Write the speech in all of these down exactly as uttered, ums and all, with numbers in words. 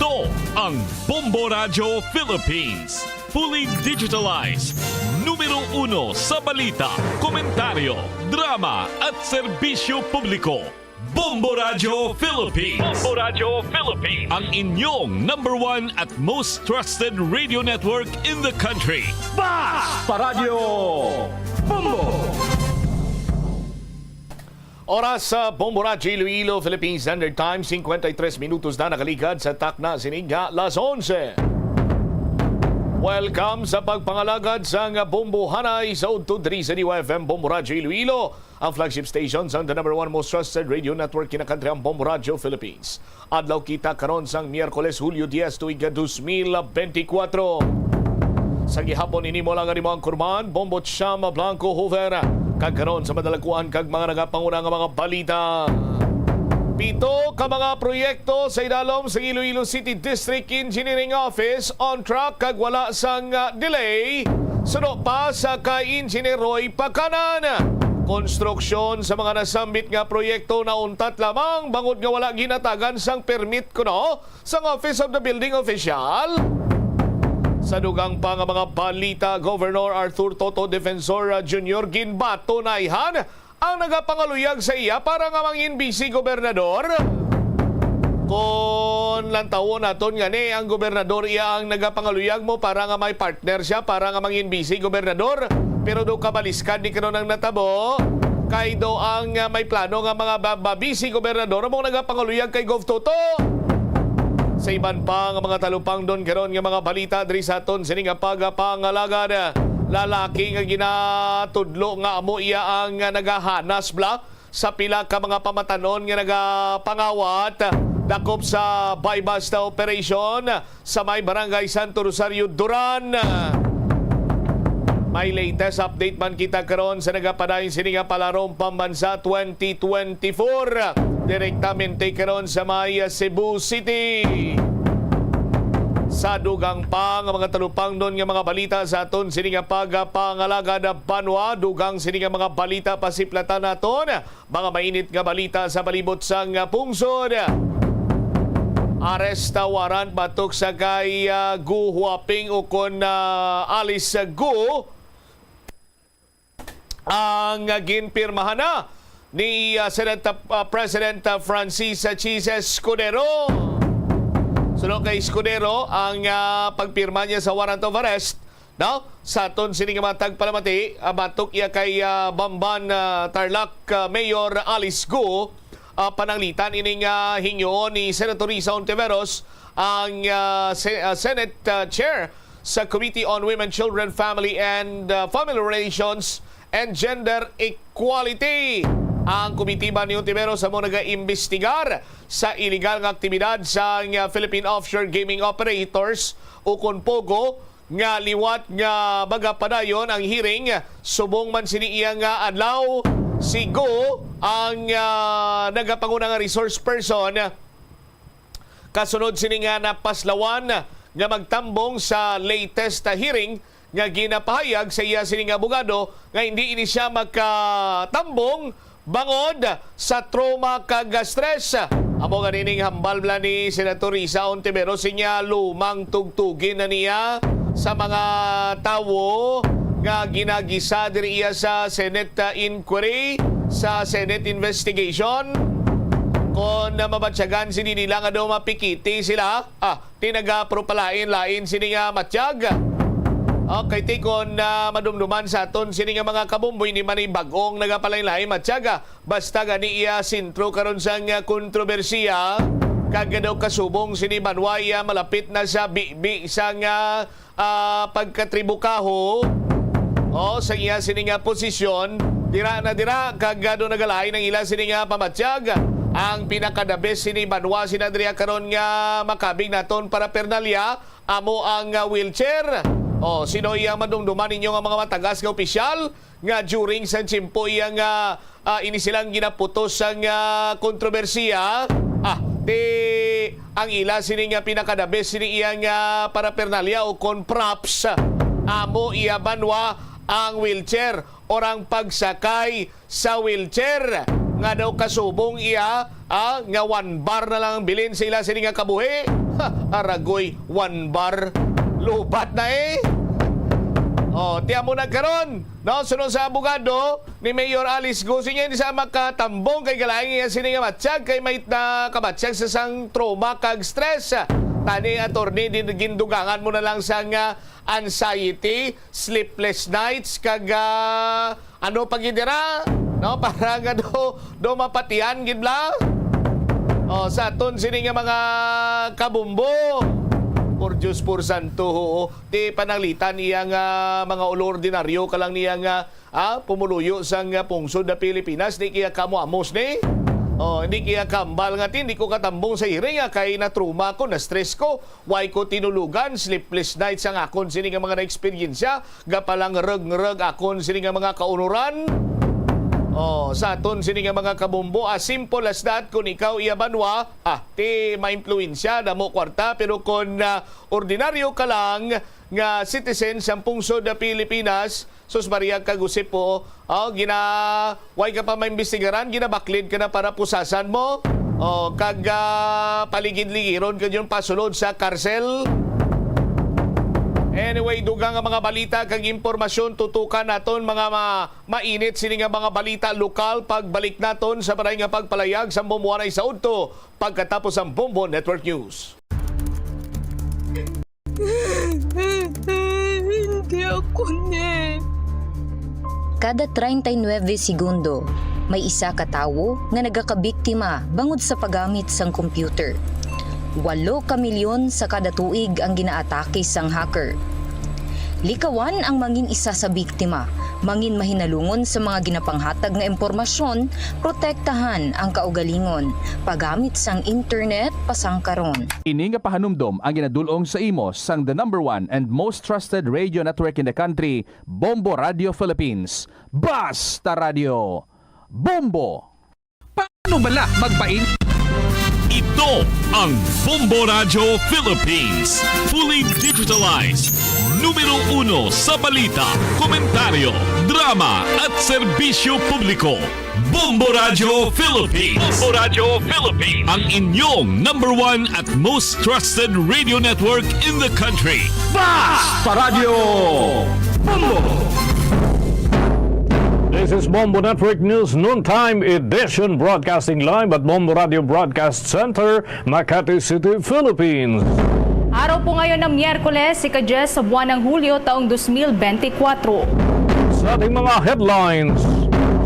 Ang Bombo Radyo Philippines. Fully digitalized. Numero uno sa balita, komentaryo, drama, at serbisyo publiko. Bombo Radyo Philippines. Bombo Radyo Philippines. Ang inyong number one at most trusted radio network in the country. Bas! Paradyo Bombo! Oras sa Bombo Radyo Iloilo, Philippine Standard Time, cincuenta y tres minutos na nakaligad sa takna sining nga las onse. Welcome sa pagpangalagad sang Bombo Hanay sa udto diri sa D Y F M Bombo Radyo Iloilo, ang flagship station sang the number one most trusted radio network in the country, ang Bombo Radyo Philippines. Adlaw kita karon sang Miyerkules, Hulyo dies, tuig nga dos mil benti kwatro. Sa gihapon, ini mo lang ang imo angkorman, Bombo Chama Blanco Hoover. Kag karon sa madalaguan kag mga nagapanguna nga mga balita. Pito ka mga proyekto sa idalom sa Iloilo City District Engineering Office on track kag wala sang, ah, delay. Suno pa sa kay Engineer Roy Pakanan. Konstruksyon sa mga nasambit nga proyekto nauntat lamang bangod nga wala ginatagan sang permit kuno sang Office of the Building Official. Sa dugang pa nga mga balita, Governor Arthur Toto Defensor Junior ginbato na ihan ang nagapangaluyag sa iya para nga mangin vice gobernador. Kon lantawon naton nga ni ang gobernador iya ang nagapangaluyag mo para nga may partner siya para nga mangin vice gobernador, pero do kabaliskad ni karon ang natabo. Kay do ang, ah, may plano nga mga ba-, ba-, vice gobernador mo nagapangaluyag kay Gov Toto. Sa iban pa nga mga talupangdon karon nga mga balita diri sa aton sini nga pagapangalagad, lalaki nga ginatudlo nga amo iya ang nagahanas bla sa pila ka mga pamatanon nga nagapangawat dakop sa buy-bust operation sa may Barangay Santo Rosario, Duran. May latest update man kita karon sa nagapadayon sini nga Palarong Pambansa twenty twenty-four, direktamente karon sa may Cebu City. Sa dugang pa nga mga talupangdon nga mga balita sa aton sini nga pagapangalagad banwa, dugang sini nga mga balita pasiplatan naton. Mga mainit nga balita sa palibot sang pungsod. Arrest warrant batok sa kay, ah, Gu Huaping ukon, ah, Alice Gu ang ginpirmahan na ni, ah, Senate, ah, President, ah, Francis, ah, Chiz Escudero. Suno kay Escudero ang, ah, pagpirma niya sa warrant of arrest. No? Sa aton sini nga mga tagpalamati, ah, batok iya kay, ah, Bamban, ah, Tarlac, ah, Mayor Alice Gu, ah, pananglitan ining, ah, hingyo ni Senator Risa Ontiveros ang, ah, Se-, ah, Senate, ah, Chair sa Committee on Women, Children, Family, and, ah, Family Relations and Gender Equality. Ang komitiba ni Ontiveros amo nagaimbestigar sa iligal nga aktibidad sang, ah, Philippine Offshore Gaming Operators ukon POGO nga liwat nga magapadayon ang hearing. Subong man sini iya nga adlaw, si Gu ang, ah, nagapanguna nga resource person kasunod sini nga napaslawan nga magtambong sa latest hearing nga ginapahayag sa iya sining abogado nga hindi ini siya makatambong bangod sa trauma kag stress. Amo gani ning hambal bala ni Senator Risa Ontiveros, siya lumang tugtugin na niya sa mga tawo nga ginagisa diri iya sa Senate, uh, inquiry, sa Senate investigation. Kon mabatyagan sini nila nga daw mapikiti sila, ah, ti nagapropalain-lain sini nga matyag. Okay, ti kon, ah, madumduman sa aton sini nga mga kabomboy, ni man ni bag-ong nagapalain-lain matyag, ah. Basta gani iya sentro karon sang, ah, kontrobersiya, kag daw kasubong sini banwa iya malapit na sa bibi sang, ah, ah, pagkatribukaho. O, sa iya sini nga posisyon, dira na dira, kag, ah, do nagalain ang ila sini nga pamatyag. Ang pinaka-the best sini banwa sina diri karon nga makabig naton paraphernalia, amo ang, ah, wheelchair. O, sino iyang madumduman ninyo nga mga matagas nga opisyal nga during sa tiyempo iya nga, ah, ini silang ginaputos sang, ah, kontrobersiya? Ah, di ang ila sini nga pinaka-the best sini iya nga paraphernalia o kon props, amo iya banwa ang wheelchair or ang pagsakay sa wheelchair. nga daw kasubong iya, ah, nga one bar na lang ang bilin sa ila sini nga kabuhi. Ha, aragoy, one bar. Lubat na eh. Oh, tiyan mo na karon, no? Sunod sa abogado ni Mayor Alice Go, siya hindi sa makatambong kay galaing iya sini nga matsyag kay may na kamatsyag sa sang trauma kag stress. Tani, attorney, din gindugangan mo na lang sang, ah, anxiety, sleepless nights, kag, ah, ano pa gid dira, no? Para nga do, do mapatian gid bla. Oh, sa aton sini nga mga kabumbo. Por Dios, por santo, ho. Ti pananglitan iya nga mga ulo ordinaryo ka lang niya nga, ah, pumuluyo sang, ah, pungsod na Pilipinas, di kaya kamo amos ni? Oh, hindi kaya kambal nga ti, hindi ko katambong sa hearing, ah, kay na-trauma ko, na-stress ko. Way ko tinulugan, sleepless nights ang akon sini nga mga na-eksperyensya, gapalang reg-reg akon sini nga mga kaunuran. Oh, sa aton sini nga mga kabumbo, as simple as that, kung ikaw iya banwa, ah, ti maimpluwensya, damo kwarta, pero kung, ah, ordinaryo ka lang nga citizen sang pungsod na Pilipinas, sus Maria, kag usip po, oh, gina-, way ka pa maimbestigaran, ginabaklid ka na para pusasan mo, oh, kag, ah, paligid-ligiron ka yun pasulod sa karsel. Anyway, dugang nga mga balita kag impormasyon, tutukan naton mga ma-, mainit sini nga mga balita lokal pagbalik naton sa balay nga pagpalayag sa Bombo Anay sa udto pagkatapos ang Bombo Network News. Hindi ako ni. Kada treinta y nueve segundo, may isa ka tawo nga nagakabiktima bangod sa paggamit sang computer. Walo ka milyon sa kada tuig ang ginaatake sang hacker. Likawan ang mangin isa sa biktima, mangin mahinalungon sa mga ginapanghatag nga impormasyon, protektahan ang kaugalingon, paggamit sang internet pasangkaron. Ini nga pahanumdom ang ginadul-ong sa imo sang the number one and most trusted radio network in the country, Bombo Radio Philippines. Basta Radio, Bombo! Paano bala magpain? Ito ang Bombo Radyo Philippines, fully digitalized, numero uno sa balita, komentaryo, drama, at serbisyo publiko. Bombo Radyo Philippines. Bombo Radyo Philippines. Ang inyong number one at most trusted radio network in the country. Basta Radyo Bombo! This is Bombo Network News Noontime Edition, broadcasting live at Bombo Radio Broadcast Center, Makati City, Philippines. Araw po ngayon ng Miyerkules, ika-diyes sa buwan ng Hulyo, taong dos mil bente kwatro. Sa ating mga headlines,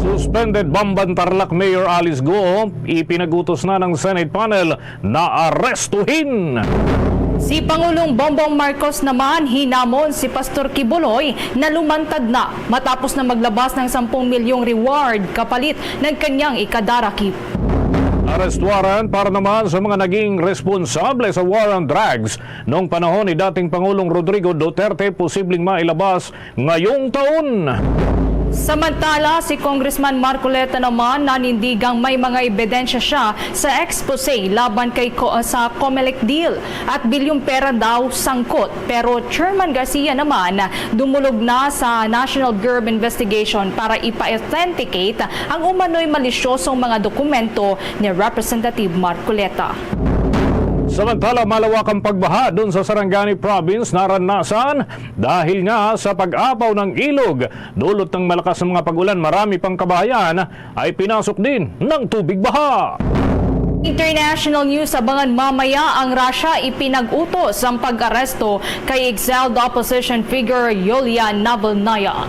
suspended Bamban Tarlac Mayor Alice Go, ipinag-utos na ng Senate panel na arestuhin. Si Pangulong Bongbong Marcos naman hinamon si Pastor Quiboloy na lumantad na matapos na maglabas ng sampung milyong reward kapalit ng kanyang ikadarakip. Arrest warrant para naman sa mga naging responsable sa war on drugs noong panahon ni dating Pangulong Rodrigo Duterte, posibleng mailabas ngayong taon. Samantala, si Congressman Marcoleta naman nanindigang may mga ebidensya siya sa expose laban kay Co-, sa Comelec deal at bilyong pera daw sangkot. Pero Chairman Garcia naman dumulog na sa National Bureau of Investigation para ipa-authenticate ang umano'y malisyosong mga dokumento ni Representative Marcoleta. Samantala, malawakang pagbaha doon sa Sarangani Province naranasan dahil nga sa pag-apaw ng ilog. Dulot ng malakas na mga pag-ulan, marami pang kabahayan ay pinasok din ng tubig baha. International news, abangan mamaya ang Russia ipinag-utos ang pag-aresto kay exiled opposition figure Yulia Navalnaya.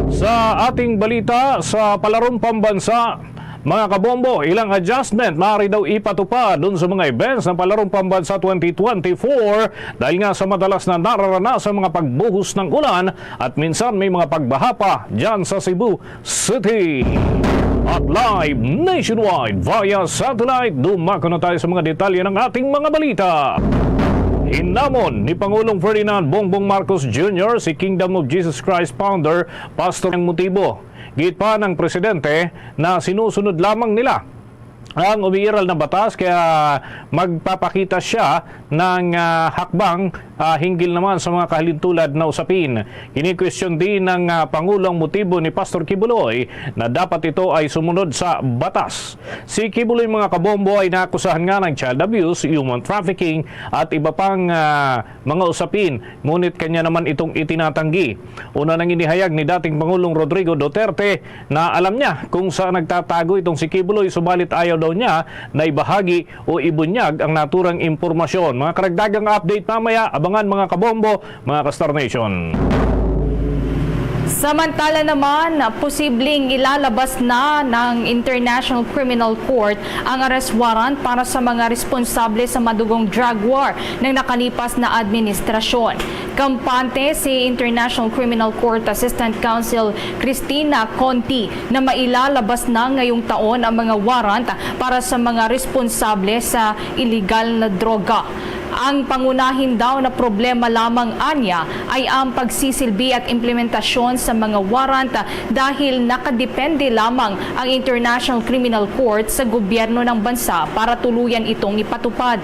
Sa ating balita, sa palarong pambansa, mga kabombo, ilang adjustment maaari daw ipatupad dun sa mga events ng palarong pambansa twenty twenty-four dahil nga sa madalas na nararanasan mga pagbuhos ng ulan at minsan may mga pagbaha pa dyan sa Cebu City. At live nationwide via satellite, dumako na tayo sa mga detalye ng ating mga balita. Hinamon ni Pangulong Ferdinand Bongbong Marcos Junior si Kingdom of Jesus Christ founder, Pastor, ang motibo. Giit pa ng presidente na sinusunod lamang nila ang umiiral na batas, kaya magpapakita siya ng, ah, hakbang, ah, hinggil naman sa mga kahalintulad na usapin. Kini question din ng, ah, Pangulo ang motibo ni Pastor Quiboloy na dapat ito ay sumunod sa batas. Si Quiboloy, mga kabombo, ay naakusahan nga ng child abuse, human trafficking at iba pang, ah, mga usapin, ngunit kanya naman itong itinatanggi. Una nang inihayag ni dating Pangulong Rodrigo Duterte na alam niya kung saan nagtatago itong si Quiboloy, subalit ayaw daw niya na ibahagi o ibunyag ang naturang impormasyon. Mga karagdagang update mamaya, abangan, mga kabombo, mga ka-Star Nation. Samantala naman, posibleng ilalabas na ng International Criminal Court ang arrest warrant para sa mga responsable sa madugong drug war ng nakalipas na administrasyon. Kampante si International Criminal Court Assistant Counsel Christina Conti na mailalabas na ngayong taon ang mga warrant para sa mga responsable sa iligal na droga. Ang pangunahin daw na problema lamang anya ay ang pagsisilbi at implementasyon sa mga warrant dahil nakadepende lamang ang International Criminal Court sa gobyerno ng bansa para tuluyan itong ipatupad.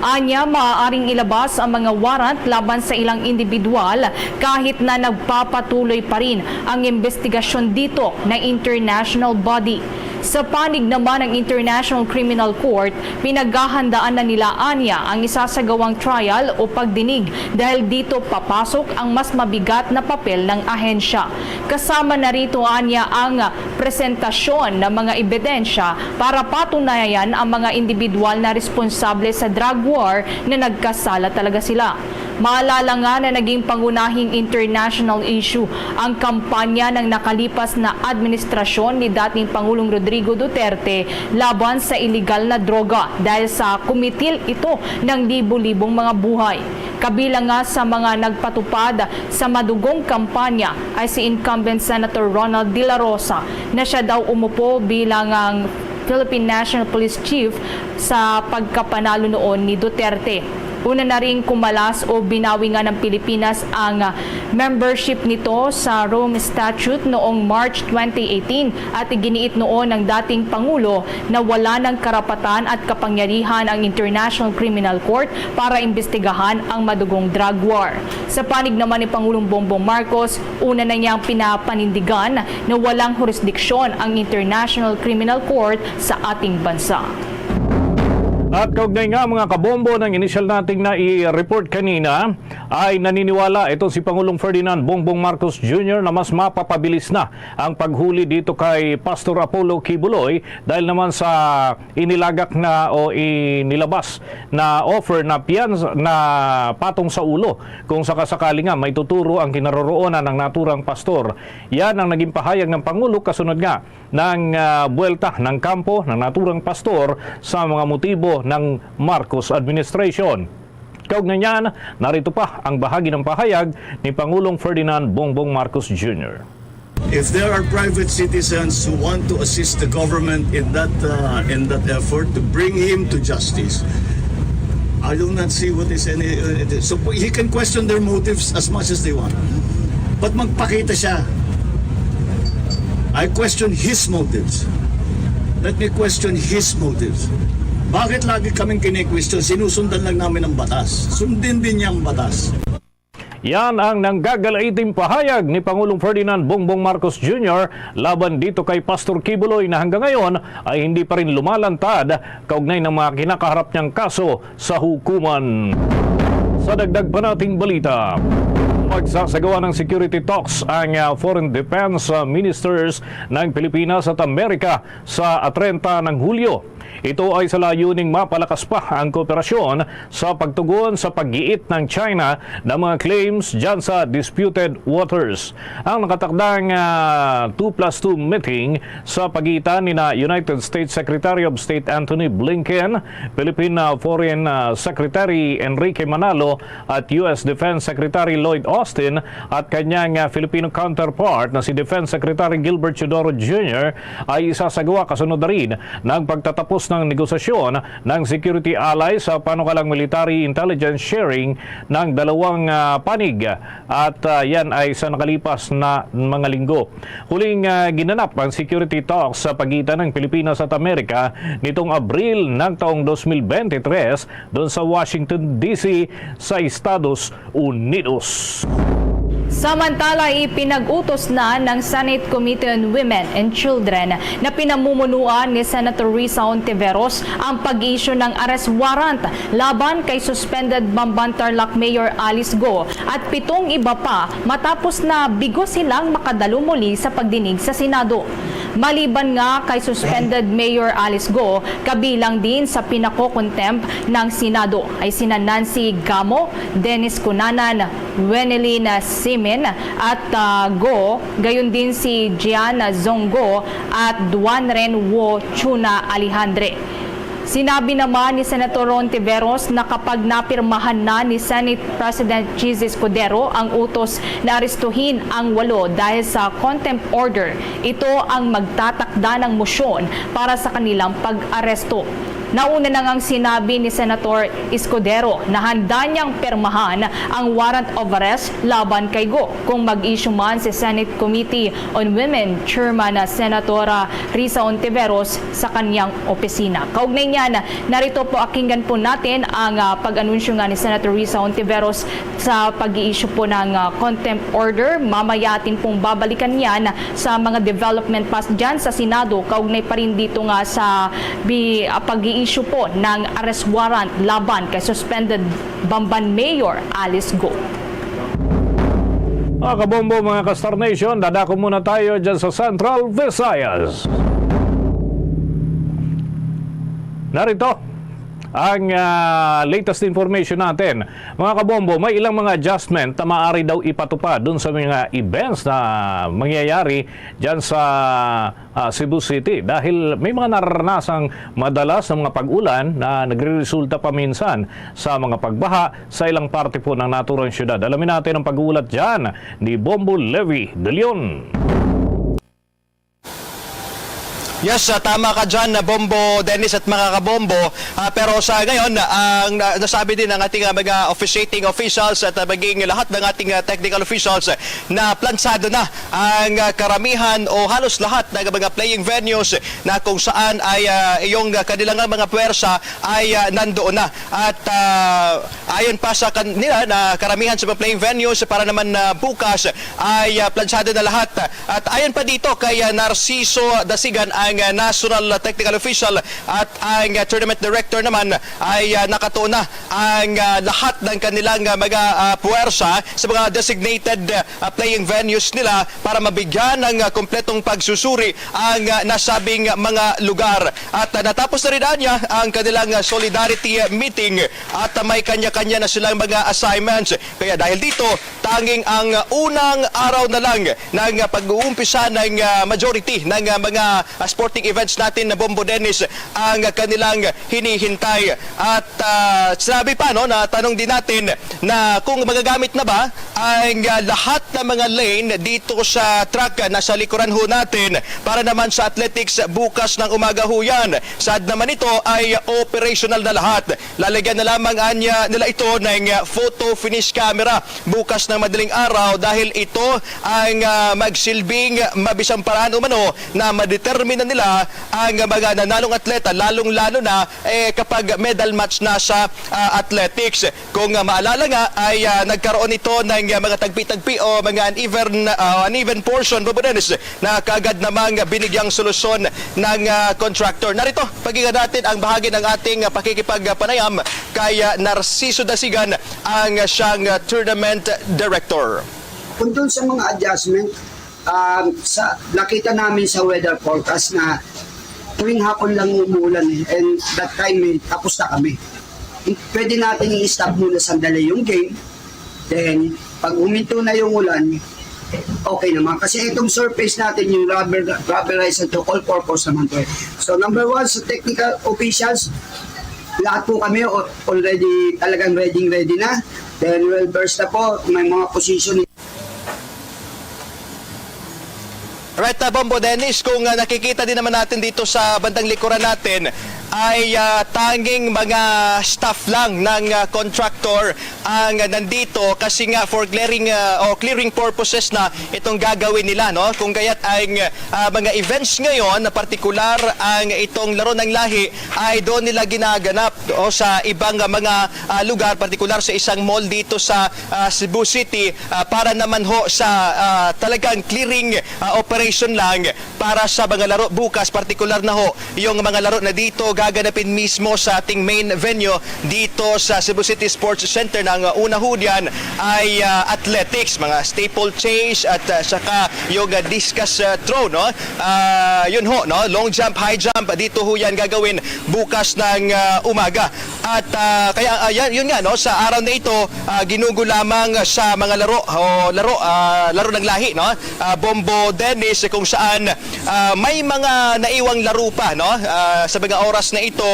Anya, maaaring ilabas ang mga warrant laban sa ilang individual kahit na nagpapatuloy pa rin ang investigasyon dito na international body. Sa panig naman ng International Criminal Court, pinaghahandaan na nila anya ang isasagawang trial o pagdinig dahil dito papasok ang mas mabigat na papel ng ahensya. Kasama na rito anya ang presentasyon ng mga ebidensya para patunayan ang mga individual na responsable sa drug war na nagkasala talaga sila. Maalala nga na naging pangunahing international issue ang kampanya ng nakalipas na administrasyon ni dating Pangulong Rodrigo Duterte laban sa iligal na droga dahil sa kumitil ito ng libo-libong mga buhay. Kabilang nga sa mga nagpatupad sa madugong kampanya ay si incumbent Senator Ronald De La Rosa na siya daw umupo bilang ang Philippine National Police Chief sa pagkapanalo noon ni Duterte. Una na ring kumalas o binawi nga ng Pilipinas ang membership nito sa Rome Statute noong March twenty eighteen at iginiit noon ng dating Pangulo na wala ng karapatan at kapangyarihan ang International Criminal Court para imbestigahan ang madugong drug war. Sa panig naman ni Pangulong Bongbong Marcos, una na niyang pinapanindigan na walang hurisdiksyon ang International Criminal Court sa ating bansa. At kaugnay nga, mga kabombo, ng inisyal nating nai-report kanina, ay naniniwala ito si Pangulong Ferdinand Bongbong Marcos Junior na mas mapapabilis na ang paghuli dito kay Pastor Apollo Quiboloy dahil naman sa inilagak na o inilabas na offer na piyans-, na patong sa ulo kung sakasakali nga may tuturo ang kinaroroonan ng naturang pastor. Yan ang naging pahayag ng Pangulo kasunod nga ng, ah, buwelta ng kampo ng naturang pastor sa mga motibo ng Marcos administration. Kaugnay niyan, narito pa ang bahagi ng pahayag ni Pangulong Ferdinand Bongbong Marcos Junior. If there are private citizens who want to assist the government in that uh, in that effort to bring him to justice, I do not see what is any. Uh, it is. So he can question their motives as much as they want, but magpakita siya. I question his motives. Let me question his motives. Bakit lagi kaming kine-question? Sinusundan lang namin ang batas. Sundin din niya ang batas. Yan ang nanggagalaiting pahayag ni Pangulong Ferdinand Bongbong Marcos Junior laban dito kay Pastor Quiboloy na hanggang ngayon ay hindi pa rin lumalantad kaugnay ng mga kinakaharap niyang kaso sa hukuman. Sa dagdag pa nating balita, magsasagawa ng security talks ang, ah, foreign defense, ah, ministers ng Pilipinas at Amerika sa treinta ng Hulyo. Ito ay sa layuning mapalakas pa ang kooperasyon sa pagtugon sa paggiit ng China ng mga claims dyan sa disputed waters. Ang nakatakdang, ah, two plus two meeting sa pagitan ni na United States Secretary of State Anthony Blinken, Philippine, ah, Foreign, ah, Secretary Enrique Manalo at U S Defense Secretary Lloyd Austin at kanyang, ah, Filipino counterpart na si Defense Secretary Gilbert Teodoro Junior ay isasagawa kasunod na rin ng pagtatapos Tapos ng negosasyon ng security ally sa panukalang military intelligence sharing ng dalawang, ah, panig, at, ah, yan ay sa nakalipas na mga linggo. Huling, ah, ginanap ang security talks sa pagitan ng Pilipinas at Amerika nitong Abril ng taong dos mil bente tres doon sa Washington, D C, sa Estados Unidos. Samantala, ipinag-utos na ng Senate Committee on Women and Children na pinamumunuan ni Senator Risa Ontiveros ang pag-issue ng arrest warrant laban kay suspended Bamban Tarlac Mayor Alice Go at pitong iba pa matapos na bigo silang makadalo muli sa pagdinig sa Senado. Maliban nga kay suspended Mayor Alice Go, kabilang din sa pinako-contempt ng Senado ay sina Nancy Gamo, Dennis Cunanan, Wenelin Simin at, ah, Go, gayon din si Gian Zong Go at Duan Ren Wo Chuna Alejandre. Sinabi naman ni Senator Ontiveros na kapag napirmahan na ni Senate President Chiz Escudero ang utos na arestuhin ang walo dahil sa contempt order, ito ang magtatakda ng motion para sa kanilang pag-aresto. Nauna na ngang sinabi ni Senator Escudero na handa niyang pirmahan ang warrant of arrest laban kay Go kung mag-issue man si Senate Committee on Women Chairman na Senatora Risa Ontiveros sa kanyang opisina. Kaugnay niyan, narito po, akinggan po natin ang, ah, pag-anunsyo nga ni Senator Risa Ontiveros sa pag-i-issue po ng, ah, contempt order. Mamaya atin pong babalikan yan sa mga development pa dyan sa Senado, kaugnay pa rin dito nga sa bi-, ah, pag-i-issue po ng arrest warrant laban kay suspended Bamban Mayor Alice Go. Mga kabombo, mga ka-Star Nation, dadako muna tayo dyan sa Central Visayas. Narito ang, ah, latest information natin. Mga kabombo, may ilang mga adjustment na maaari daw ipatupad dun sa mga events na mangyayari dyan sa, ah, Cebu City, dahil may mga nararanasang madalas na mga pag-ulan na nagreresulta paminsan sa mga pagbaha sa ilang parte po ng naturang syudad. Alamin natin ang pag-uulat dyan ni Bombo Levi De Leon. Yes, ah, tama ka dyan, ah, Bombo Dennis at mga kabombo. Ah, pero sa ngayon, ah, ang na-, nasabi din ng ating, ah, mga officiating officials at, ah, maging lahat ng ating, ah, technical officials, ah, na plansado na ang, ah, karamihan o halos lahat ng mga playing venues na kung saan ay, ah, yung, ah, kanilang mga puwersa ay, ah, nandoon na. At, ah, ayon pa sa kanila na karamihan sa mga playing venues para naman, ah, bukas ay, ah, plansado na lahat. At ayon pa dito kay, ah, Narciso Dasigan, ang, ah, National Technical Official at ang, ah, Tournament Director naman, ay, ah, nakatuon na ang, ah, lahat ng kanilang, ah, mga, ah, puwersa sa mga designated, ah, playing venues nila para mabigyan ng, ah, kompletong pagsusuri ang, ah, nasabing mga lugar. At, ah, natapos na rin anya ang kanilang, ah, solidarity meeting at, ah, may kanya-kanya na silang mga assignments. Kaya dahil dito, tanging ang, ah, unang araw na lang ng, ah, pag-uumpisa ng, ah, majority ng, ah, mga, ah, sporting events natin na, Bombo Dennis, ang, ah, kanilang hinihintay. At, ah, sinabi pa, no, na tanong din natin na kung magagamit na ba ang, ah, lahat ng mga lane dito sa track na sa likuran ho natin para naman sa athletics bukas ng umaga ho yan. Saad naman ito ay operational na lahat. Lalagyan na lamang anya nila ito ng, ah, photo finish camera bukas ng madaling araw dahil ito ang, ah, magsilbing mabisang paraan umano na madetermina nila ang mga nanalong atleta, lalong-lalo na, eh, kapag medal match na sa, ah, athletics. Kung, ah, maalala nga, ay, ah, nagkaroon ito ng, ah, mga tagpi-tagpi o mga uneven, ah, uneven portion, Bombo Dennis, na kaagad namang binigyang solusyon ng, ah, contractor. Narito, pakinggan natin ang bahagi ng ating, ah, pakikipagpanayam kay, ah, Narciso Dasigan, ang, ah, siyang, ah, tournament director. Kung dun sa mga adjustment, ah, sa, nakita namin sa weather forecast na tuwing hapon lang umuulan eh. And that time, eh, tapos na kami. Pwede natin i-stop muna sandali yung game. Then, pag huminto na yung ulan, okay naman. Kasi itong surface natin, yung rubber, rubberized ito, all purpose naman to eh. So, number one, sa technical officials, lahat po kami o-, already talagang ready, ready na. Then, well versed na po, may mga position. Right, uh, Bombo Dennis, kung, uh, nakikita din naman natin dito sa bandang likuran natin, ay, ah, tanging mga staff lang ng, ah, contractor ang nandito kasi nga for clearing, ah, o clearing purposes na itong gagawin nila, no? Kung kaya't ang, ah, mga events ngayon, na partikular ang itong Laro ng Lahi, ay doon nila ginaganap o sa ibang, ah, mga, ah, lugar, partikular sa isang mall dito sa, ah, Cebu City, ah, para naman ho sa, ah, talagang clearing, ah, operation lang para sa mga laro bukas, partikular na ho yung mga laro na dito gaganapin mismo sa ating main venue dito sa Cebu City Sports Center. Na ang una ho diyan ay, ah, athletics, mga steeplechase at, ah, saka yung, ah, discus, ah, throw, no? Ah, yun ho, no? Long jump, high jump, dito ho yan gagawin bukas ng, ah, umaga. At, ah, kaya, ah, yan, yun nga, no? Sa araw na ito, ah, ginugo lamang sa mga laro o laro, ah, laro ng lahi, no? Ah, Bombo Dennis, kung saan, ah, may mga naiwang laro pa, no? Ah, sa mga oras na ito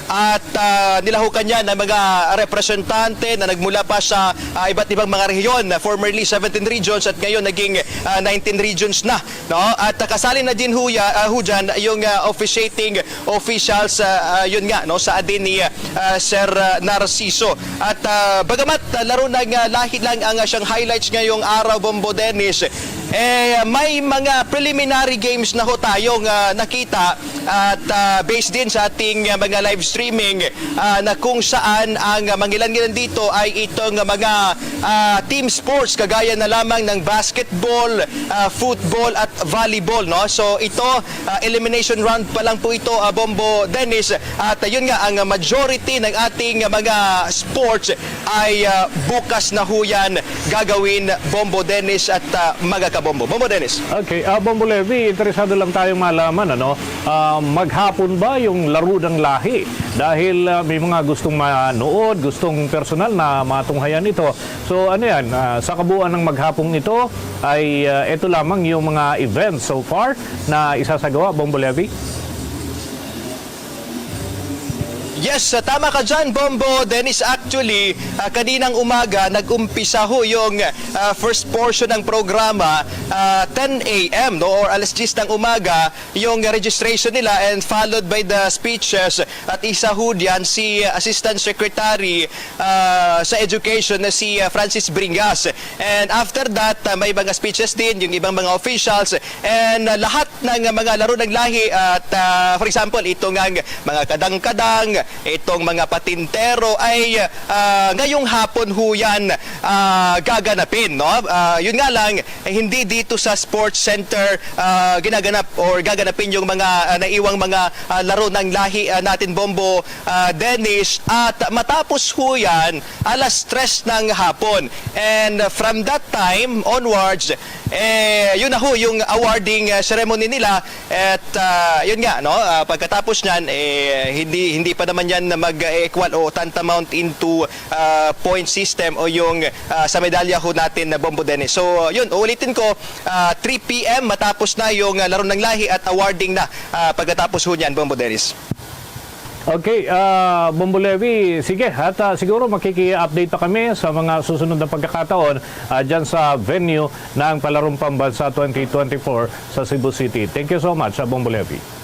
at, ah, nilahukan niya ng mga representante na nagmula pa sa, ah, iba't ibang mga rehiyon, na formerly seventeen regions at ngayon naging, ah, nineteen regions na, no? At, ah, kasali na din ho, ya-, ah, ho dyan yung, ah, officiating officials, ah, ah, yun nga, no, sa adin ni, ah, Sir, ah, Narciso. At, ah, bagamat, ah, laro ng, ah, lahi lang ang, ah, siyang highlights ngayong araw, Bombo Dennis, eh, may mga preliminary games na ho tayong, ah, nakita at, ah, based din sa ating, ah, mga live streaming, ah, na kung saan ang, ah, mangilan-ngilan dito ay itong, ah, mga, ah, team sports kagaya na lamang ng basketball, ah, football at volleyball, no? So ito, ah, elimination round pa lang po ito, ah, Bombo Dennis. At, ah, yun nga, ang majority ng ating mga sports ay, ah, bukas na ho yan gagawin, Bombo Dennis at, ah, mga kabombo. Bombo Dennis. Okay, ah, Bombo Levy, interesado lang tayong malaman, ano, ah, maghapon ba yung laro ng lahi? Dahil, ah, may mga gustong manood, gustong personal na matunghayan ito. So, ano yan, ah, sa kabuuan ng maghapong ito ay, ah, ito lamang yung mga events so far na isasagawa, Bombo Levy? Yes, ah, tama ka dyan, Bombo Dennis. Actually, ah, kaninang umaga, nag-umpisa ho yung, ah, first portion ng programa, ah, ten a m, no, or alas diyes ng umaga, yung registration nila, and followed by the speeches. At isa ho diyan si Assistant Secretary, ah, sa Education na si, ah, Francis Bringas. And after that, ah, may mga speeches din yung ibang mga officials. And, ah, lahat ng mga laro ng lahi at, ah, for example, ito nga mga kadang-kadang, itong mga patintero ay, ah, ngayong hapon ho yan, ah, gaganapin, no? Ah, yun nga lang, eh, hindi dito sa sports center, ah, ginaganap or gaganapin yung mga, ah, naiwang mga, ah, laro ng lahi, ah, natin, Bombo, ah, Dennis. At matapos ho yan, alas tres ng hapon. And from that time onwards, eh, yun na ho yung awarding, ah, ceremony nila. At, ah, yun nga, no, ah, pagkatapos niyan, eh, hindi, hindi pa naman yan mag-equal o tantamount into, ah, point system o yung, ah, sa medalya ho natin na, Bombo Dennis. So, yun, uulitin ko, ah, three p m matapos na yung, ah, laro ng lahi at awarding na, ah, pagkatapos ho niyan, Bombo Dennis. Okay, ah, Bombo Levy, sige, at, ah, siguro makiki-update pa kami sa mga susunod na pagkakataon, ah, dyan sa venue ng Palarong Pambansa twenty twenty-four sa Cebu City. Thank you so much, ah, Bombo Levy.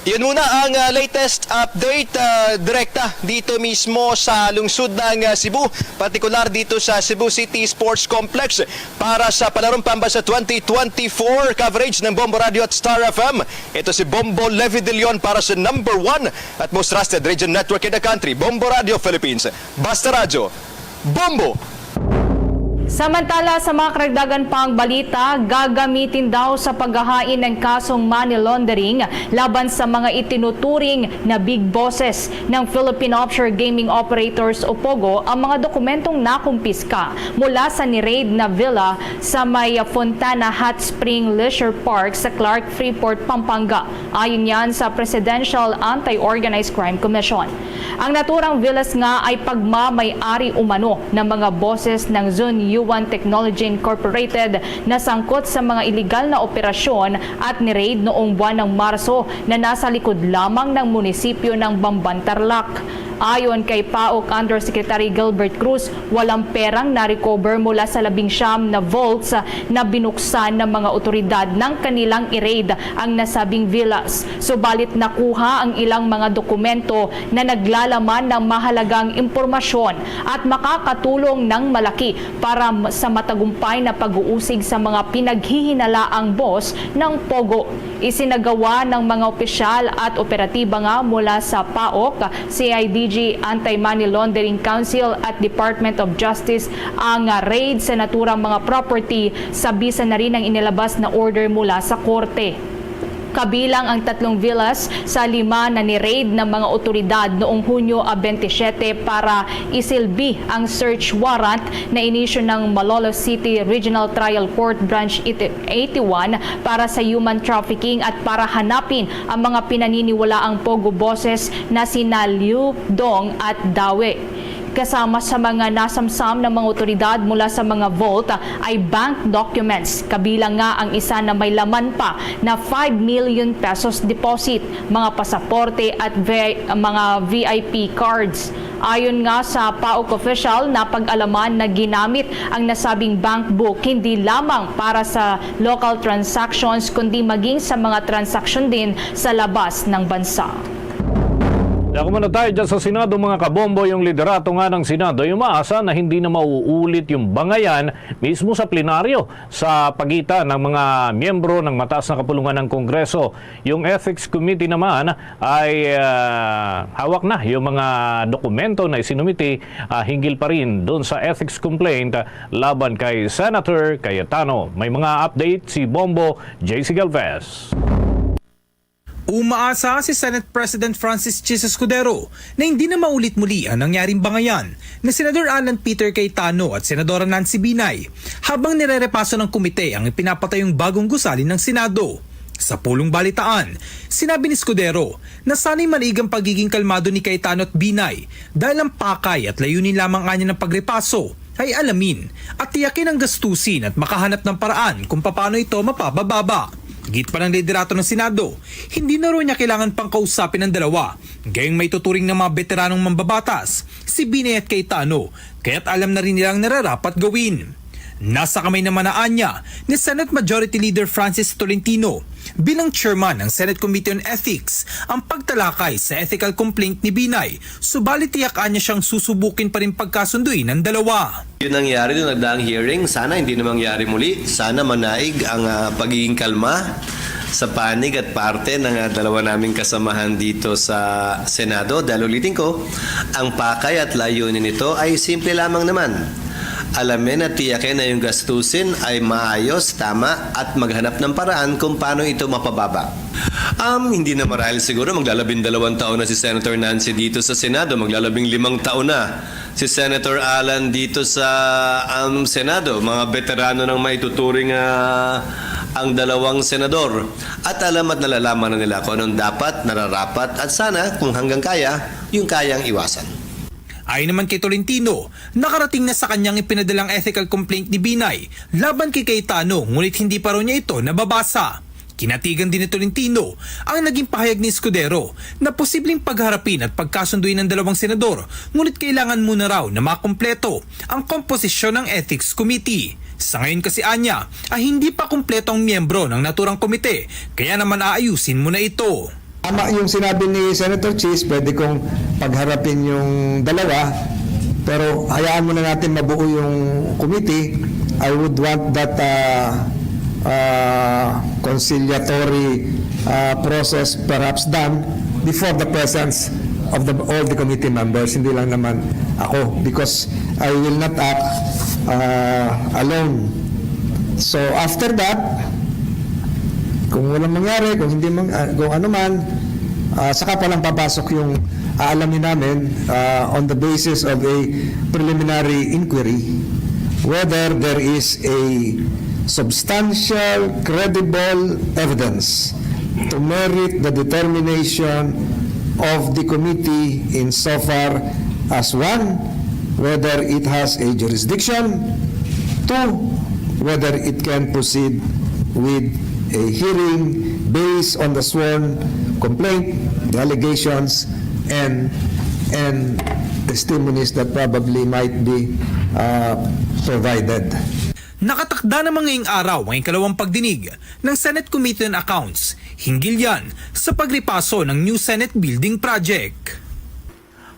Yun muna ang, ah, latest update, ah, direkta dito mismo sa lungsod ng, ah, Cebu, partikular dito sa Cebu City Sports Complex para sa Palarong Pambansa twenty twenty-four coverage ng Bombo Radio at Star F M. Ito si Bombo Levy De Leon para sa number one at most trusted radio network in the country, Bombo Radio Philippines. Basta Radyo, Bombo! Samantala, sa mga karagdagan pang balita, gagamitin daw sa paghahain ng kasong money laundering laban sa mga itinuturing na big bosses ng Philippine Offshore Gaming Operators o POGO ang mga dokumentong nakumpiska mula sa ni-raid na villa sa may Fontana Hot Spring Leisure Park sa Clark, Freeport, Pampanga. Ayon yan sa Presidential Anti-Organized Crime Commission. Ang naturang villas nga ay pagmamay-ari umano ng mga bosses ng Zone One Technology Incorporated na sangkot sa mga iligal na operasyon at ni-raid noong buwan ng Marso na nasa likod lamang ng munisipyo ng Bamban, Tarlac. Ayon kay PAOK Undersecretary Gilbert Cruz, walang perang na-recover mula sa labing siyam na vaults na binuksan ng mga otoridad nang kanilang i-raid ang nasabing villas. Subalit nakuha ang ilang mga dokumento na naglalaman ng mahalagang impormasyon at makakatulong ng malaki para m-, sa matagumpay na pag-uusig sa mga pinaghihinalaang boss ng POGO. Isinagawa ng mga opisyal at operatiba nga mula sa PAOK, C I D G, Anti-Money Laundering Council at Department of Justice ang raid sa naturang mga property sa bisan na rin ang inilabas na order mula sa korte. Kabilang ang tatlong villas sa lima na ni-raid ng mga otoridad noong Hunyo, ah, twenty-seven para isilbi ang search warrant na inisyu ng Malolos City Regional Trial Court Branch eighty-one para sa human trafficking at para hanapin ang mga pinaniniwalaang POGO bosses na sina Liu, Dong at Dawe. Kasama sa mga nasamsam ng mga otoridad mula sa mga vault ay bank documents, kabilang nga ang isa na may laman pa na five million pesos deposit, mga pasaporte at V-, mga V I P cards. Ayon nga sa PAOK official, napag-alaman na ginamit ang nasabing bank book hindi lamang para sa local transactions kundi maging sa mga transaksyon din sa labas ng bansa. Dako muna tayo dyan sa Senado, mga kabombo. Yung liderato nga ng Senado ay umaasa na hindi na mauulit yung bangayan mismo sa plenaryo sa pagitan ng mga miyembro ng mataas na kapulungan ng Kongreso. Yung Ethics Committee naman ay, ah, hawak na yung mga dokumento na isinumiti, ah, hinggil pa rin doon sa ethics complaint, ah, laban kay Senator Cayetano. May mga update si Bombo J C Galvez. Umaasa si Senate President Francis Chiz Escudero na hindi na maulit muli ang nangyaring bangayan ni Senador Alan Peter Cayetano at Senadora Nancy Binay habang nirerepaso ng komite ang ipinapatayong bagong gusali ng Senado. Sa pulong balitaan, sinabi ni Escudero na sana'y maliig ang pagiging kalmado ni Cayetano at Binay dahil ang pakay at layunin lamang anya ng pagrepaso ay alamin at tiyakin ang gastusin at makahanap ng paraan kung paano ito mapabababa. Git pa ng liderato ng Senado, hindi na raw niya kailangan pang kausapin ang dalawa, gayong may tuturing ng mga beteranong mambabatas, si Binay at Cayetano, kaya't alam na rin nilang nararapat gawin. Nasa kamay naman na anya ni Senate Majority Leader Francis Tolentino bilang chairman ng Senate Committee on Ethics ang pagtalakay sa ethical complaint ni Binay, subalit tiyak anya siyang susubukin pa rin pagkasunduin ang dalawa. Yun nangyari nung nagdaang hearing. Sana hindi na mangyari muli. Sana manaig ang, ah, pagiging kalma sa panig at parte ng, ah, dalawa naming kasamahan dito sa Senado. Dahil ulitin ko, ang pakay at layunin nito ay simple lamang naman. Alamin at tiyakin na yung gastusin ay maayos, tama, at maghanap ng paraan kung paano ito mapababa. Um, hindi na marahil siguro, maglalabing dalawang taon na si Senator Nancy dito sa Senado, maglalabing limang taon na si Senator Alan dito sa, um, Senado. Mga beterano ng maituturing, ah, ang dalawang senador. At alam at nalalaman na nila kung anong dapat, nararapat, at sana, kung hanggang kaya, yung kayang iwasan. Ayon naman kay Tolentino, nakarating na sa kanyang ipinadalang ethical complaint ni Binay laban kay Cayetano, ngunit hindi pa raw niya ito nababasa. Kinatigan din ni Tolentino ang naging pahayag ni Escudero na posibleng pagharapin at pagkasunduin ng dalawang senador, ngunit kailangan muna raw na makumpleto ang komposisyon ng Ethics Committee. Sa ngayon kasi, anya, ay hindi pa kumpleto ang miyembro ng naturang komite, kaya naman aayusin muna ito. Tama yung sinabi ni Senator Chiz, pwede kong pagharapin yung dalawa, pero hayaan muna natin mabuo yung committee. I would want that, uh, uh, conciliatory, uh, process perhaps done before the presence of the, all the committee members, hindi lang naman ako, because I will not act, uh, alone. So, after that, kung walang mangyari, kung hindi mang-, ah, kung ano man, ah, saka pa lang papasok yung aalamin namin, ah, on the basis of a preliminary inquiry whether there is a substantial, credible evidence to merit the determination of the committee in so far as, one, whether it has a jurisdiction, Two, whether it can proceed with a hearing based on the sworn complaint, the allegations, and, and testimonies that probably might be, uh, provided. Nakatakda na man ngayong araw ang ikalawang pagdinig ng Senate Committee on Accounts hinggil yan sa pagripaso ng new Senate building project.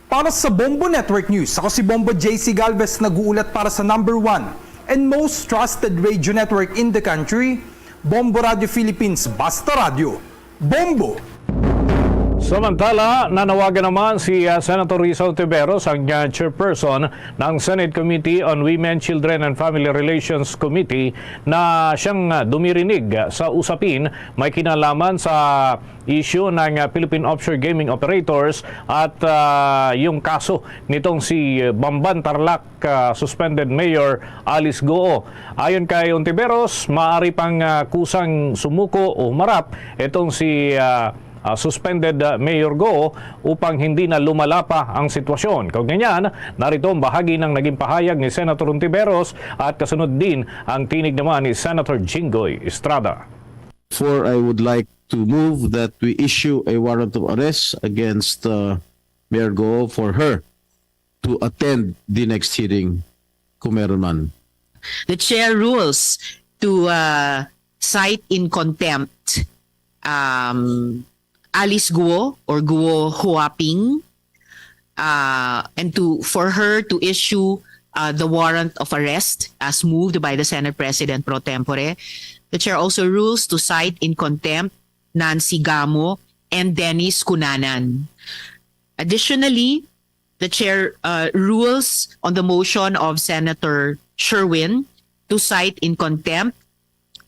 Para sa Bombo Network News, ako si Bombo J C Galvez, nag-uulat para sa number one and most trusted radio network in the country, Bombo Radio Philippines, Basta Radio, Bombo! Samantala, nanawagan naman si ah, Senator Risa Ontiveros, ang ah, chairperson ng Senate Committee on Women, Children and Family Relations Committee, na siyang ah, dumirinig sa usapin may kinalaman sa issue ng ah, Philippine offshore gaming operators at ah, yung kaso nitong si Bamban Tarlac ah, suspended Mayor Alice Goo. Ayon kay Ontiveros, maaari pang ah, kusang sumuko o humarap itong si ah, ah, suspended ah, Mayor Goo upang hindi na lumala pa ang sitwasyon. Kaugnay niyan, narito ang bahagi ng naging pahayag ni Senator Ontiveros at kasunod din ang tinig naman ni Senator Jinggoy Estrada. Therefore, I would like to move that we issue a warrant of arrest against uh, Mayor Goo for her to attend the next hearing, kung meron man. The chair rules to uh, cite in contempt um, Alice Goo or Goo Huaping uh, and to for her to issue uh, the warrant of arrest as moved by the Senate President pro tempore. The chair also rules to cite in contempt Nancy Gamo and Dennis Cunanan. Additionally, the chair uh, rules on the motion of Senator Sherwin to cite in contempt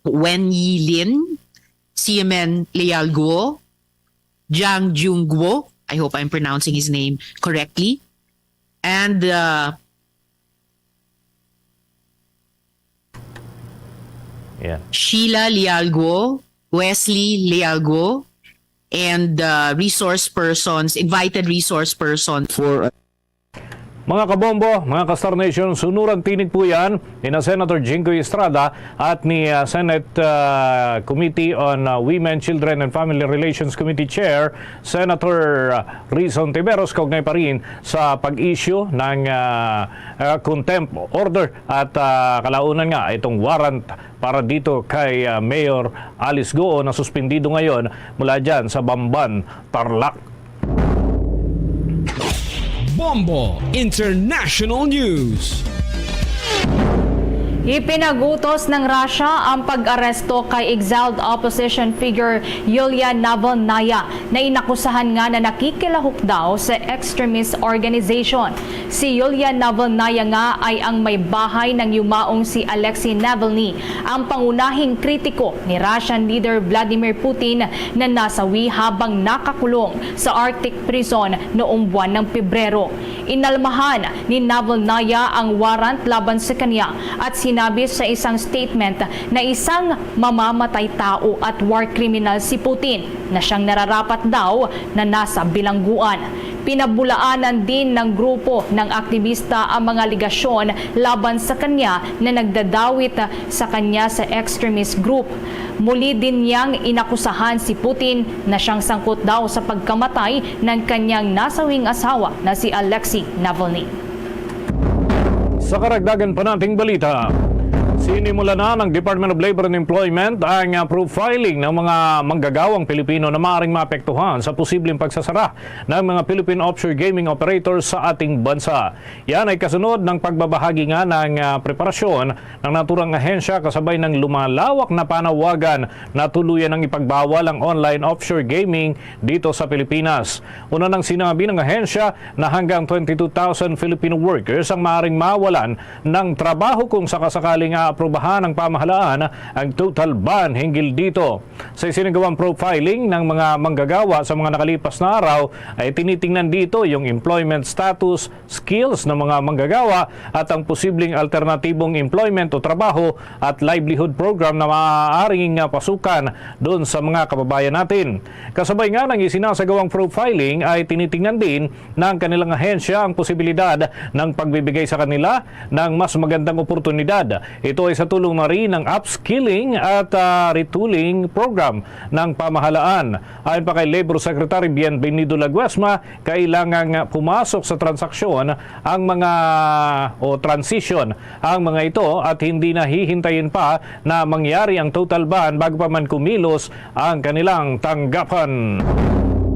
Wen Yi Lin, Simen Leal Guo, Jang Jung Guo, I hope I'm pronouncing his name correctly, and uh, Yeah. Sheila Leal Guo, Wesley Leal Guo, and uh, resource persons, invited resource person. For Mga kabombo, mga ka-Star Nation, sunuran tinig po yan ni na Senator Jinggoy Estrada at ni ah, Senate ah, Committee on ah, Women, Children and Family Relations Committee Chair Senator ah, Risa Ontiveros kaugnay pa rin sa pag-issue ng ah, ah, contempt order at ah, kalaunan nga itong warrant para dito kay ah, Mayor Alice Goo na suspindido ngayon mula dyan sa Bamban, Tarlac. Bombo International News. Ipinagutos ng Russia ang pag-aresto kay exiled opposition figure Yulia Navalnaya na inakusahan nga na nakikilahok daw sa extremist organization. Si Yulia Navalnaya nga ay ang may bahay ng yumaong si Alexei Navalny, ang pangunahing kritiko ni Russian leader Vladimir Putin na nasawi habang nakakulong sa Arctic prison noong buwan ng Pebrero. Inalmahan ni Navalnaya ang warrant laban sa kanya at sinabi sa isang statement na isang mamamatay tao at war criminal si Putin na siyang nararapat daw na nasa bilangguan. Pinabulaanan din ng grupo ng aktibista ang mga alegasyon laban sa kanya na nagdadawit sa kanya sa extremist group. Muli din niyang inakusahan si Putin na siyang sangkot daw sa pagkamatay ng kanyang nasawing asawa na si Alexei Navalny. Sa karagdagan pa nating balita, sinimulan na ng Department of Labor and Employment ang ah, profiling ng mga manggagawang Pilipino na maaaring maapektuhan sa posibleng pagsasara ng mga Philippine offshore gaming operators sa ating bansa. Yan ay kasunod ng pagbabahagi nga ng ah, preparasyon ng naturang ahensya kasabay ng lumalawak na panawagan na tuluyan ng ipagbawal ang online offshore gaming dito sa Pilipinas. Una nang sinabi ng ahensya na hanggang twenty-two thousand Filipino workers ang maaaring mawalan ng trabaho kung sakasakaling aprubahan ng pamahalaan ang total ban hinggil dito. Sa isinagawang profiling ng mga manggagawa sa mga nakalipas na araw, ay tinitingnan dito yung employment status, skills ng mga manggagawa at ang posibleng alternatibong employment o trabaho at livelihood program na maaaring, ah, pasukan doon sa mga kababayan natin. Kasabay nga ng isinasagawang profiling, ay tinitingnan din ng kanilang ahensya ang posibilidad ng pagbibigay sa kanila ng mas magandang oportunidad. Ito ay sa tulong na rin ng upskilling at, ah, retooling program ng pamahalaan. Ayon pa kay Labor Secretary Bienvenido Laguesma, kailangang pumasok sa transaksyon ang mga, o transition, ang mga ito at hindi na hihintayin pa na mangyari ang total ban bago pa man kumilos ang kanilang tanggapan.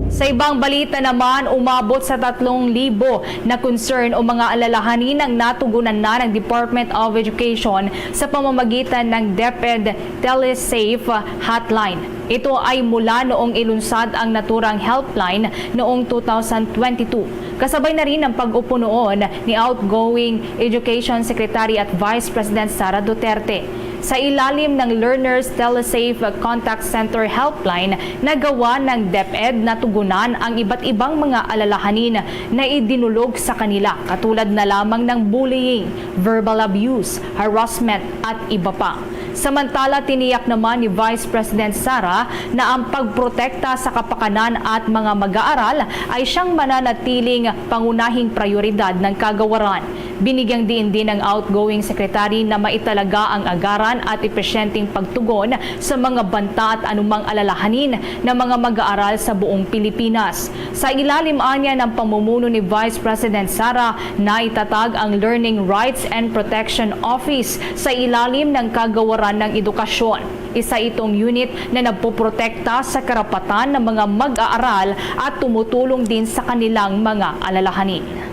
Sa ibang balita naman, umabot sa tatlong libo na concern o mga alalahanin ang natugunan na ng Department of Education sa pamamagitan ng DepEd TeleSafe Hotline. Ito ay mula noong ilunsad ang naturang helpline noong two thousand twenty-two. Kasabay na rin ang pag-upo noon ni outgoing Education Secretary at Vice President Sara Duterte. Sa ilalim ng Learners TeleSafe Contact Center Helpline, nagawa ng DepEd na tugunan ang iba't ibang mga alalahanin na idinulog sa kanila, katulad na lamang ng bullying, verbal abuse, harassment, at iba pa. Samantala, tiniyak naman ni Vice President Sara na ang pagprotekta sa kapakanan at mga mag-aaral ay siyang mananatiling pangunahing prioridad ng kagawaran. Binigyang diin din ang outgoing secretary na maitalaga ang agaran at episyenteng pagtugon sa mga banta at anumang alalahanin ng mga mag-aaral sa buong Pilipinas. Sa ilalim anya ng pamumuno ni Vice President Sara, naitatag ang Learning Rights and Protection Office sa ilalim ng Kagawaran ng Edukasyon. Isa itong unit na nagpoprotekta sa karapatan ng mga mag-aaral at tumutulong din sa kanilang mga alalahanin.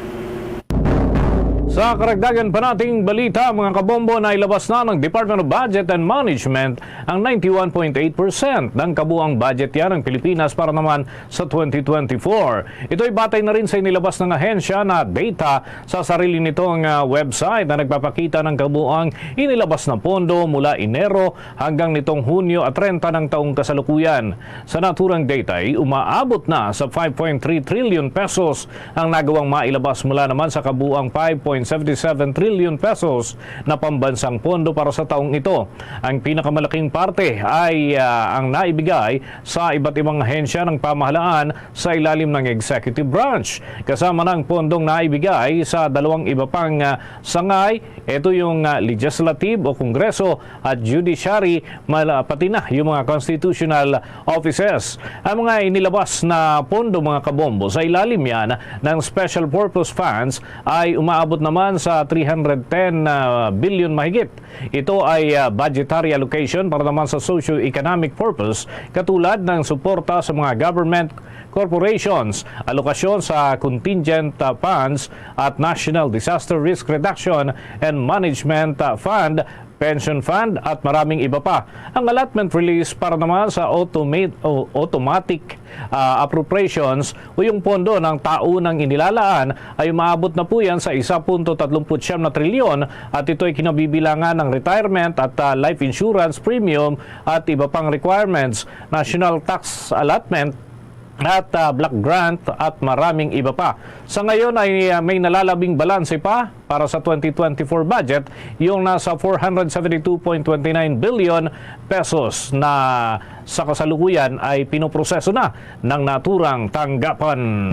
Sa karagdagan pa nating balita, mga kabombo, nailabas na ng Department of Budget and Management ang ninety-one point eight percent ng kabuang budget yan ng Pilipinas para naman sa twenty twenty-four. Ito'y batay na rin sa inilabas ng ahensya na data sa sarili nitong, ah, website na nagpapakita ng kabuang inilabas na pondo mula Enero hanggang nitong Hunyo at treinta ng taong kasalukuyan. Sa naturang data, ay umaabot na sa five point three trillion pesos ang nagawang mailabas mula naman sa kabuang five point seven seven trillion pesos na pambansang pondo para sa taong ito. Ang pinakamalaking parte ay, ah, ang naibigay sa iba't ibang ahensya ng pamahalaan sa ilalim ng executive branch, kasama na ang pondong naibigay sa dalawang iba pang, ah, sangay. Ito yung, ah, legislative o kongreso at judiciary, mala-, pati na yung mga constitutional offices. Ang mga inilabas na pondo, mga kabombo, sa ilalim yan ng special purpose funds ay umaabot naman sa three hundred ten, ah, billion mahigit. Ito ay, ah, budgetary allocation para naman sa socio-economic purpose, katulad ng suporta sa mga government, corporations, alokasyon sa contingent, ah, funds at National Disaster Risk Reduction and Management, ah, Fund, pension fund, at maraming iba pa. Ang allotment release para naman sa automate, o automatic, ah, appropriations o yung pondo ng taunang inilalaan ay umaabot na po yan sa isa punto tatlumpu't siyam na trilyon, at ito ay kinabibilangan ng retirement at, ah, life insurance premium at iba pang requirements, national tax allotment, at, ah, block grant at maraming iba pa. Sa ngayon ay, ah, may nalalabing balanse pa para sa twenty twenty-four budget, yung nasa four hundred seventy-two point twenty-nine billion pesos na sa kasalukuyan ay pinoproseso na ng naturang tanggapan.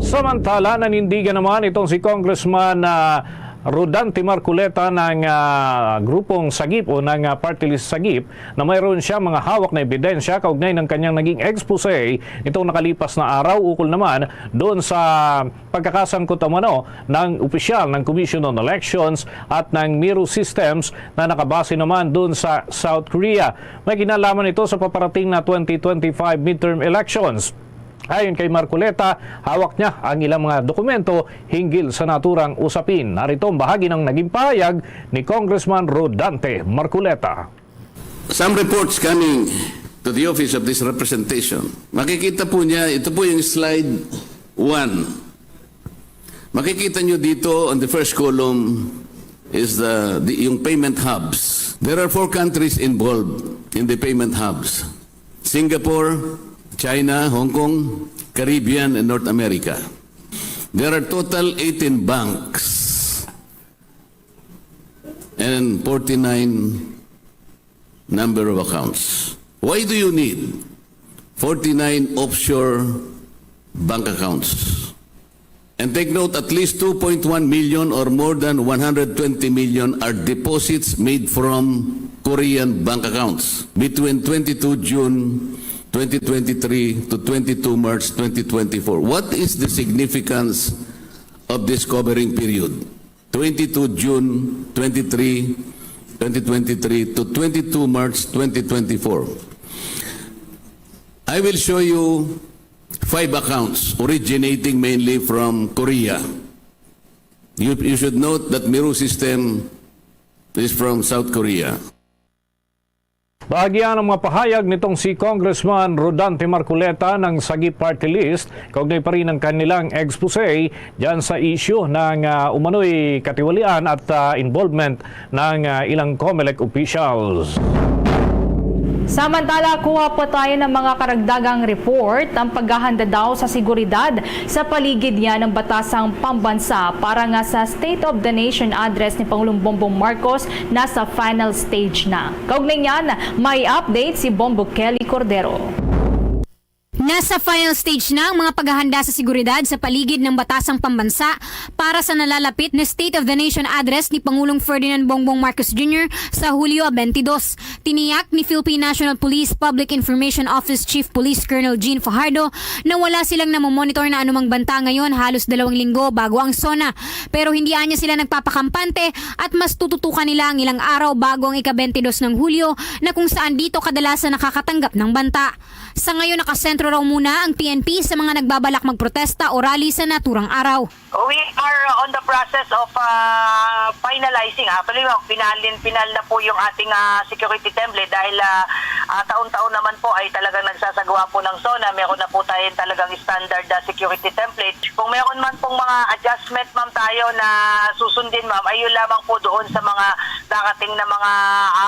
Samantala, nanindigan naman itong si Congressman, ah, Rodante Marcoleta ng, ah, grupong Sagip o ng, ah, Party List Sagip na mayroon siya mga hawak na ebidensya kaugnay ng kanyang naging expose nitong nakalipas na araw ukol naman doon sa pagkakasangkot umano ng opisyal ng Commission on Elections at ng Miro Systems na nakabase naman doon sa South Korea. May kinalaman ito sa paparating na twenty twenty-five midterm elections. Ayon kay Marcoleta, hawak niya ang ilang mga dokumento hinggil sa naturang usapin. Narito ang bahagi ng naging pahayag ni Congressman Rodante Marcoleta. Some reports coming to the office of this representation. Makikita po niya, ito po yung slide one. Makikita niyo dito on the first column, is the, the, yung payment hubs. There are four countries involved in the payment hubs: Singapore, China, Hong Kong, Caribbean, and North America. There are total eighteen banks and forty-nine number of accounts. Why do you need forty-nine offshore bank accounts? And take note, at least two point one million or more than one hundred twenty million are deposits made from Korean bank accounts between twenty-two June twenty twenty-three to twenty-two March twenty twenty-four. What is the significance of this covering period? Twenty-two June twenty-three, twenty twenty-three to twenty-two March twenty twenty-four. I will show you five accounts originating mainly from Korea. You, you should note that Miru System is from South Korea. Bahagi ang mga pahayag nitong si Congressman Rodante Marcoleta ng Sagi Party List, kaugnay pa rin ng kanilang expose dyan sa isyu ng, ah, umano'y katiwalian at, ah, involvement ng, ah, ilang Comelec officials. Samantala, kuha pa tayo ng mga karagdagang report. Ang paghahanda daw sa seguridad sa paligid niya ng batasang pambansa para nga sa State of the Nation Address ni Pangulong Bongbong Marcos nasa final stage na. Kaugnay niyan, may update si Bombo Kelly Cordero. Nasa final stage na ang mga paghahanda sa seguridad sa paligid ng batasang pambansa para sa nalalapit na State of the Nation Address ni Pangulong Ferdinand Bongbong Marcos Junior sa Hulyo twenty-two. Tiniyak ni Philippine National Police Public Information Office Chief Police Colonel Jean Fajardo na wala silang namomonitor na anumang banta ngayon halos dalawang linggo bago ang SONA. Pero hindi anya sila nagpapakampante at mas tututukan nila ang ilang araw bago ang ika-twenty-two ng Hulyo na kung saan dito kadalasan nakakatanggap ng banta. Sa ngayon, nakasentro raw muna ang P N P sa mga nagbabalak magprotesta o rally sa naturang araw. We are on the process of, ah, finalizing. Actually, ma'am, pinalin, pinal na po yung ating, ah, security template dahil, ah, ah, taon-taon naman po ay talagang nagsasagawa po ng SONA. Meron na po tayong talagang standard, ah, security template. Kung meron man pong mga adjustment, ma'am, tayo na susundin, ma'am, ay yun lamang po doon sa mga darating na mga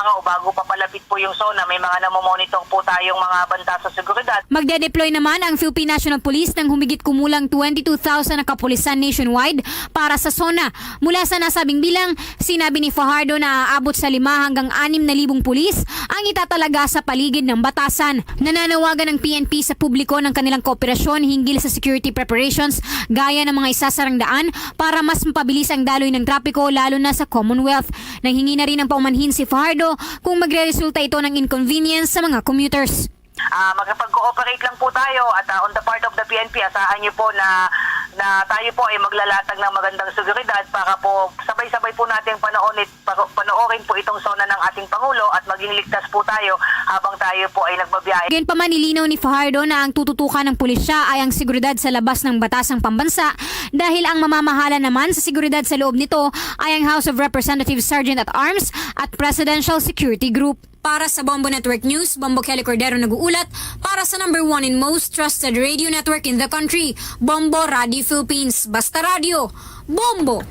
araw bago papalapit po yung SONA. May mga namomonitor po tayong mga banta sa seguridad. Magde-deploy naman ang Philippine National Police ng humigit kumulang twenty-two thousand na kapulisan nationwide para sa SONA. Mula sa nasabing bilang, sinabi ni Fajardo na aabot sa lima hanggang anim na libong pulis ang itatalaga sa paligid ng batasan. Nananawagan ang P N P sa publiko ng kanilang kooperasyon hinggil sa security preparations gaya ng mga isasarang daan para mas mapabilis ang daloy ng trapiko, lalo na sa Commonwealth. Nanghingi na rin ng paumanhin si Fajardo kung magreresulta ito ng inconvenience sa mga commuters. Ah, makipag-cooperate lang po tayo at, ah, on the part of the P N P, asahan niyo po na, na tayo po ay maglalatag ng magandang seguridad para po sabay-sabay po nating panoorin, pa-, panoorin po itong SONA ng ating Pangulo at maging ligtas po tayo habang tayo po ay nagbabiyahe. Gayunpaman, nilinaw ni Fajardo na ang tututukan ng pulisya ay ang seguridad sa labas ng batasang pambansa dahil ang mamamahala naman sa seguridad sa loob nito ay ang House of Representatives Sergeant at Arms at Presidential Security Group. Para sa Bombo Network News, Bombo Kelly Cordero nag-uulat para sa number one and most trusted radio network in the country, Bombo Radio Philippines. Basta radyo, Bombo!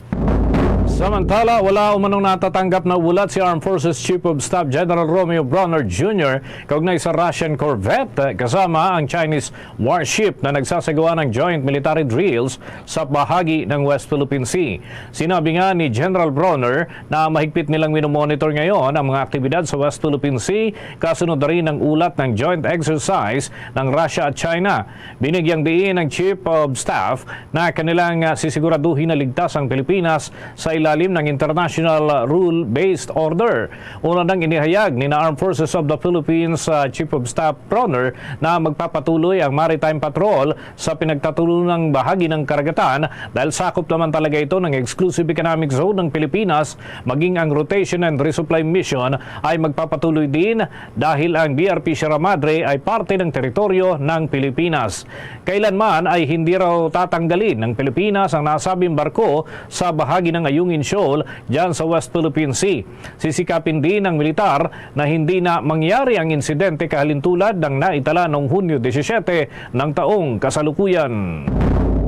Samantala, wala umanong natatanggap na ulat si Armed Forces Chief of Staff General Romeo Brawner Junior kaugnay sa Russian corvette, eh, kasama ang Chinese warship na nagsasagawa ng joint military drills sa bahagi ng West Philippine Sea. Sinabi nga ni General Brawner na mahigpit nilang minomonitor ngayon ang mga aktibidad sa West Philippine Sea, kasunod na rin ng ulat ng joint exercise ng Russia at China. Binigyang diin ng Chief of Staff na kanilang, ah, sisiguraduhin na ligtas ang Pilipinas sa ilalim ng international rule-based order. Una nang inihayag ni na Armed Forces of the Philippines, ah, Chief of Staff Brawner na magpapatuloy ang maritime patrol sa pinagtatalunang bahagi ng karagatan dahil sakop naman talaga ito ng exclusive economic zone ng Pilipinas, maging ang rotation and resupply mission ay magpapatuloy din dahil ang B R P Sierra Madre ay parte ng teritoryo ng Pilipinas. Kailanman ay hindi raw tatanggalin ng Pilipinas ang nasabing barko sa bahagi ng Ayungin Shoal dyan sa West Philippine Sea. Sisikapin din ng militar na hindi na mangyari ang insidente kahalintulad ng naitala noong Hunyo disisiete ng taong kasalukuyan.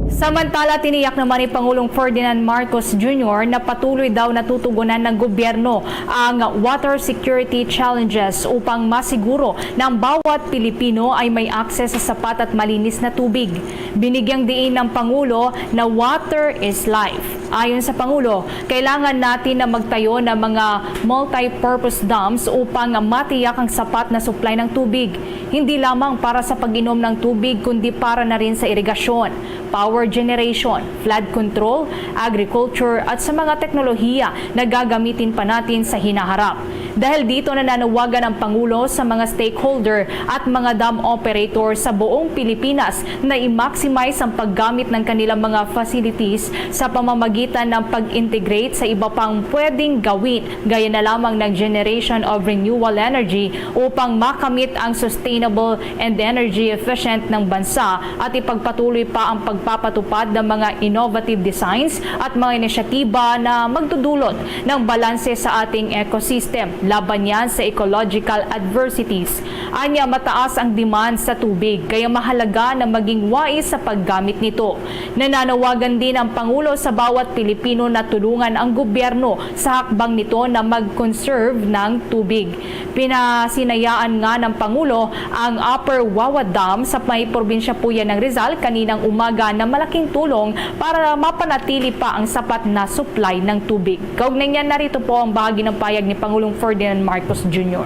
Samantala, tiniyak naman ni Pangulong Ferdinand Marcos Junior na patuloy daw natutugunan ng gobyerno ang water security challenges upang masiguro na ang bawat Pilipino ay may akses sa sapat at malinis na tubig. Binigyang diin ng Pangulo na water is life. Ayon sa Pangulo, kailangan natin na magtayo ng mga multi-purpose dams upang matiyak ang sapat na supply ng tubig, hindi lamang para sa pag-inom ng tubig kundi para na rin sa irigasyon, power generation, flood control, agriculture at sa mga teknolohiya na gagamitin pa natin sa hinaharap. Dahil dito, nananawagan ang Pangulo sa mga stakeholder at mga dam operator sa buong Pilipinas na i-maximize ang paggamit ng kanilang mga facilities sa pamamagitan ng pag-integrate sa iba pang pwedeng gawin, gaya na lamang ng generation of renewable energy upang makamit ang sustainable and energy efficient ng bansa at ipagpatuloy pa ang pagpapatupad ng mga innovative designs at mga inisyatiba na magdudulot ng balanse sa ating ecosystem laban yan sa ecological adversities. Anya, mataas ang demand sa tubig, kaya mahalaga na maging wais sa paggamit nito. Nananawagan din ang Pangulo sa bawat Pilipino na tulungan ang gobyerno sa hakbang nito na mag-conserve ng tubig. Pinasinayaan nga ng Pangulo ang Upper Wawa Dam sa may probinsya po yan ng Rizal kaninang umaga na malaking tulong para mapanatili pa ang sapat na supply ng tubig. Kaugnay niyan, narito po ang bahagi ng payag ni Pangulong Ferdinand Marcos Junior.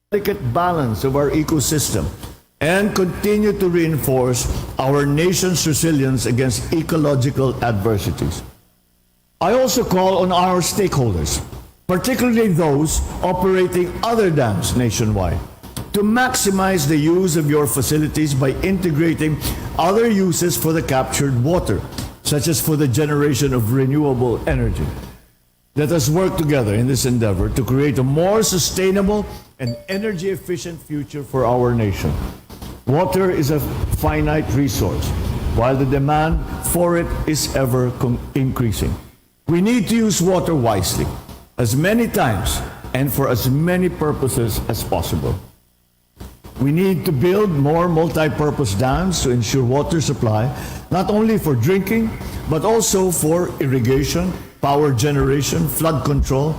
Delicate balance of our ecosystem and continue to reinforce our nation's resilience against ecological adversities. I also call on our stakeholders, particularly those operating other dams nationwide, to maximize the use of your facilities by integrating other uses for the captured water, such as for the generation of renewable energy. Let us work together in this endeavor to create a more sustainable and energy-efficient future for our nation. Water is a finite resource, while the demand for it is ever con- increasing. We need to use water wisely, as many times and for as many purposes as possible. We need to build more multi-purpose dams to ensure water supply, not only for drinking, but also for irrigation, power generation, flood control,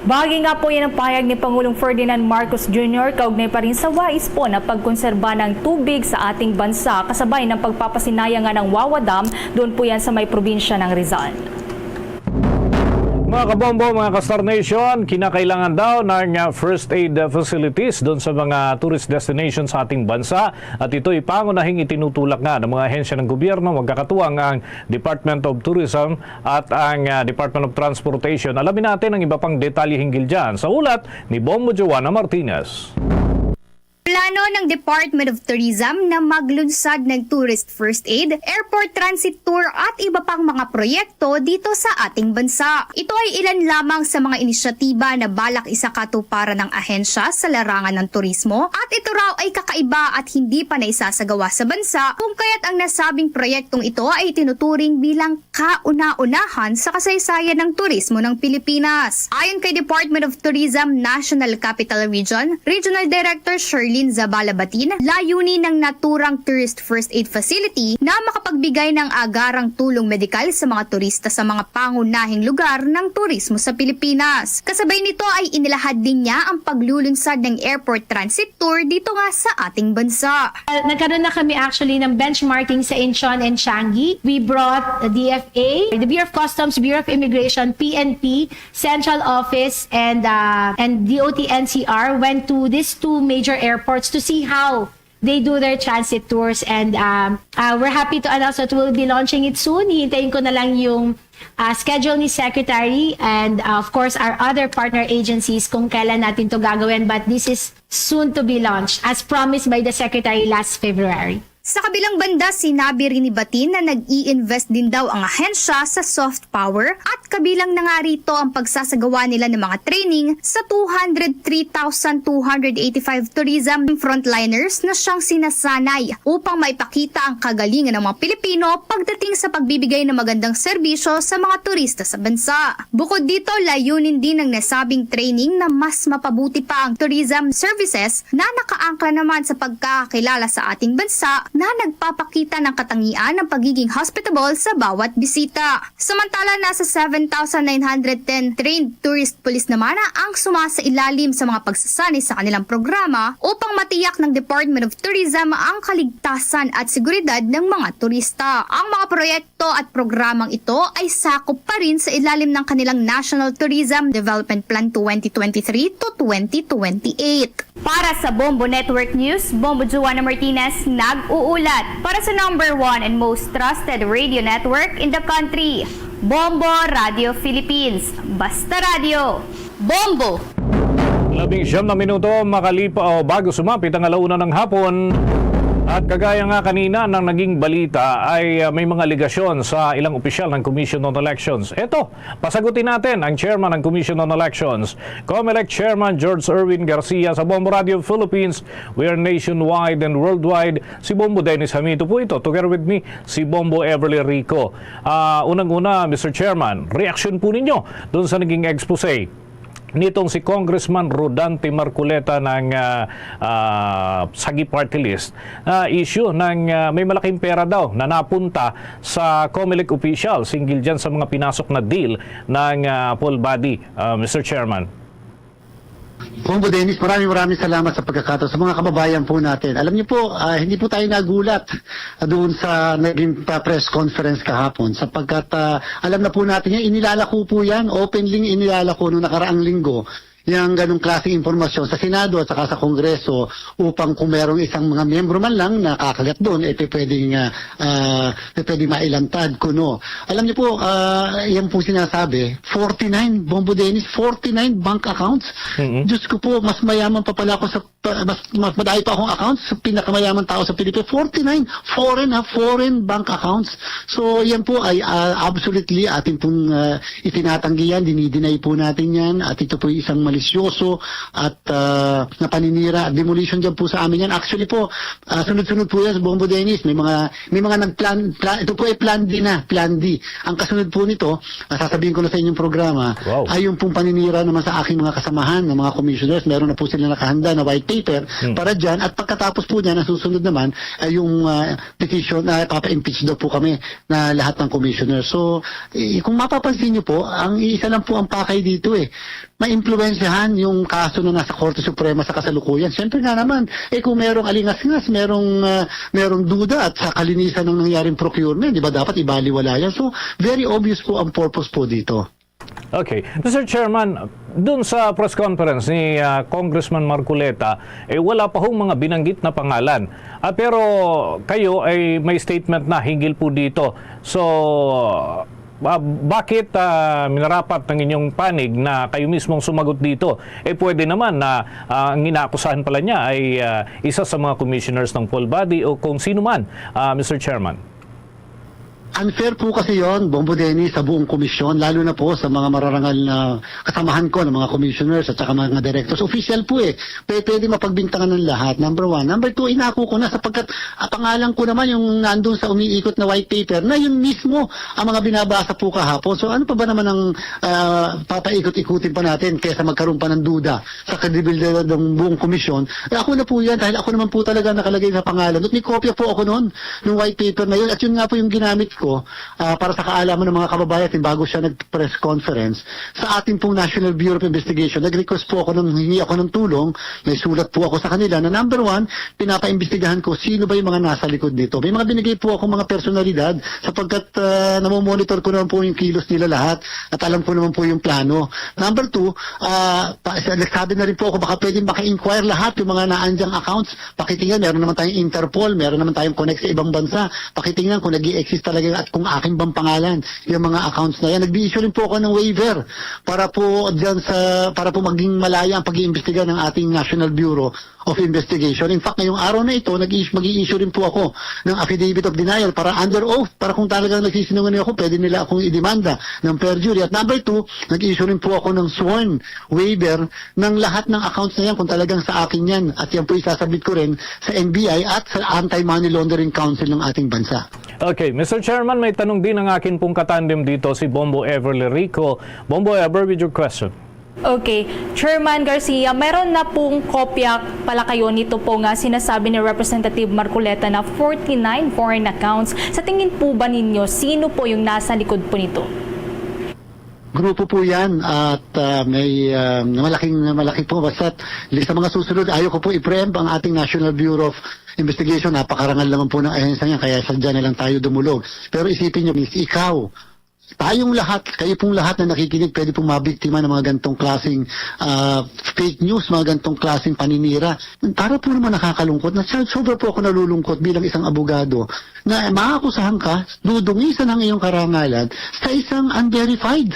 Bahagi nga po yan ang pahayag ni Pangulong Ferdinand Marcos Junior kaugnay pa rin sa wais po na pagkonserba ng tubig sa ating bansa kasabay ng pagpapasinaya nga ng Wawa Dam doon po yan sa may probinsya ng Rizal. Mga kabombo, mga ka-Star Nation, kinakailangan daw ng uh, first aid uh, facilities doon sa mga tourist destinations sa ating bansa at ito'y pangunahing itinutulak nga ng mga ahensya ng gobyerno, magkakatuwang ang Department of Tourism at ang uh, Department of Transportation. Alamin natin ang iba pang detalye hinggil dyan sa ulat ni Bombo Joanna Martinez. Plano ng Department of Tourism na maglunsad ng Tourist First Aid, Airport Transit Tour at iba pang mga proyekto dito sa ating bansa. Ito ay ilan lamang sa mga inisyatiba na balak isakatuparan ng ahensya sa larangan ng turismo at ito raw ay kakaiba at hindi pa naisasagawa sa bansa kung kaya't ang nasabing proyektong ito ay tinuturing bilang kauna-unahan sa kasaysayan ng turismo ng Pilipinas. Ayon kay Department of Tourism National Capital Region Regional Director Sherlyn Zabala Batin, layunin ng naturang Tourist First Aid Facility na makapagbigay ng agarang tulong medikal sa mga turista sa mga pangunahing lugar ng turismo sa Pilipinas. Kasabay nito ay inilahad din niya ang paglulunsad ng airport transit tour dito nga sa ating bansa. Uh, nagkaroon na kami actually ng benchmarking sa Incheon and Changi. We brought the D F A, the Bureau of Customs, Bureau of Immigration, P N P, Central Office, and uh, and D O T N C R went to these two major airports to see how they do their transit tours, and um, uh, we're happy to announce that we'll be launching it soon. Hihintayin ko na lang yung uh, schedule ni Secretary and uh, of course our other partner agencies kung kailan natin to gagawin, but this is soon to be launched as promised by the Secretary last February. Sa kabilang banda, sinabi rin ni Batin na nag-i-invest din daw ang ahensya sa soft power at kabilang na nga rito ang pagsasagawa nila ng mga training sa two hundred three thousand two hundred eighty-five tourism frontliners na siyang sinasanay upang maipakita ang kagalingan ng mga Pilipino pagdating sa pagbibigay ng magandang serbisyo sa mga turista sa bansa. Bukod dito, layunin din ng nasabing training na mas mapabuti pa ang tourism services na nakaangkla naman sa pagkakakilala sa ating bansa na nagpapakita ng katangian ng pagiging hospitable sa bawat bisita. Samantala, nasa seven thousand nine hundred ten trained tourist police naman ang sumasailalim sa mga pagsasanay sa kanilang programa upang matiyak ng Department of Tourism ang kaligtasan at seguridad ng mga turista. Ang mga proyekto at programang ito ay sakop pa rin sa ilalim ng kanilang National Tourism Development Plan twenty twenty-three to twenty twenty-eight. Para sa Bombo Network News, Bombo Joanna Martinez nag-uulat. Para sa number one and most trusted radio network in the country, Bombo Radio Philippines. Basta Radio, Bombo! Labing siyam na minuto makalipa o bago sumapit ang alauna ng hapon. At kagaya nga kanina ng naging balita ay, ah, may mga alegasyon sa ilang opisyal ng Commission on Elections. Eto, pasagutin natin ang chairman ng Commission on Elections, Comelec Chairman George Erwin Garcia sa Bombo Radio Philippines. We are nationwide and worldwide. Si Bombo Dennis Hamito po ito. Together with me, si Bombo Everly Rico. Ah, unang-una, Mister Chairman, reaksyon po ninyo doon sa naging expose nitong si Congressman Rodante Marcoleta ng, ah, ah, Sagi Party List, ah, issue ng, ah, may malaking pera daw na napunta sa Comelec official hinggil dyan sa mga pinasok na deal ng, ah, poll body, ah, Mister Chairman. Bombo Dennis, maraming maraming salamat sa pagkakataon sa mga kababayan po natin. Alam niyo po, ah, hindi po tayo nagulat, ah, doon sa naging pa-, press conference kahapon sapagkat, ah, alam na po natin yan, inilalako po yan, openly inilalako noong nakaraang linggo yung ganong klaseng impormasyon sa Senado at saka sa Kongreso upang kung merong isang mga miyembro man lang na kakagat doon, eh, pe-, pwedeng, ah, ah, pe-, pwedeng mailantad kuno. Alam niyo po, ah, yan po sinasabi, forty-nine, Bombo Dennis, forty-nine bank accounts. Mm-mm. Diyos ko po, mas mayaman pa pala ako sa pa-, mas, mas madami pa akong accounts sa pinakamayaman tao sa Pilipinas. Forty-nine foreign, ha, foreign bank accounts. So, yan po ay, ah, absolutely atin pong, ah, itinatanggi yan, dinidinay po natin yan, at ito po ay isang malisyoso at, ah, na paninira, demolition dyan po sa amin yan. Actually po, ah, sunod-sunod po yan sa Bombo Dennis. May mga, may mga nagplan, pla-, ito po ay plan D na, plan D. Ang kasunod po nito, ah, sasabihin ko na sa inyong programa, Wow. ay yung pong paninira naman sa aking mga kasamahan, ng mga commissioners. Meron na po sila nakahanda na white paper Hmm. para dyan. At pagkatapos po niyan, ang susunod naman ay yung, ah, petition na papa-impeach daw po kami na lahat ng commissioners. So, eh, kung mapapansin niyo po, ang isa lang po ang pakay dito eh. Maimpluwensyahan yung kaso na nasa Korte Suprema sa kasalukuyan. Siyempre nga naman, eh, kung merong alingas-ngas, merong, ah, merong duda at sa kalinisan ng nangyaring procurement, di ba dapat ibaliwala yan? So, very obvious po ang purpose po dito. Okay. Mister Chairman, dun sa press conference ni, ah, Congressman Marcoleta, eh, wala pa hong mga binanggit na pangalan. Ah, pero kayo ay may statement na hinggil po dito. So, ah, bakit, ah, minarapat ng inyong panig na kayo mismong sumagot dito? Eh, pwede naman na, ah, ang inaakusahan pala niya ay, ah, isa sa mga commissioners ng poll body o kung sino man, ah, Mister Chairman. Unfair po kasi yon, Bombo Dennis, sa buong komisyon, lalo na po sa mga mararangal na kasamahan ko, ng mga commissioners at saka mga directors. Official po eh. Pwede, pwede mapagbintangan ng lahat, number one. Number two, inako ko na sapagkat, ah, pangalan ko naman yung nandun sa umiikot na white paper na yun mismo ang mga binabasa po kahapon. So ano pa ba naman ang, ah, papaikot-ikutin pa natin kaysa magkaroon pa ng duda sa kredibilidad ng buong komisyon? Eh, ako na po yan dahil ako naman po talaga nakalagay sa pangalan. At may kopya po ako noon ng white paper na yun. At yun nga po yung ginamit ko, ah, para sa kaalaman ng mga kababayan natin bago siya nag-press conference sa ating pong National Bureau of Investigation. Nag-request po ako ng, hingi ako ng tulong, may sulat po ako sa kanila na number one, pinapaimbestigahan ko sino ba yung mga nasa likod nito. May mga binigay po ako mga personalidad sapagkat, ah, namomonitor ko naman po yung kilos nila lahat at alam ko naman po yung plano. Number two, ah, pa, sa, nagsabi na rin po ako, baka pwedeng maka-inquire lahat yung mga naandyang accounts. Pakitingnan, meron naman tayong Interpol, meron naman tayong connect sa ibang bansa. Pakitingnan kung nag-i-exist talaga at kung akin bang pangalan yung mga accounts na yan. Nag-i-issue rin po ako ng waiver para po dyan sa, para po maging malaya ang pag-iimbestiga ng ating National Bureau of Investigation. In fact, ngayong araw na ito, nag-i-, mag-i-issue rin po ako ng affidavit of denial para under oath, para kung talagang nagsisinungaling ako, pwede nila akong idemanda ng perjury. At number two, nag-issue rin po ako ng sworn waiver ng lahat ng accounts na yan kung talagang sa akin yan. At yan po isasabit ko rin sa N B I at sa Anti-Money Laundering Council ng ating bansa. Okay, Mister Chairman, may tanong din ang akin pong katandem dito, si Bombo Everly Rico. Bombo Ever, with your question. Okay. Chairman Garcia, meron na pong kopya pala kayo nito po nga sinasabi ni Representative Marcoleta na forty-nine foreign accounts. Sa tingin po ba ninyo, sino po yung nasa likod po nito? Grupo po yan at ah, may ah, malaking malaki po. Basta sa mga susunod, ayaw ko po i-preempt ang ating National Bureau of Investigation. Napakarangal naman po ng ahensya niya, kaya sadya na lang tayo dumulog. Pero isipin niyo, Miss, ikaw, tayong lahat, kayo pong lahat na nakikinig, pwede pong mabiktima ng mga gantong klaseng ah, fake news, mga gantong klaseng paninira. Para po naman nakakalungkot na so- sobra po ako nalulungkot bilang isang abogado na maakusahan ka, dudungisan ang iyong karangalan sa isang unverified.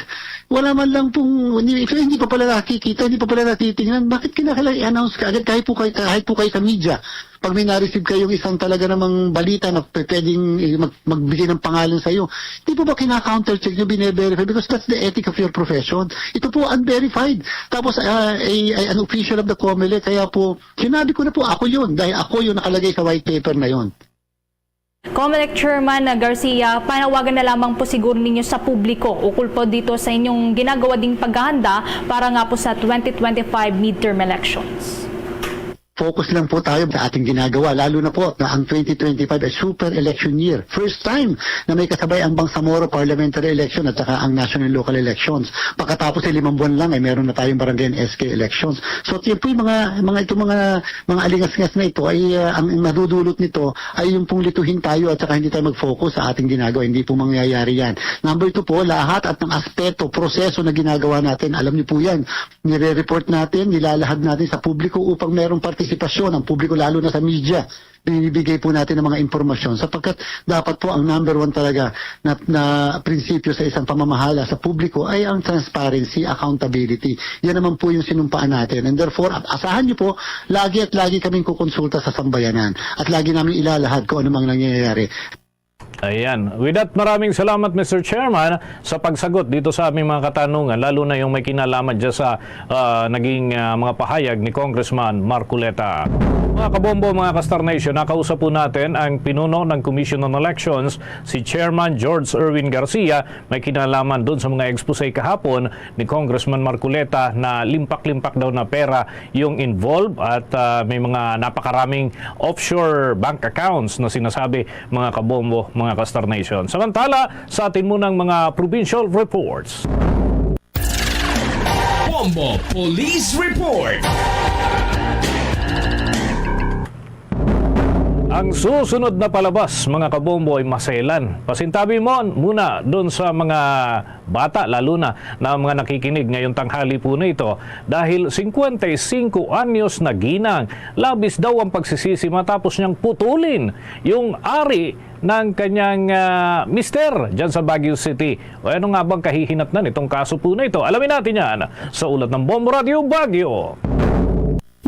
Wala man lang pong, hindi, hindi pa pala nakikita, hindi pa pala natitingnan. Bakit kinakailangan i-announce ka agad kahit po kayo, kahit po kayo sa media? Pag may na-receive kayong isang talaga namang balita na p- pwedeng eh, mag, magbigay ng pangalan sa iyo, di po ba kina-counter-check nyo, bine-verify? Because that's the ethic of your profession. Ito po, unverified. Tapos, ah, a, a, an official of the COMELEC, kaya po, sinabi ko na po, ako yun. Dahil ako yung nakalagay sa white paper na yun. COMELEC Chairman Garcia, panawagan na lamang po siguro ninyo sa publiko ukol po dito sa inyong ginagawa ding paghahanda para nga po sa twenty twenty-five midterm elections. Focus lang po tayo sa ating ginagawa, lalo na po na ang twenty twenty-five ay super election year. First time na may kasabay ang Bangsamoro parliamentary election at saka ang national and local elections. Pagkatapos ay limang buwan lang ay meron na tayong barangay and S K elections. So, yun po yung mga, mga, itong mga, mga alingas-ngas na ito ay ah, ang madudulot nito ay yung pong lituhin tayo at saka hindi tayo mag-focus sa ating ginagawa. Hindi po mangyayari yan. Number two po, lahat at ng aspeto, proseso na ginagawa natin, alam niyo po yan, nire-report natin, nilalahad natin sa publiko upang merong partisipasyon ang publiko, lalo na sa media. Binibigay po natin ang mga impormasyon sapagkat dapat po ang number one talaga na, na prinsipyo sa isang pamamahala sa publiko ay ang transparency, accountability. Yan naman po yung sinumpaan natin. And therefore, asahan niyo po, lagi at lagi kaming kukonsulta sa sambayanan at lagi namin ilalahad kung ano mang nangyayari. Ayan. With that, maraming salamat, Mister Chairman, sa pagsagot dito sa aming mga katanungan, lalo na yung may kinalaman dyan sa ah, naging ah, mga pahayag ni Congressman Marcoleta. Mga kabombo, mga ka-Star Nation, nakausap po natin ang pinuno ng Commission on Elections, si Chairman George Erwin Garcia, may kinalaman doon sa mga expose kahapon ni Congressman Marcoleta na limpak-limpak daw na pera yung involved at ah, may mga napakaraming offshore bank accounts na sinasabi, mga kabombo, mga ka-Star Nation. Samantala, sa atin munang mga provincial reports. Bombo Police Report. Ang susunod na palabas, mga kabombo, ay maselan. Pasintabi mo muna doon sa mga bata, lalo na na mga nakikinig ngayong tanghali po na ito, dahil singkwenta y singko anyos na ginang, labis daw ang pagsisisi matapos niyang putulin yung ari ng kanyang ah, mister dyan sa Baguio City. O ano nga bang kahihinatnan itong kaso po na ito? Alamin natin yan sa ulat ng Bombo Radio Baguio.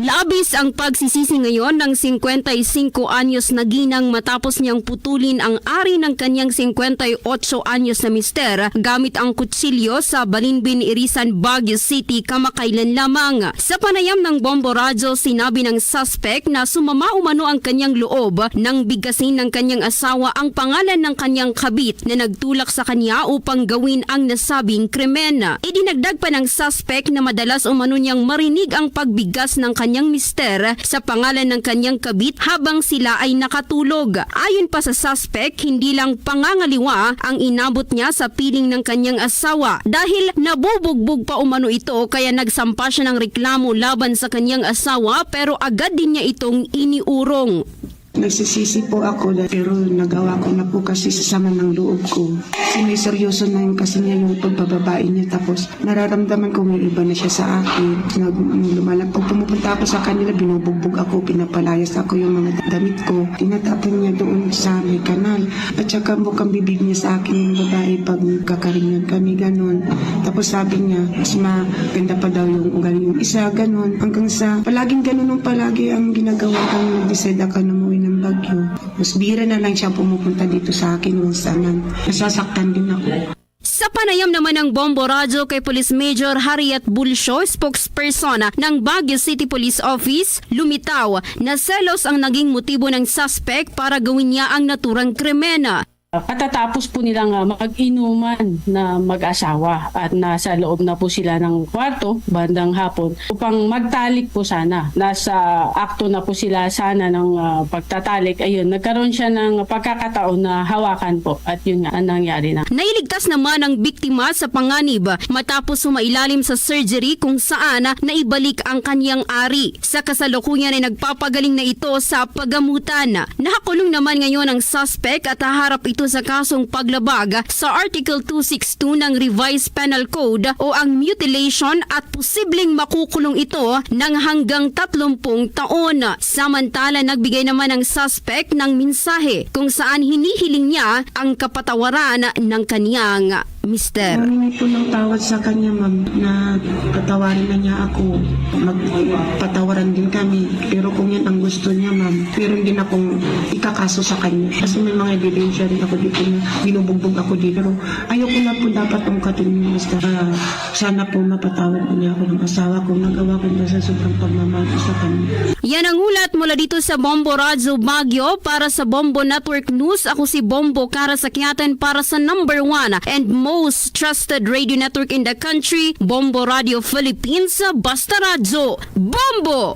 Labis ang pagsisisi ngayon ng singkwenta y singko anyos na ginang matapos niyang putulin ang ari ng kanyang singkwenta y otso anyos na mister gamit ang kutsilyo sa Balinbin, Irisan, Baguio City kamakailan lamang. Sa panayam ng Bombo Radyo, sinabi ng suspect na sumama umano ang kanyang loob nang bigkasin ng kanyang asawa ang pangalan ng kanyang kabit na nagtulak sa kanya upang gawin ang nasabing krimen. Idinagdag pa ng suspect na madalas umano niyang marinig ang pagbigkas ng kanyang mister sa pangalan ng kanyang kabit habang sila ay nakatulog. Ayon pa sa suspect, hindi lang pangangaliwa ang inabot niya sa piling ng kanyang asawa dahil nabubugbog pa umano ito kaya nagsampa siya ng reklamo laban sa kanyang asawa pero agad din niya itong iniurong. Nagsisisi po ako, pero nagawa ko na po kasi sa sama ng loob ko. Kasi may seryoso na yung kasi niya yung pagbababae niya. Tapos nararamdaman ko may iba na siya sa akin. Nag, lumalap, pag pumupunta ako sa kanila, binubugbog ako, pinapalayas ako yung mga damit ko. Tinatapon niya doon sa may kanal. At saka bukang bibig niya sa akin yung babae pag kakaringan kami, ganun. Tapos sabi niya, mas maganda pa daw yung ugali yung isa, ganun. Hanggang sa palaging ganun ang palagi ang ginagawa ko nung nag-decide ako na umuwi ng Baguio. Tapos bira na lang siya pumupunta dito sa akin minsan. Nasasaktan din ako. Sa panayam naman ng Bombo Radyo kay Police Major Harriet Bulsyo, spokesperson ng Baguio City Police Office, lumitaw na selos ang naging motibo ng suspect para gawin niya ang naturang krimen. Katatapos po nilang, ah, mag-inuman na mag-asawa at nasa loob na po sila ng kwarto bandang hapon upang magtalik po sana. Nasa akto na po sila sana ng, ah, pagtatalik. Ayun, nagkaroon siya ng pagkakataon na hawakan po at yun nga ang nangyari na. Nailigtas naman ang biktima sa panganib matapos sumailalim sa surgery kung saan naibalik ang kanyang ari. Sa kasalukuyan ay nagpapagaling na ito sa pagamutan. Nakakulong naman ngayon ang suspect at haharap ito sa kasong paglabag sa Article two six two ng Revised Penal Code o ang mutilation at posibleng makukulong ito ng hanggang tatlumpung taon. Samantala, nagbigay naman ang suspect ng mensahe kung saan hinihiling niya ang kapatawaran ng kanyang mister. Humingi po ng tawad sa kanya, ma'am, na patawarin na niya ako. Magpatawaran din kami. Pero kung yan ang gusto niya, ma'am, meron din akong ikakaso sa kanya. Kasi may mga ebidensya rin ako dito na binubugbog ako dito. Pero ayoko na po dapat ungkatin yung basta. Ah, sana po mapatawad po niya ako ng asawa ko. Nagawa ko na sa sobrang pagmamahal ko sa kanya. Yan ang hulat mula dito sa Bombo Radyo Baguio. Para sa Bombo Network News, ako si Bombo Kara Sakiatan para sa number one and most trusted radio network in the country, Bombo Radio Philippines, Basta Radyo, Bombo!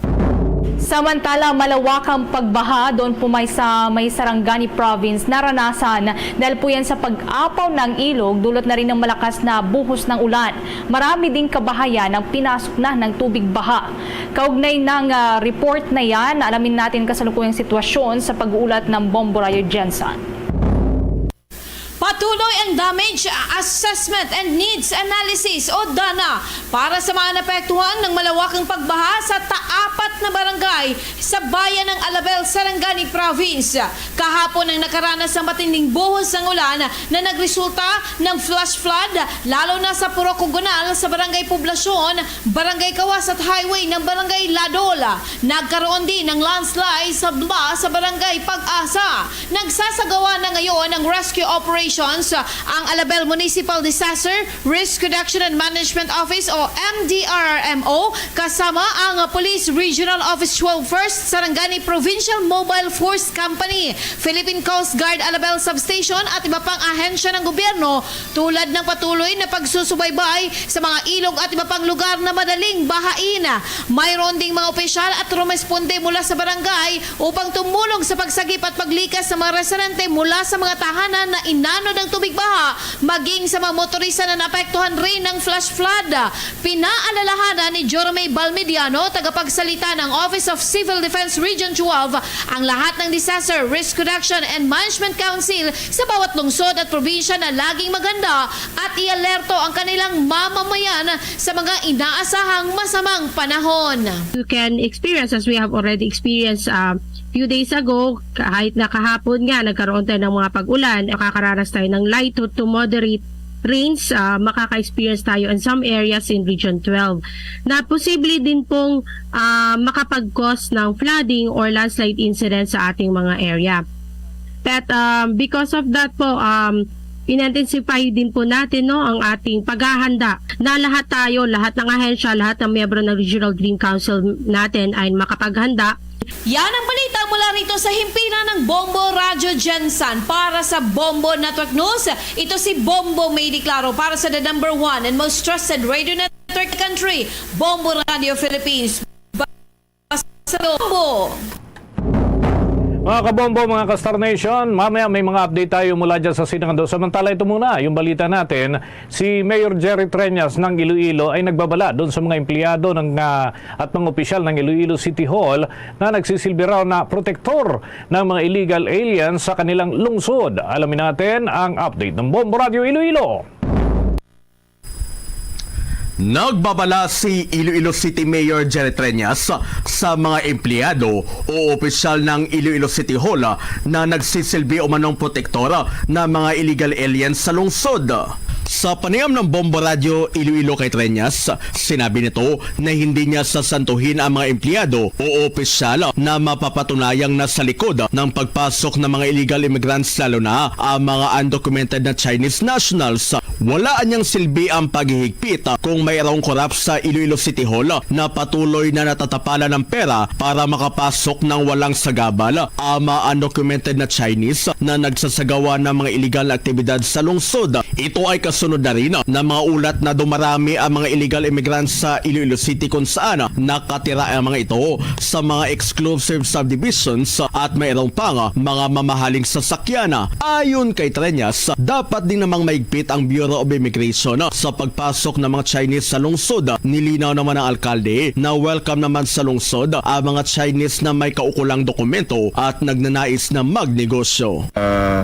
Samantala, malawakang pagbaha doon po may sa may Sarangani Province naranasan dahil po yan sa pag-apaw ng ilog, dulot na rin ng malakas na buhos ng ulan. Marami ding kabahayan ang pinasok na ng tubig baha. Kaugnay ng, ah, report na yan, alamin natin kasalukuyang sitwasyon sa pag-uulat ng Bombo Rayo Jensen. Patuloy ang Damage Assessment and Needs Analysis o DANA para sa mga naapektuhan ng malawakang pagbaha sa taapat na barangay sa bayan ng Alabel, Sarangani Province. Kahapon ang nakaranas ng matinding buhos ng ulan na nagresulta ng flash flood, lalo na sa Purok Ugonal sa Barangay Poblacion, Barangay Cawas at highway ng Barangay Ladol. Nagkaroon din ng landslide sa Bla sa Barangay Pag-asa. Nagsasagawa na ngayon ng rescue operations ang Alabel Municipal Disaster Risk Reduction and Management Office o M D R R M O, kasama ang Police Regional Office twelve First Sarangani Provincial Mobile Force Company, Philippine Coast Guard Alabel Substation at iba pang ahensya ng gobyerno, tulad ng patuloy na pagsusubaybay sa mga ilog at iba pang lugar na madaling bahain. Mayroon ding mga opisyal at rumesponde mula sa barangay upang tumulong sa pagsagip at paglikas sa mga residente mula sa mga tahanan na inanod ng tubig baha, maging sa mga motorista na naapektuhan rin ng flash flood. Pinaalalahanan ni Jorome Balmediano, tagapagsalita ng Office of Civil Defense Region twelve, ang lahat ng Disaster Risk Reduction and Management Council sa bawat lungsod at probinsya na laging maghanda at ialerto ang kanilang mamamayan sa mga inaasahang masamang panahon. You can experience, as we have already experienced, uh, few days ago, kahit na kahapon nga nagkaroon tayo ng mga pag-ulan, makakaranas tayo ng light to, to moderate rains, ah, makaka-experience tayo in some areas in Region twelve na posible din pong, ah, makapag-cause ng flooding or landslide incidents sa ating mga area. But, um, because of that po, um, in-intensify din po natin, no, ang ating paghahanda na lahat tayo, lahat ng ahensya, lahat ng miyembro ng Regional Green Council natin ay makapaghanda. Yan ang balita mula rito sa himpilan ng Bombo Radyo Gensan. Para sa Bombo Network News, ito si Bombo May Di Claro para sa the number one and most trusted radio network in the country, Bombo Radio Philippines. Basta Bombo! Mga kabombo, mga ka-Star Nation, mamaya may mga update tayo mula dyan sa Senado. Samantala, ito muna yung balita natin. Si Mayor Jerry Treñas ng Iloilo ay nagbabala doon sa mga empleyado ng, ah, at mga opisyal ng Iloilo City Hall na nagsisilbi raw na protektor ng mga illegal aliens sa kanilang lungsod. Alamin natin ang update ng Bombo Radio Iloilo. Nagbabala si Iloilo City Mayor Jerry Treñas sa mga empleyado o opisyal ng Iloilo City Hall na nagsisilbi umanong protektor ng mga illegal aliens sa lungsod. Sa panayam ng Bombo Radyo Iloilo kay Treñas, sinabi nito na hindi niya sasantuhin ang mga empleyado o opisyal na mapapatunayang nasa likod ng pagpasok ng mga illegal immigrants, lalo na ang mga undocumented na Chinese nationals. Wala anyang silbi ang paghihigpit kung mayroong korap sa Iloilo City Hall na patuloy na natatapalan ng pera para makapasok ng walang sagabal ang mga undocumented na Chinese na nagsasagawa ng mga iligal na aktibidad sa lungsod. Ito ay kasunod na rin ng mga ulat na dumarami ang mga illegal immigrants sa Iloilo City, kung saan nakatira ang mga ito sa mga exclusive subdivisions at mayroon pang mga mamahaling sasakyan. Ayon kay Treñas, dapat din namang maigpit ang Bureau of Immigration sa pagpasok ng mga Chinese sa lungsod. Nilinaw naman ng alkalde na welcome naman sa lungsod ang mga Chinese na may kaukulang dokumento at nagnanais na magnegosyo. Uh,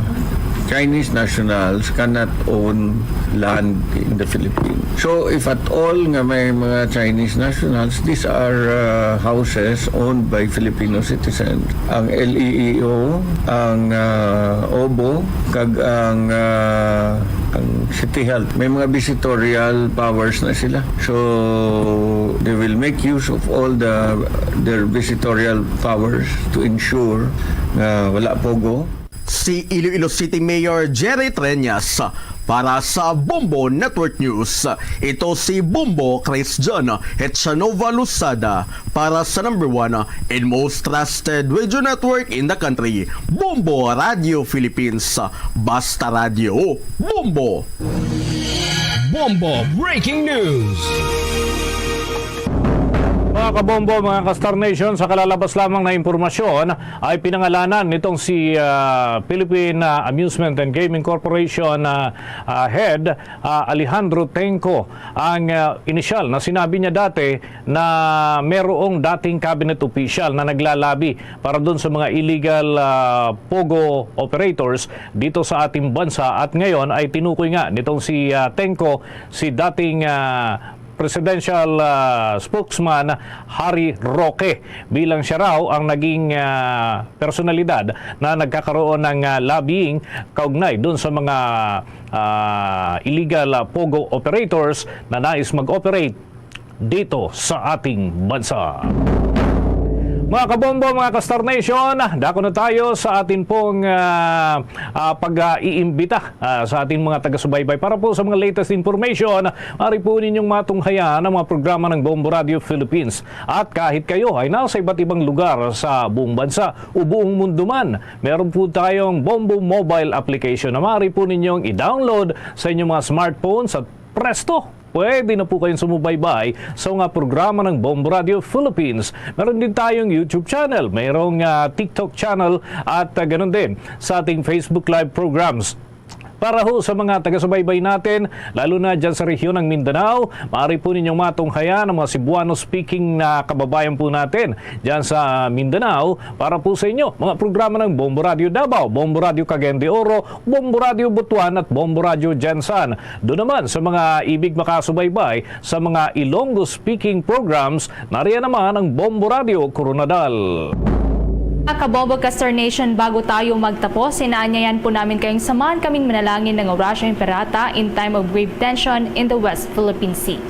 Chinese nationals cannot own land in the Philippines. So if at all nga may mga Chinese nationals, these are uh, houses owned by Filipino citizens. Ang L E E O, ang uh, OBO, kag ang uh, ang City Health, may mga visitorial powers na sila. So they will make use of all the their visitorial powers to ensure nga wala pogo. Si Iloilo City Mayor Jerry Treñas para sa Bombo Network News. Ito si Bombo Chris John Echanova Losada para sa number one and most trusted radio network in the country, Bombo Radio Philippines. Basta Radio, Bombo! Bombo Breaking News! Mga kabombo, mga ka-Star Nation, sa kalalabas lamang na impormasyon ay pinangalanan nitong si ah, Philippine ah, Amusement and Gaming Corporation ah, ah, head ah, Alejandro Tengco ang ah, inisyal na sinabi niya dati na merong dating cabinet official na naglalabi para dun sa mga illegal ah, pogo operators dito sa ating bansa, at ngayon ay tinukoy nga nitong si ah, Tengco si dating ah, presidential ah, spokesman Harry Roque bilang siya raw ang naging ah, personalidad na nagkakaroon ng ah, lobbying kaugnay dun sa mga ah, illegal ah, pogo operators na nais mag-operate dito sa ating bansa. Mga kabombo, mga ka-Star Nation, dako na tayo sa atin pong ah, ah, pag-iimbita ah, sa ating mga taga-subaybay. Para po sa mga latest information, maaari po ninyong matunghayan ang mga programa ng Bombo Radio Philippines. At kahit kayo ay nasa iba't ibang lugar sa buong bansa o buong mundo man, meron po tayong Bombo Mobile Application na maaari po ninyong i-download sa inyong mga smartphones at presto! Pwede na po kayong sumubaybay sa mga programa ng Bombo Radio Philippines. Meron din tayong YouTube channel, mayroong ah, TikTok channel at ah, ganun din sa ating Facebook Live programs. Para ho sa mga taga-subaybay natin, lalo na dyan sa rehiyon ng Mindanao, maaari po ninyong matunghayan ang mga Cebuano-speaking na kababayan po natin dyan sa Mindanao para po sa inyo. Mga programa ng Bombo Radio Davao, Bombo Radio Cagayan de Oro, Bombo Radio Butuan at Bombo Radio Gensan. Doon naman sa mga ibig makasubaybay sa mga Ilonggo-speaking programs, nariyan naman ang Bombo Radio Koronadal. Mga kabombo, ka-Star Nation, bago tayo magtapos, inaanyayan po namin kayong samahan kaming manalangin ng Oratio Imperata in time of grave tension in the West Philippine Sea.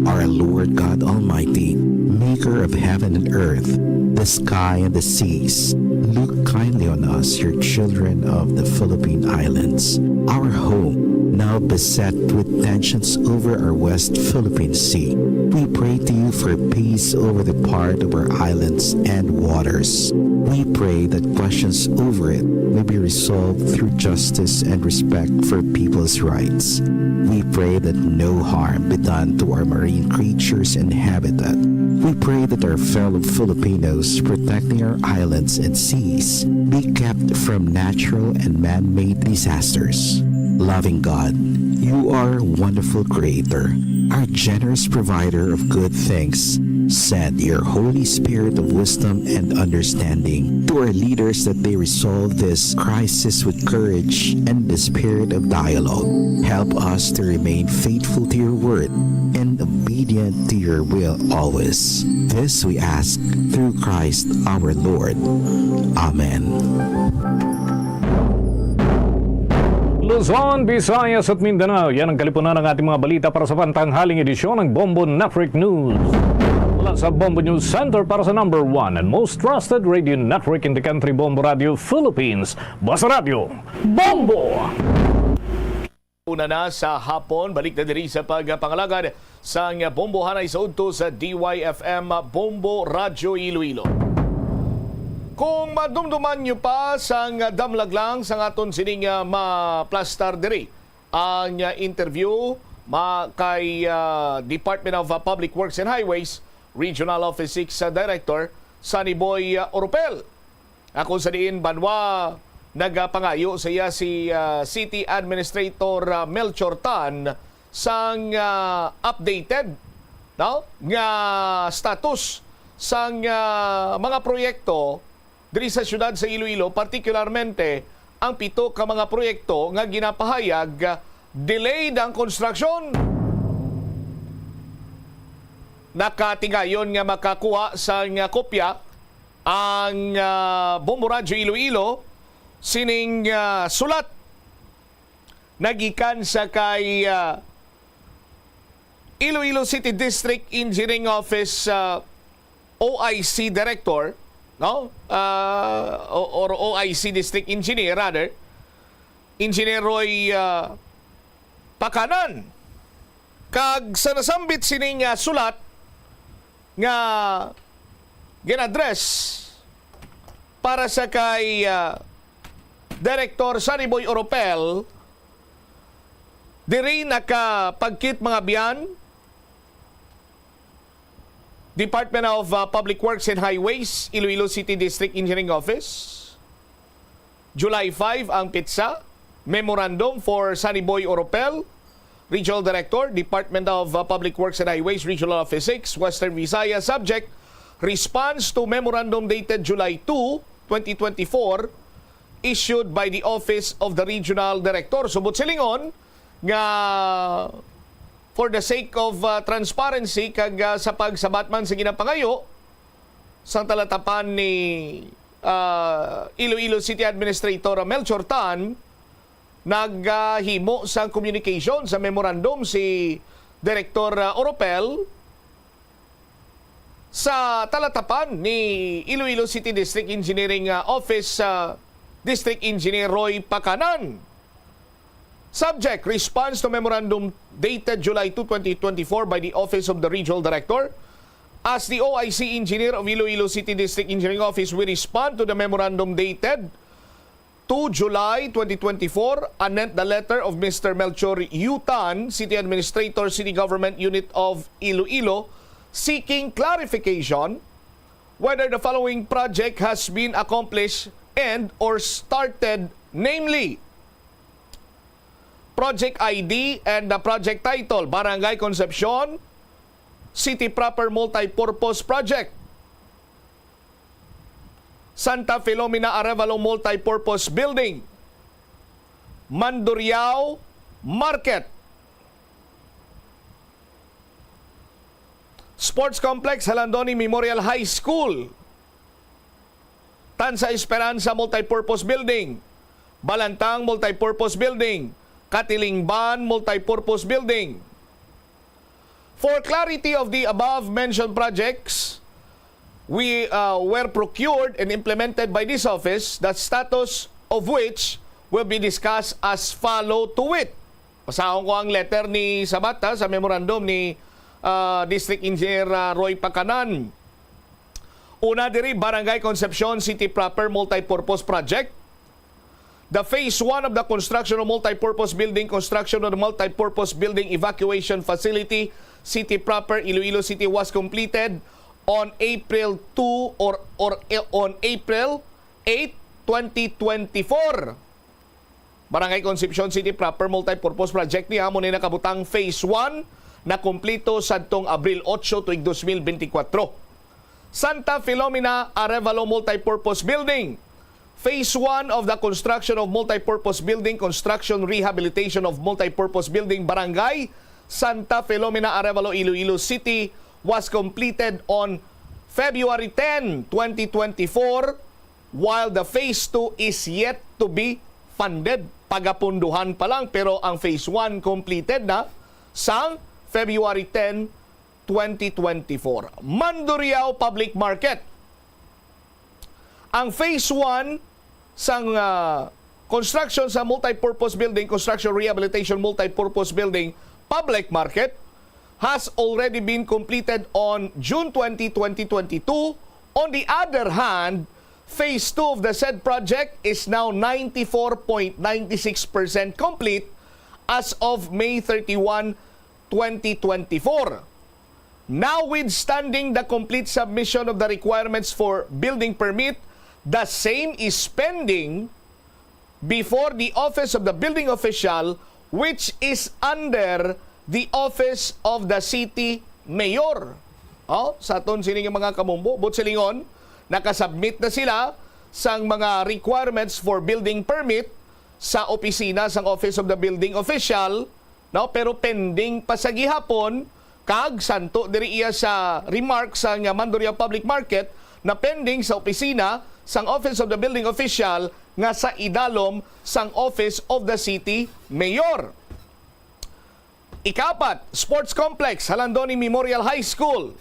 Our Lord God Almighty, maker of heaven and earth, the sky and the seas, look kindly on us, your children of the Philippine Islands, our home, now beset with tensions over our West Philippine Sea. We pray to you for peace over the part of our islands and waters. We pray that questions over it may be resolved through justice and respect for people's rights. We pray that no harm be done to our marine creatures and habitat. We pray that our fellow Filipinos protecting our islands and seas be kept from natural and man-made disasters. Loving God, you are a wonderful creator, our generous provider of good things. Send your Holy Spirit of wisdom and understanding to our leaders that they resolve this crisis with courage and the spirit of dialogue. Help us to remain faithful to your word and obedient Yet to your will always. This we ask through Christ our Lord. Amen. Luzon, Visayas at Mindanao, yan ang kalipunan ng ating mga balita para sa pantanghaling edisyon ng Bombo Network News. Mula sa Bombo News Center para sa number one and most trusted radio network in the country, Bombo Radio Philippines. Basta Radyo, Bombo! Una na sa hapon, balik na diri sa pagpangalagad sang bombohanay sa udto sa D Y F M Bombo Radyo Iloilo. Kung madumduman nyo pa sang damlag lang sang aton sining, ah, maplastar diri ang, ah, interview ma kay, ah, Department of, ah, Public Works and Highways Regional Office six, ah, Director Sunny Boy, ah, Oropel. Ako sa diin banwa, nagapangayo sa iya si, ah, City Administrator, ah, Melchor Tan sang, ah, updated, no, nga status sang, ah, mga proyekto diri sa siyudad sa Iloilo, partikularmente ang pito ka mga proyekto nga ginapahayag, ah, delayed ang construction. Nakatigayon nga makakuha sang kopya ang, ah, Bombo Radyo Iloilo sining, ah, sulat nagikan sa kay, ah, Iloilo City District Engineering Office, ah, O I C Director, no? Ah, o-, or O I C District Engineer, rather, Engineer Roy, ah, Pacanan. Kag sa nasambit sining, ah, sulat nga gin-address para sa kay, ah, Director Sunny Boy Oropel, diri nakapagkit mga biyan, Department of, ah, Public Works and Highways, Iloilo City District Engineering Office. July five ang petsa. Memorandum for Sunny Boy Oropel, Regional Director, Department of, uh, Public Works and Highways, Regional Office six, Western Visayas. Subject, response to memorandum dated July two, twenty twenty-four, issued by the Office of the Regional Director. Subot silingon nga, for the sake of, uh, transparency kag, uh, sa pagsabat man sa ginapangayo, sang talatapan ni, ah, Iloilo City Administrator Melchor Tan, naghimo sang communication sa memorandum si Director, ah, Oropel sa talatapan ni Iloilo City District Engineering, ah, Office, ah, District Engineer Roy Pacanan. Subject, response to memorandum dated July two, twenty twenty-four by the Office of the Regional Director. As the O I C Engineer of Iloilo City District Engineering Office, we respond to the memorandum dated two July twenty twenty-four, anent the letter of Mister Melchor U. Tan, City Administrator, City Government Unit of Iloilo, seeking clarification whether the following project has been accomplished and or started, namely, Project I D and the project title, Barangay Concepcion City Proper Multipurpose Project, Santa Filomena Arevalo Multipurpose Building, Mandurriao Market, Sports Complex, Jalandoni Memorial High School, Tansa Esperanza Multipurpose Building, Balantang Multipurpose Building, Katilingban Multipurpose Building. For clarity of the above mentioned projects, we, uh, were procured and implemented by this office, the status of which will be discussed as follow to wit. Basahon ko ang letter ni Sabat, ha, sa memorandum ni, ah, District Engineer, ah, Roy Pacanan. Una diri, Barangay Concepcion City Proper Multipurpose Project. The phase one of the construction of multipurpose building, construction of the multipurpose building evacuation facility, City Proper, Iloilo City was completed on April two or, or, eh, on April eight, twenty twenty-four. Barangay Concepcion City Proper Multipurpose Project ni amo ni nakabutang phase one, nakumpleto sadtong Abril otso tuig dos mil benti kwatro. Santa Filomena Arevalo Multipurpose Building. Phase one of the construction of multipurpose building, construction rehabilitation of multipurpose building, barangay Santa Filomena Arevalo, Iloilo City was completed on February ten, twenty twenty-four, while the phase two is yet to be funded. Pagapunduhan pa lang, pero ang phase one completed na sang February ten, twenty twenty-four. Mandurriao Public Market. Ang phase one sang, ah, construction sa multipurpose building, construction rehabilitation multipurpose building public market has already been completed on June twenty, twenty twenty-two. On the other hand, phase two of the said project is now ninety-four point nine six percent complete as of May thirty-one, twenty twenty-four. Notwithstanding the complete submission of the requirements for building permit, the same is pending before the office of the building official, which is under the office of the city mayor. Oh, sa aton sini nga mga kamumbo, buot silingon, nakasubmit na sila sang mga requirements for building permit sa opisina sang Office of the Building Official, no? Pero pending pa sa gihapon, kag santo diri iya sa remark sang Mandurriao Public Market na pending sa opisina sang Office of the Building Official nga sa idalom sang Office of the City Mayor. Ikapat, Sports Complex, Jalandoni Memorial High School.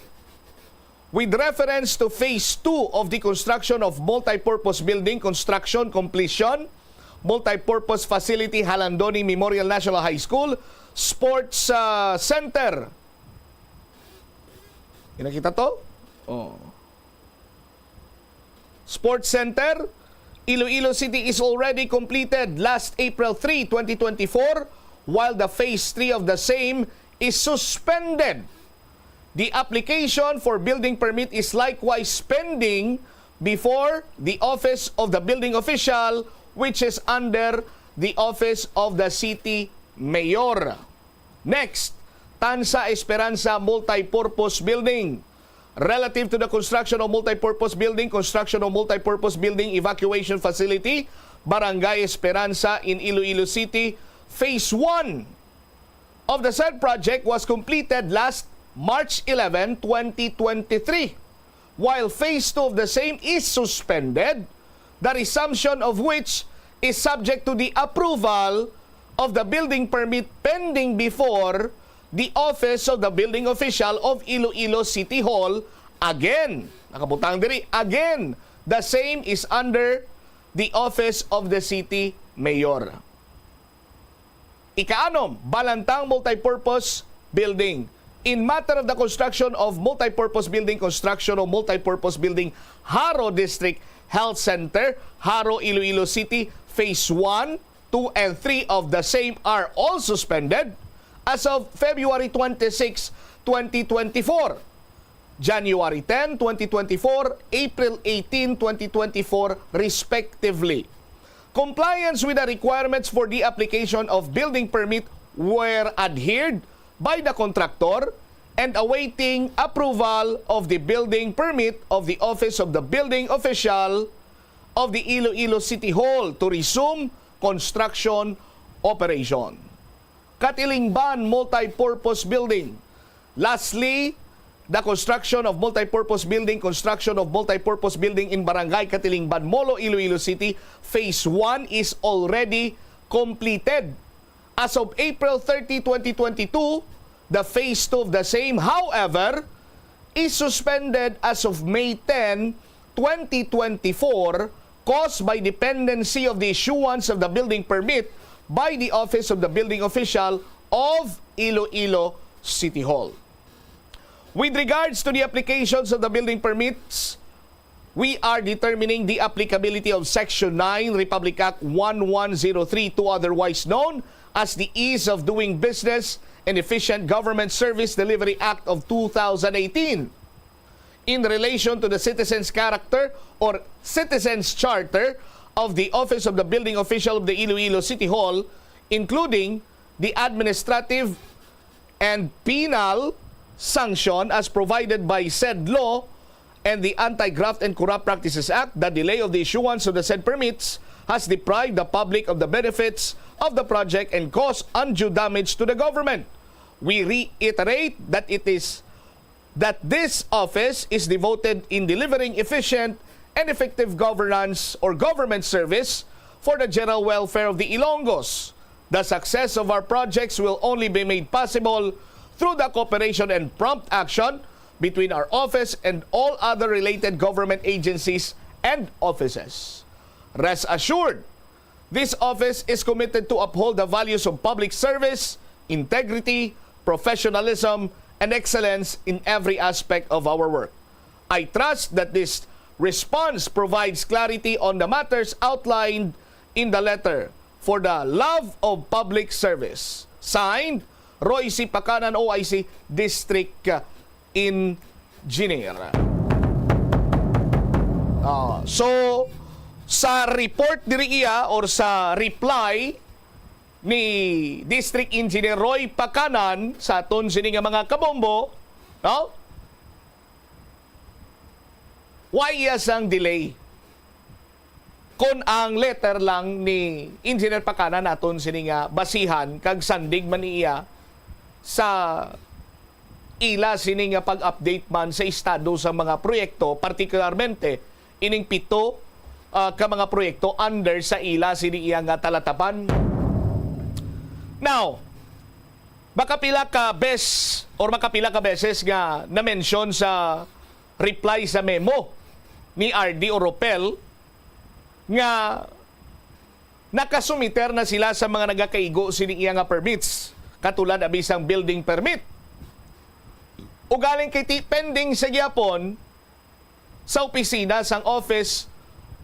With reference to phase two of the construction of multipurpose building construction completion, multipurpose facility, Jalandoni Memorial National High School, Sports, ah, Center. Nakita to? Oh. Sports Center, Iloilo City is already completed last April three, twenty twenty-four, while the phase three of the same is suspended. The application for building permit is likewise pending before the office of the building official, which is under the office of the city mayor. Next, Tansa Esperanza Multipurpose Building. Relative to the construction of multipurpose building, construction of multipurpose building evacuation facility, Barangay Esperanza in Iloilo City, Phase one of the said project was completed last March eleven, twenty twenty-three, while Phase two of the same is suspended, the resumption of which is subject to the approval of the building permit pending before the office of the building official of Iloilo City Hall. Again, nakabutang diri, again, the same is under the office of the city mayor. Ikaanom, Balantang Multipurpose Building. In matter of the construction of multipurpose building, construction of multipurpose building, Jaro District Health Center, Jaro, Iloilo City, Phase one, two, and three of the same are all suspended as of February twenty-six, twenty twenty-four, January ten, twenty twenty-four, April eighteen, twenty twenty-four, respectively. Compliance with the requirements for the application of building permit were adhered by the contractor and awaiting approval of the building permit of the Office of the Building Official of the Iloilo City Hall to resume construction operation. Katilingban Multipurpose Building. Lastly, the construction of multipurpose building, construction of multipurpose building in Barangay Katilingban, Molo, Iloilo City, Phase one is already completed. As of April thirty, twenty twenty-two, the Phase two of the same, however, is suspended as of May ten, twenty twenty-four, caused by dependency of the issuance of the building permit by the Office of the Building Official of Iloilo City Hall. With regards to the applications of the building permits, we are determining the applicability of Section nine, Republic Act one one zero three two, otherwise known as the Ease of Doing Business and Efficient Government Service Delivery Act of two thousand eighteen, in relation to the citizens' character or citizens' charter of the Office of the Building Official of the Iloilo City Hall, including the administrative and penal sanction as provided by said law and the Anti-Graft and Corrupt Practices Act. The delay of the issuance of the said permits has deprived the public of the benefits of the project and caused undue damage to the government. We reiterate that it is that this office is devoted in delivering efficient and effective governance or government service for the general welfare of the Ilonggos. The success of our projects will only be made possible through the cooperation and prompt action between our office and all other related government agencies and offices. Rest assured, this office is committed to uphold the values of public service, integrity, professionalism, and excellence in every aspect of our work. I trust that this response provides clarity on the matters outlined in the letter for the love of public service. Signed, Roy C. Pacanan, O I C, District Engineer. Ah, so, sa report diri iya or sa reply ni District Engineer Roy Pacanan sa aton sini nga mga kabombo, no? Why iya sang delay? Kon ang letter lang ni Engineer Pacanan naton sini nga basihan kag sandig man niya sa ila sini nga pag-update man sa estado sa mga proyekto, partikularmente ining pito, ah, ka mga proyekto under sa ila sini iya nga talatapan. Now, makapila ka bes or makapila ka beses nga na-mention sa reply sa memo ni R D Oropel nga nakasumiter na sila sa mga nagakaigo sini iya nga permits, katulad abi sang building permit. Ugaling kay ti-, pending sa gihapon sa opisina sang Office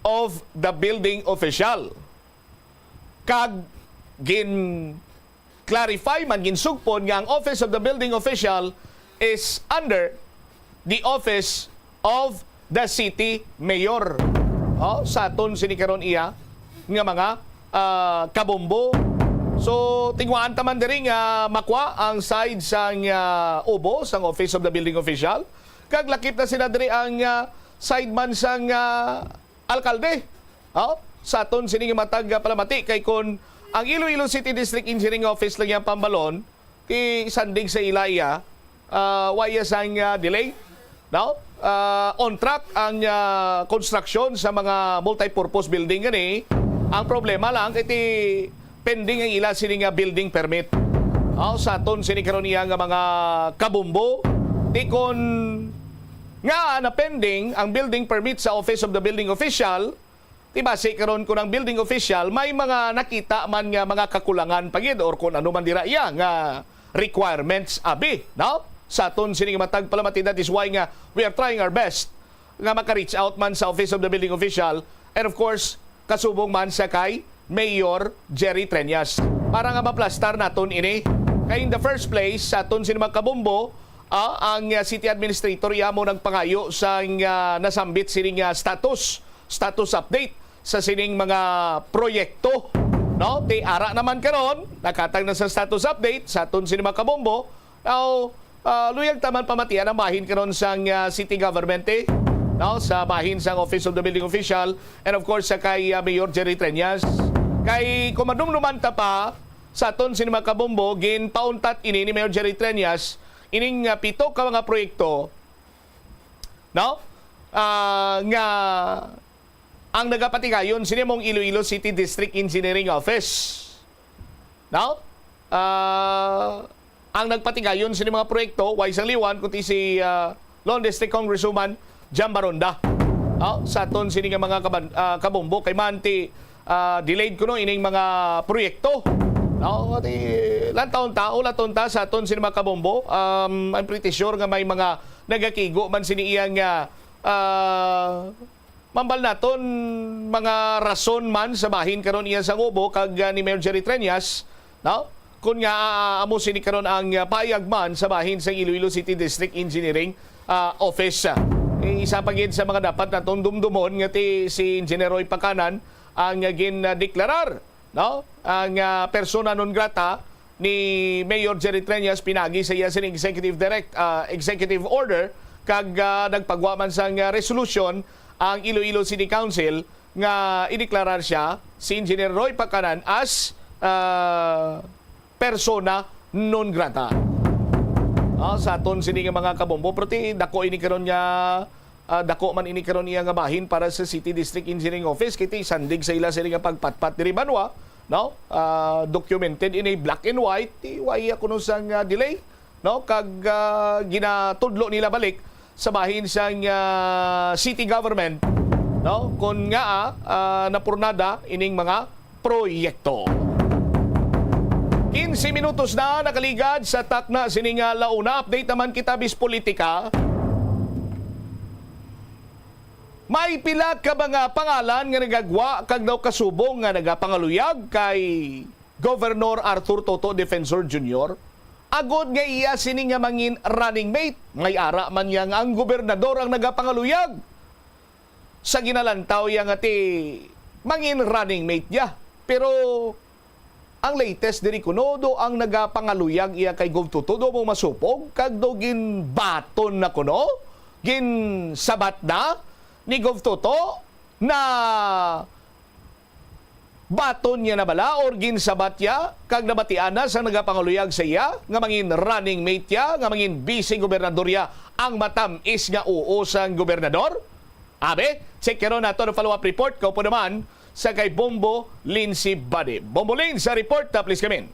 of the Building Official. Kag gin-clarify man, ginsugpon nga ang Office of the Building Official is under the Office of the City Mayor. Oh, sa aton sini karon iya nga mga, ah, kabombo. So, tingwaan ta man diri nga makwa ang side sang, ah, ubo sang Office of the Building Official. Kag lakip na sila diri ang, ah, side man sang, ah, alkalde. Oh, sa aton sini nga matag, ah, palamati kay kun ang Iloilo City District Engineering Office lang yang pambalon, ti sandig sa ila iya, ah, wa iya sang, ah, delay, no? Ah, on track ang, ah, konstruksyon sa mga multipurpose building gani. Ang problema lang kay ti pending ang ila sini nga building permit. Oh, sa aton sini karon iya nga mga kabombo, ti kon nga na pending ang building permit sa Office of the Building Official, ti basi karon kun ang building official may mga nakita man nga mga kakulangan pa gid or kun ano man dira iya nga requirements abi, no? Sa aton sini nga matag palamati, that is why nga we are trying our best nga maka-reach out man sa Office of the Building Official and of course kasubong man sa kay Mayor Jerry Treñas para nga maplastar naton ini. Kay in the first place, sa aton sini mga kabombo, ah, ang, ah, city administrator iya mo nagpangayo sang, ah, nasambit sining, ah, status, status update sa sining mga proyekto, no? Ti ara naman karon, nakatag na sa status update sa aton sini mga kabombo. Now, ah, luyag ta man pamatian ang bahin karon sang, ah, city government, eh, no? Sa bahin sang Office of the Building Official and of course sa kay, ah, Mayor Jerry Treñas. Kay kung madumduman ta pa, sa aton sini mga kabombo, ginpauntat ini ni Mayor Jerry Treñas ining, ah, pito ka mga proyekto, no? Ah, nga ang nagapatigayon sini mong Iloilo City District Engineering Office, no? Ah, ang nagpatigayon sini mga proyekto, way sang liwan, kundi si, ah, Lone District Congresswoman Jam Baronda. No? Sa aton sini nga mga kaban-, ah, kabombo, kay man ti, ah, delayed kuno ining mga proyekto. No? Ti, lantaon ta, ulaton ta sa aton sini mga kabombo. Um, I'm pretty sure nga may mga nagakigo man sini iyang, ah, ah, mambal naton, mga rason man sa bahin karon iya sang ubo kag, ah, ni Mayor Jerry Treñas, no? Kun nga, ah, amo sini karon ang, ah, payag man sa bahin sa Iloilo City District Engineering, ah, Office. Eh, isa pa gid sa mga dapat naton dumdumon nga ti si Engineer Roy Pacanan ang, ah, gindeklarar, no? Ang, ah, persona non grata ni Mayor Jerry Treñas pinagi sa iya sining executive direct, ah, executive order kag, ah, nagpagwa man sang, ah, resolution ang Iloilo City Council nga ideklarar siya si Engineer Roy Pacanan as, ah, persona non grata. Ah, sa aton sini nga mga kabombo, pero ti dako ini karon nga, ah, dako man ini karon iya nga bahin para sa City District Engineering Office, kay ti sandig sa ila sini nga pagpatpat diri banwa, no? Ah, documented ini, black and white, ti wa iya kuno sang, ah, delay, no? Kag, ah, ginatudlo nila balik sa bahin sang, ah, city government, no? Kon nga, ah, napurnada ining mga proyekto. Quince minutos na nakaligad sa takna sini nga launa. Update naman kita bis politika. May pila ka mga pangalan nga nagagwa kag daw kasubong nga nagapangaluyag kay Governor Arthur Toto Defensor Junior, agod nga iya sini nga mangin running mate. May ara man niya nga ang gobernador ang nagapangaluyag. Sa ginalantaw iya nga ti mangin running mate niya. Pero ang latest diri kuno, do ang nagapangaluyag iya kay Gov Toto, do mo masupog, kag do ginbaton na kuno, ginsabat na ni Gov Toto na baton niya na bala or ginsabat ya kag nabatian na sang nagapangaluyag sa iya nga mangin running mate ya, nga mangin vice gobernador ya, ang matamis nga oo sang gobernador? Abi, check karon nato ang follow-up report. Kaupo naman sa kay Bombo Lindsay Badi. Bombo Lin, sa report, ah, please come in.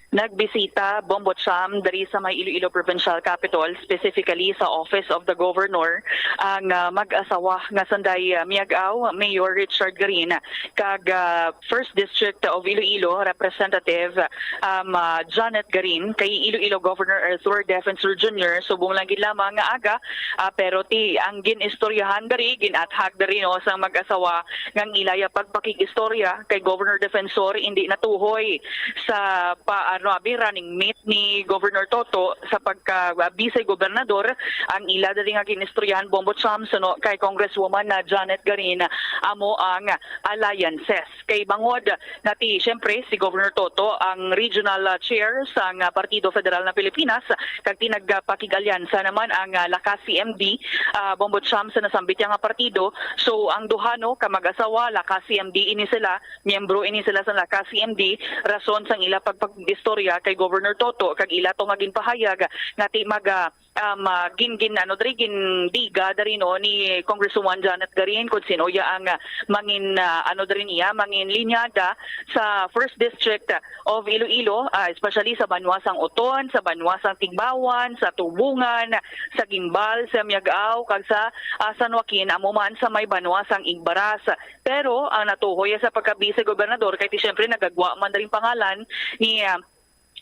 Nagbisita, Bombo Cham, diri sa may Iloilo Provincial Capitol, specifically sa Office of the Governor, ang, ah, mag-asawa nga sanday, ah, miyag-aw, Mayor Richard Garin, kag, ah, First District of Iloilo Representative, um, ah, Janet Garin, kay Iloilo Governor Arthur Defensor Junior. Subong lang gid lamang nga aga, ah, pero ti ang gin-istoryahan diri, gin-athag diri, no, sang mag-asawa nga ang ila ya pagpakig-istorya kay Governor Defensor indi natuhoy sa pa, ano, abi, running mate ni Governor Toto sa pagka, ah, vice gobernador. Ang ila diri nga gin-istoryahan, Bombo Cham, suno kay Congresswoman na Janet Garin, amo ang alliances. Kay bangod nga ti, siyempre, si Governor Toto ang regional, ah, chair sang, ah, Partido Federal ng Pilipinas, kag ti nagpakig-alyansa naman ang, ah, Lakas C M D, ah, Bombo Cham, sa nasambit niya nga partido. So, ang duha, no, ka mag-asawa, Lakas C M D ini sila, miyembro ini sila sa Lakas C M D, rason sang ila pagpag-istorya kay Governor Toto, kag ila to nga ginpahayag nga ti maga, um, ah, gin, gin, ano, diri, gindiga diri, no, ni Congresswoman Janet Garin kung sino ya ang, ah, mangin, ah, ano, diri niya, mangin linyada sa First District of Iloilo, ah, especially sa banwa sang Oton, sa banwa sang Tigbauan, sa Tubungan, sa Guimbal, sa Miag-ao, kag sa, ah, San Joaquin, amo man sa may banwa sang Igbaras. Pero ang natuhoy sa pagka-vice gobernador, kay ti siyempre nagagwa man diri pangalan ni, ah,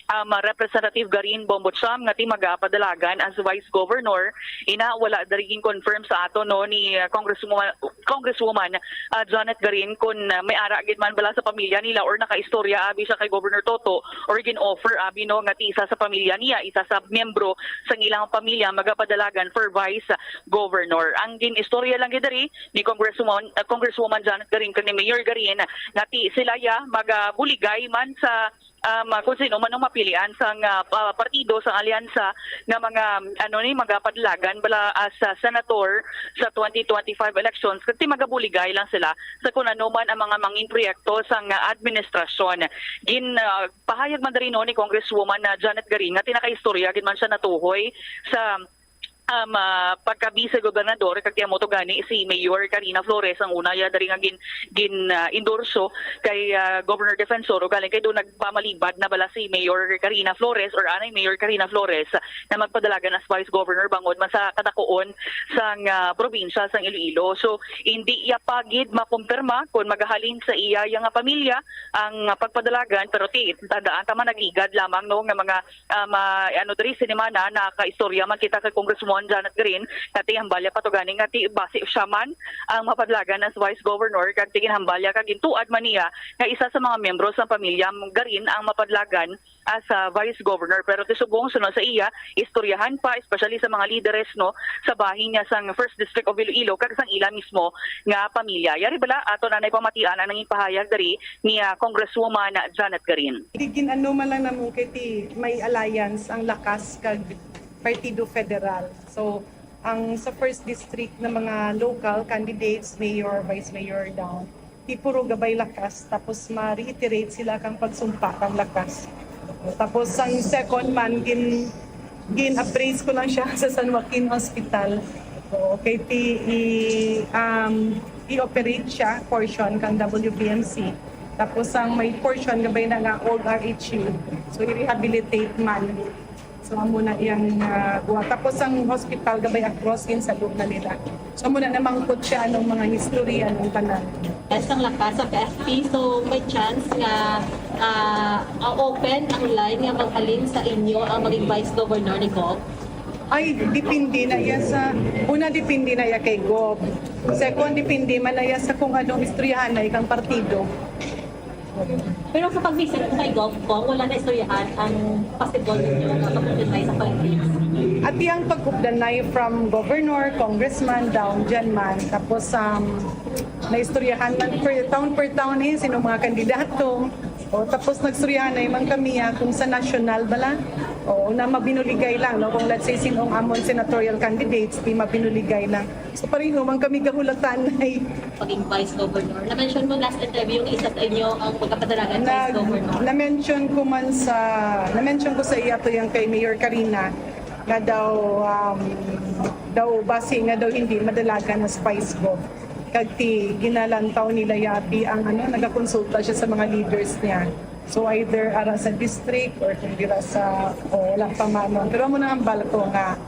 um, Representative Garin Bombo Cham nga ti magapadalagan as Vice Governor. Ina, wala diri gin-confirm sa ato, no, ni, uh, Congresswoman, Congresswoman, uh, Janet Garin, kun, uh, may ara gid man bala sa pamilya nila or nakaistorya abi siya kay Governor Toto or gin-offer abi, no, nga ti isa sa pamilya niya, isa sa miyembro sang ilang pamilya magapadalagan for Vice Governor. Ang gin-istorya lang gid diri ni Congresswoman, uh, Congresswoman Janet Garin kag ni Mayor Garin nga ti sila ya magabuligay man sa um, kung sino man ang mapilian sang, ah, pa-, partido, sang alyansa nga mga, ano ni, magapadalagan bala as, ah, senator sa twenty twenty-five elections, kag ti magabuligay lang sila sa kung ano man ang mga mangin proyekto sang, ah, administrasyon. Gin, ah, pahayag man diri, no, ni Congresswoman na Janet Garin nga ti nakaistorya gid man siya natuhoy sa um, ah, pagka-vice gobernador, kag ti amo to gani si Mayor Karina Flores ang una ya diri nga gin, gin, ah, endorso kay, ah, Governor Defensor, ugaling kay do nagpamalibad na bala si Mayor Karina Flores or anay Mayor Karina Flores na magpadalagan as Vice Governor bangod man sa kadakuon sang, ah, probinsya sang Iloilo. So, hindi ya pa gid makumpirma kung magahalin sa iya ya nga pamilya ang, ah, pagpadalagan, pero ti, tandaan ta man, nag-igad lamang, no, nga mga um, ah, ano, diri sinimana, nakaistorya man kita kay Congresswoman Janet Green, nga ti hambal ya pa to gani nga ti basi siya man ang mapadlagan as Vice Governor, kag ti ginhambal ya kag gintuad man niya nga isa sa mga miyembro sa pamilya Garin ang mapadlagan as, ah, Vice Governor. Pero ti subong, suno sa iya, istoryahan pa, especially sa mga lideres, no, sa bahin niya sang First District of Iloilo kag sang ila mismo nga pamilya. Yari bala, ato na nay pamatian ang nangin pahayag diri ni, ah, Congresswoman Janet Garin. Ti gin-ano man lang namo kay ti may alliance ang Lakas kag Partido Federal. So, ang sa first district na mga local candidates, mayor, vice mayor down, ti puro gabay Lakas, tapos ma-reiterate sila kang pagsumpa kang Lakas. Tapos ang second man, gin, Gin-appraise ko lang siya sa San Joaquin Hospital. Oo, kay ti i, um, i-operate siya, portion kang W P M C. Tapos ang may portion gabay na nga old R H U. So i-rehabilitate man. So amo na iyang, ah, buhat. Tapos ang hospital gabay across, ginsago na nila. So amo na, namangkot siya anong mga history, anong tanan. Yes, ang lakas sa F P. So may chance nga, ah, open ang line nga maghalin sa inyo ang maging Vice Governor ni Gov? Ay, depende na iya sa, una, depende na iya kay Gov. Second, depende man na iya sa kung anong istoryahanay kang partido. Pero sa pag-visit mo kay Gov Cong, wala na istoryahan ang possible ninyo na pagkakilay sa politics? At iyang pagkupdanay from governor, congressman, down dyan man. Tapos, um, naistoryahan man per town, per town eh, sino mga kandidato. O, tapos nagstoryahanay man kami, ah, kung sa national bala. O, na mabinuligay lang, no? Kung let's say, sinong amon senatorial candidates, di mabinuligay lang. So, pareho man kami gahulatanay. Paging Vice Governor. Na-mention mo last interview nga isa sa inyo ang magkapadalagan Vice Nag-, Governor. Na-mention ko man sa, na-mention ko sa iya to yung kay Mayor Karina nga daw, um, daw basi nga daw hindi madalagan as Vice Gov. Kag ti ginalantaw nila yati ang ano, nagakonsulta siya sa mga leaders niya. So either ara sa district or kung dira sa, o wala pa man. Pero amo na ang balko nga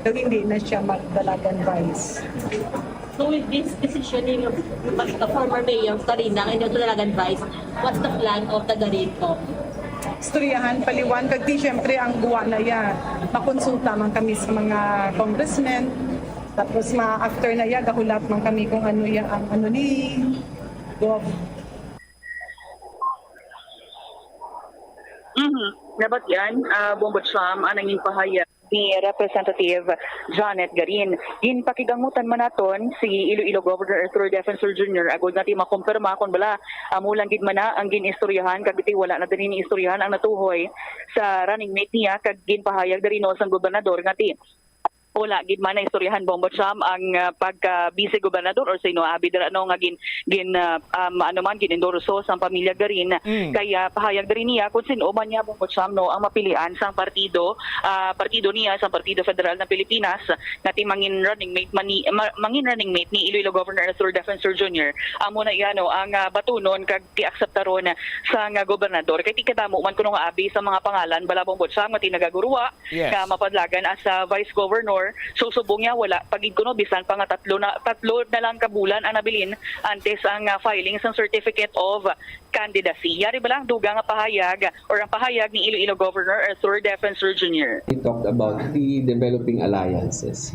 daw hindi na siya magdalagan vice. So with this decision ni the former mayor Karina, ang inyong dalagan vice, what's the plan of the Garin Cong? Istoryahan, paliwan, kag di, syempre, ang buwa na iya. Makonsulta man kami sa mga congressmen. Tapos ma after na iya, gahulat man kami kung ano iya ang ano ni Gov. Mhm. Nabatian, ah, Bombo Cham, ang nanging pahayag ni Representative Janet Garin. Ginpakigangutan man naton si Iloilo Governor Arthur Defensor Junior agud nga ti makumpirma kon bala amo lang gid man na ang gin-istoryahan kag ti wala na diri ni istoryahan ang natuhoy sa running mate niya kag ginpahayag diri no sang gobernador nga ti wala gid man na istoryahan, Bombo Cham, ang, ah, pagka vice gobernador or sino abi dira no nga gin gin ah, um, ano man gin-endorso sang pamilya Garin. Mm. Kaya pahayag diri niya kung sino man niya, Bombo Cham, no, ang mapilian sang partido, ah, partido niya sang Partido Federal ng Pilipinas nga ti mangin running mate man ni, ma- mangin running mate ni Iloilo Governor Arthur Defensor Junior. Amo na iya no ang, ah, batunon kag ti akseptaron sang, ah, gobernador. Kay ti kadamo man kuno nga abi sa mga pangalan bala, Bombo Cham, nga ti nagaguruwa Yes. nga mapadlagan as a vice governor. So subong niya wala pa gid kuno bisan pa nga tatlo na tatlo na lang ka bulan ang nabilin antes ang, ah, filing sang certificate of candidacy. Yari ba lang dugang nga pahayag or ang pahayag ni Iloilo Governor Arthur Defensor Junior? We talked about the developing alliances.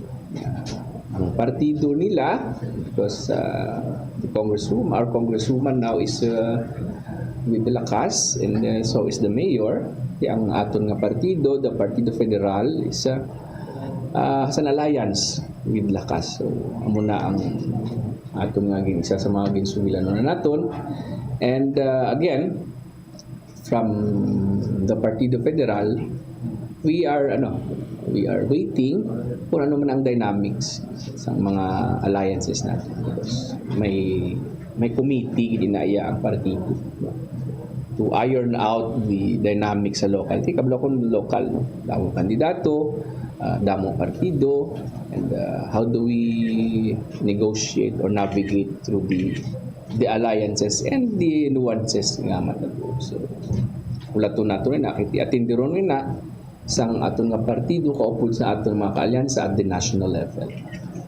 Ang partido nila, because, uh, the congresswoman, our congresswoman now is, uh, with the Lakas, and, uh, so is the mayor. Kaya ang aton nga partido, the Partido Federal, is, uh, uh, has an alliance with Lakas. So, amo na ang aton nga gin-, isa sa mga ginsugilanon naton. And, uh, again, from the Partido Federal, we are, ano, we are waiting kung ano man ang dynamics sa mga alliances natin. Because may, may committee din na iya ang partido, no, to iron out the dynamics sa local. Ti kablo kung local, no? Damo kandidato, ah, damo partido, and, ah, how do we negotiate or navigate through the the alliances and the nuances nga matabo. So, ulaton nato rin na, kay atindiron rin na sang aton nga partido kaupod sa aton mga kaalyansa at the national level.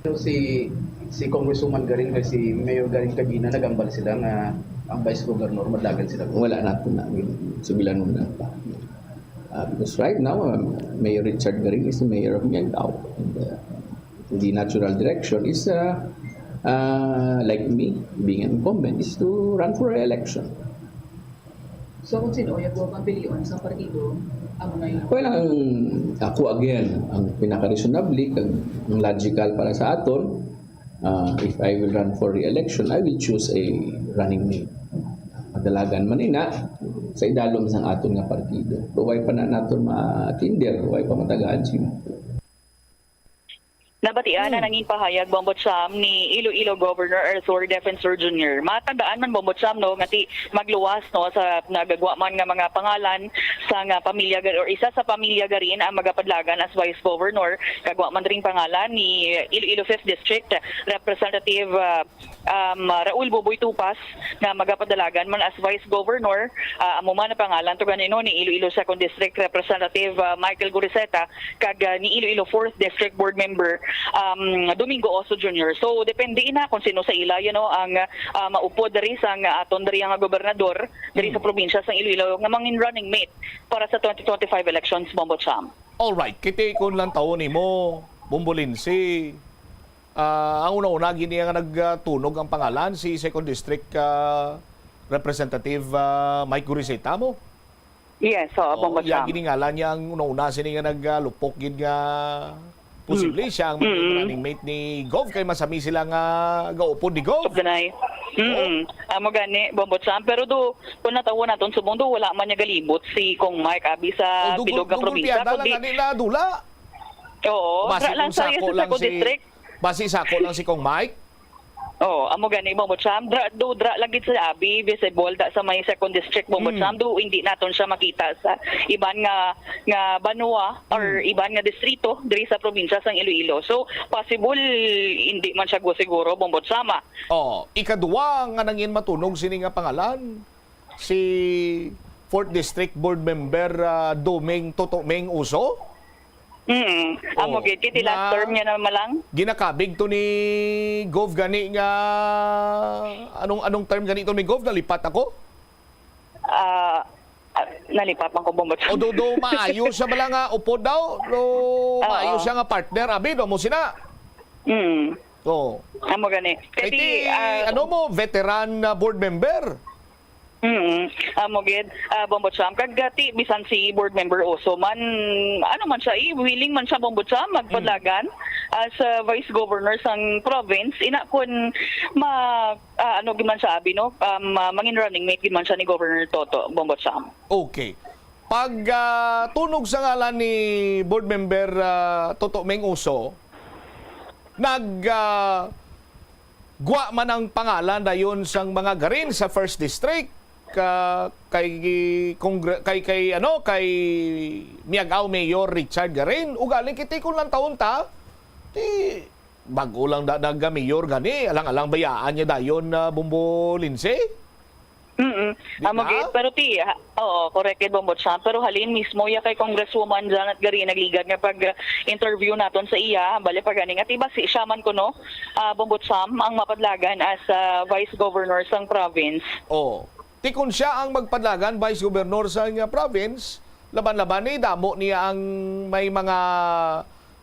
So, si, si Congresswoman Garin kag si Mayor Garin kagina nagambal sila nga ang Vice Governor madlagan sila. Wala nato na, sugilanon na pa. Uh, because right now, um, Mayor Richard Garin is the mayor of Miagao. And, uh, the natural direction is, uh, uh, like me, being an incumbent, is to run for re-election. So, kung sino yung buwag ang pilion sa partido, amo na yun? Well, ang, ako again, ang pinaka-reasonable, kag ang logical para sa aton, uh, if I will run for re-election, I will choose a running mate. Madalagan man ina, sa idalom sang aton nga partido. Pero way pa na naton ma-tender, way pa matagaan si. Nabatian na Hmm. nangin pahayag, Bombo Cham, ni Iloilo Governor Arthur Defensor Junior. Matandaan man, Bombo Cham, no, nga ti magluwas, no, sa nagagwa man nga mga pangalan sa nga pamilya gar-, or isa sa pamilya garin ang magapadlagan as Vice Governor. Kagwa man ring pangalan ni Iloilo Fifth District Representative, ah, um, Raul Boboy Tupas nga magapadalagan man as Vice Governor. Ah, amo man ang pangalan to ganino ni Iloilo Second District Representative, ah, Michael Guriseta kag, ah, ni Iloilo Fourth District Board Member, um, Domingo Oso Junior. So, depende ina kung sino sa ila, you know, ang, ah, maupod diri sang aton diri nga gobernador diri sa Hmm. probinsya sang Iloilo nga mangin running mate para sa twenty twenty-five elections, Bombo Cham. Alright, kiti kon lang taon nimo, Bombolinsi, ah, ang una-una gini nga nagtunog ang pangalan si Second District, ah, Representative, ah, Mike Guriseta mo? Yes, oo, Oo, Bombo iya Cham. Gini ngalan niya ang una-una sini nga nagalupok gid nga posible Mm. siya ang maging Mm. running mate ni Gov kay masami sila nga gaupod ni Gov. Ganay. Oo. Mm. Amo gani, Bombo Cham. Pero do, kung natawon naton subong do, wala man niya galibot si Kong Mike abi sa O, dugol-, bilog nga dugol probinsya, piyada lang kundi gani na dula. Oo, Basi dra lang kung sa, sako sa lang Sako si, District. Basi sako lang si Kong Mike. Oo, amo gani, Bombo Cham. Dra, do, dra lang gid sa abi, visible da sa may Second District, Bombo Mm. Cham. Do, hindi naton siya makita sa iban nga, nga banwa or Mm. iban nga distrito diri sa probinsya sang Iloilo. So, possible, hindi man siya go siguro, Bombo Cham, ah. Oh, ikadua nga nangin matunog sini nga pangalan, si Fourth District Board Member, ah, Doming Toto Meng Uso? Mm. Amo Oh, gid, kay ti last nga term niya naman lang. Ginakabig to ni Gov gani nga, anong, anong term gani to ni Gov? Nalipat ako? Ah, ah, nalipat man ko, Bombo Cham. O do, do, maayo siya bala nga upod daw? Do, Oo. Maayo siya nga partner, abi, do mo sina? Mm. Oo. Amo gani. Kay Kay ti, ti, ah, ano mo, veteran na board member? Mm, amo gid, ah, Bombo Cham. Kag, ah, ti, bisan si Board Member Oso man, ano man siya, eh, willing man siya, Bombo Cham, magpadlagan Mm. as, ah, Vice Governor sang province. Ina kun ma-, ah, ano gid man siya, abi, no? Um, ah, mangin running mate gid man siya ni Governor Toto, Bombo Cham. Okay. Pag, ah, tunog sa ngalan ni Board Member, ah, Toto Meng Uso, nag, ah, gwa man ang pangalan dayon sang mga garin sa First District, ka, kay Congre-, kay, kay, ano, kay Miag-ao Mayor Richard Garin. Ugaling kiti kung lang taon ta, ti, bag-o lang da, nagka-mayor gani, alang-alang bayaan niya dayon na Bombo Lindsay? Mm-mm. Di Amo ba? Gid, pero ti, ha, oo, correct gid, Bombo Cham. Pero halin mismo ya kay Congresswoman Janet Garin nagligad nga pag-interview naton sa iya, bali pa gani nga ti basi siya man kuno, ah, Bombo Cham, ang mapadlagan as, ah, Vice Governor sang province. Oh. Ti kon siya ang magpadlagan Vice Governor sang, ah, province, laban-laban ni damo niya ang may mga,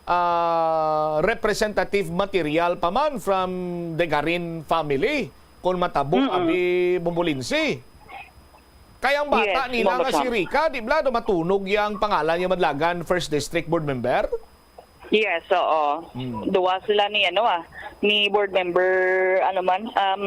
ah, representative material pa man from the Garin family. Kon matabo, Mm-mm. abi, Bombolinsi. Kay ang bata Yes, nila nga si Bombo Cham. Rica, di bala, do matunog yang pangalan niya madlagan, First District Board Member? Yes, oo. Mm. Duwa sila ni, ano, ah, ni Board Member, ano man, um,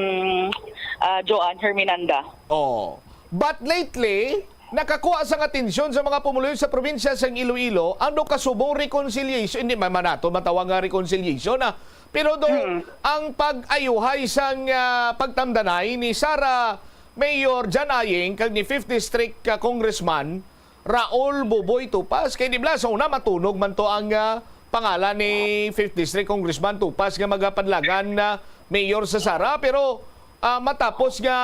ah, Joanne Herminanda. Oh. But lately, nakakuha sang atensyon sa mga pumuluyo sa probinsya sang Iloilo ang do kasubong reconciliation, hindi man, man nato matawag nga reconciliation, ah. Pero do, Mm. ang pag-ayuhay sang, ah, pagtamdanay ni Sara Mayor John Aying kag ni Fifth District, ah, Congressman Raul Boboy Tupas. Kay di bala, sa una, matunog man to ang, ah, pangalan ni Fifth District Congressman Tupas nga magapadlagan na mayor sa Sara. Pero, ah, matapos nga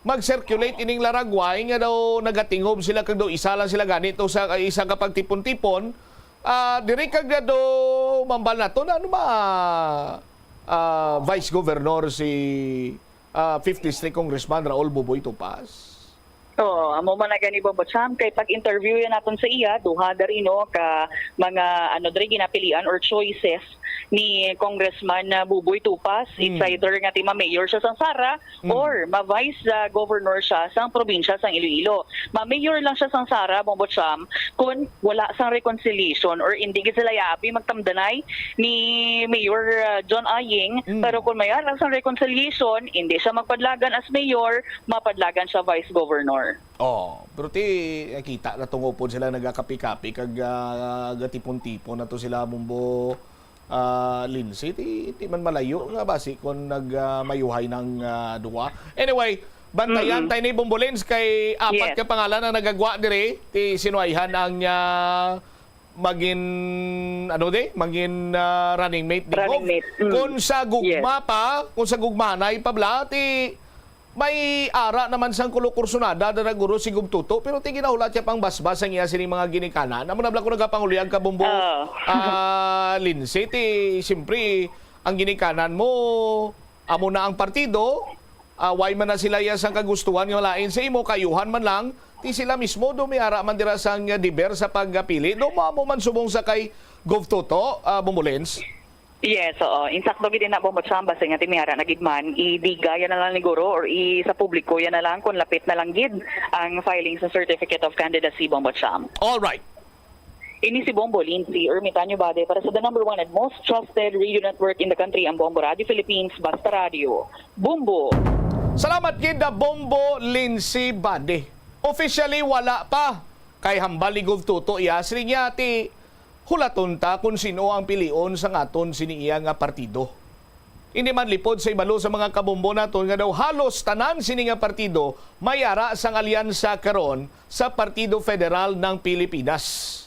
mag-circulate ining laragway nga daw nagatingob sila kag daw isa lang sila gani to sa isa ka pagtipon-tipon, ah, diri kag daw mambal nato na ano ba, ah, Vice Governor si, ah, Fifth District Congressman Raul Boboy Tupas? Oo, amo man na gani, Bombo Cham, kay pag-interview yan naton sa iya, duha dari, no, ka mga, ano, diri ginapilian or choices ni Congressman, ah, Buboy Tupas. It's Hmm. either nga ti ma-mayor siya sang Sara Hmm. or ma-vice, ah, governor siya sang probinsya sang Iloilo. Ma-mayor lang siya sang Sara, Bombo Cham, kun wala sang reconciliation or hindi gid sila yaapi magtamdanay ni Mayor, ah, John Aying. Hmm. Pero kun may ara sang reconciliation, hindi siya magpadlagan as mayor, mapadlagan siya vice governor. Oh, pero ti, nakita na tungod sila nagakapi-kapi kag, ah, gatipon-tipon na to sila, Bombo, ah, Lindsay, ti, di man malayo nga basi kung nag, ah, mayuhay ng, ah, duwa. Anyway, bantayan Mm-mm. tayo ni Bombo Lens kay apat Yes. ka pangalan ang nagagwa dire, ti sinuwayhan ang, ah, magin, ano di, magin, ah, running mate ni Running Gov. mate. Mm. Kung sa gugma Yes. pa, kung sa gugmahanay pa bla, ti may ara naman sang kulo kursunada na naguro si Gov Toto, pero ti ginahulat siya pang basbas ang iya sining mga ginikanan. Amo na bala ko nagapanguliag ka, Bombo, Oo. ah, Lindsay, ti, siyempre, ang ginikanan mo, amo na ang partido, ah, why man na sila iya sang kagustuhan nga malain sa imo, kayuhan man lang, ti sila mismo, do may ara man dira sang deber sa pagpili. Do mo amo man subong sa kay Gov Toto, ah, Bombo Lens? Yes, oo. Insakto gid na, Bombo Cham, basta nga ti may ara na gid man, idiga ya na lang ni guro or i-, sa publiko ya na lang kung lapit na lang gid ang filing sa Certificate of Candidacy, Bombo Cham. All right. Ini si Bombo Lindsay Ermitanyo Bade para sa the number one and most trusted radio network in the country, ang Bombo Radio Philippines, Basta Radio. Bombo! Salamat gid na Bombo Lindsay Bade. Officially, wala pa. Kay hambal ni Gov Toto iya, siling niya, ti, hulaton ta kung sino ang pilion sa ngaton sini iya nga partido. Hindi man lipod sa ibalo sa mga kabombo naton nga daw halos tanan sini nga partido may ara sang alyansa karon sa Partido Federal ng Pilipinas.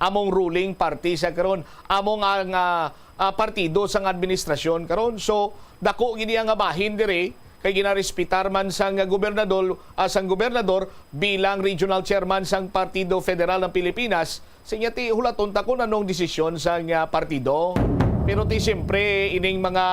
Among ruling party sa karon, among ang, ah, ah, partido sang administrasyon karon. So, dako gid iya nga bahin diri kay ginarespetar man sang gobernador, ah, sang gobernador bilang regional chairman sang Partido Federal ng Pilipinas. Sinya ti hulaton ta kung anong desisyon sang, ah, partido. Pero ti siyempre ining mga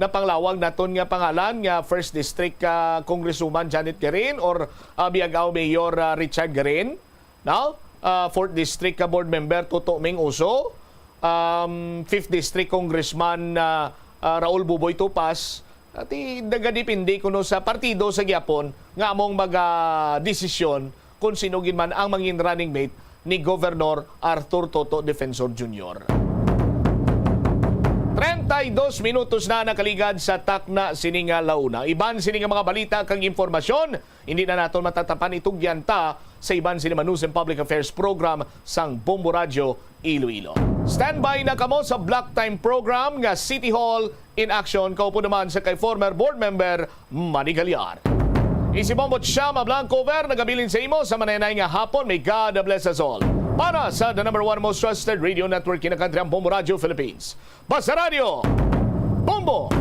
napanglawag naton nga pangalan nga First District, ah, Congresswoman Janet Garin or, ah, Biagao Mayor, ah, Richard Garin, no? Ah, Fourth District ka Board Member Toto Ming Uso, um, Fifth District Congressman, ah, ah, Raul Buboy Topas, ati nagadepende kuno sa partido sa gyapon nga among magadesisyon kung sino gid man ang mangin running mate ni Governor Arthur Toto Defensor Junior. Treinta y dos minutos na nakaligad sa takna sini nga launa. Iban sini nga mga balita kag impormasyon, hindi na naton matatapan, itugyan ta sa iban sini nga news and public affairs program sang Bombo Radyo Iloilo. Standby na kamo sa block time program nga City Hall in Action, kaupod naman sa kay former board member Manny Galyar. Isi Bombo Chama Blanco Ver nagabilin sa imo sa manenay nga hapon. May God bless us all. Para sa the number one most trusted radio network in the country, ang Bombo Radio Philippines. Basta Radio, Bombo!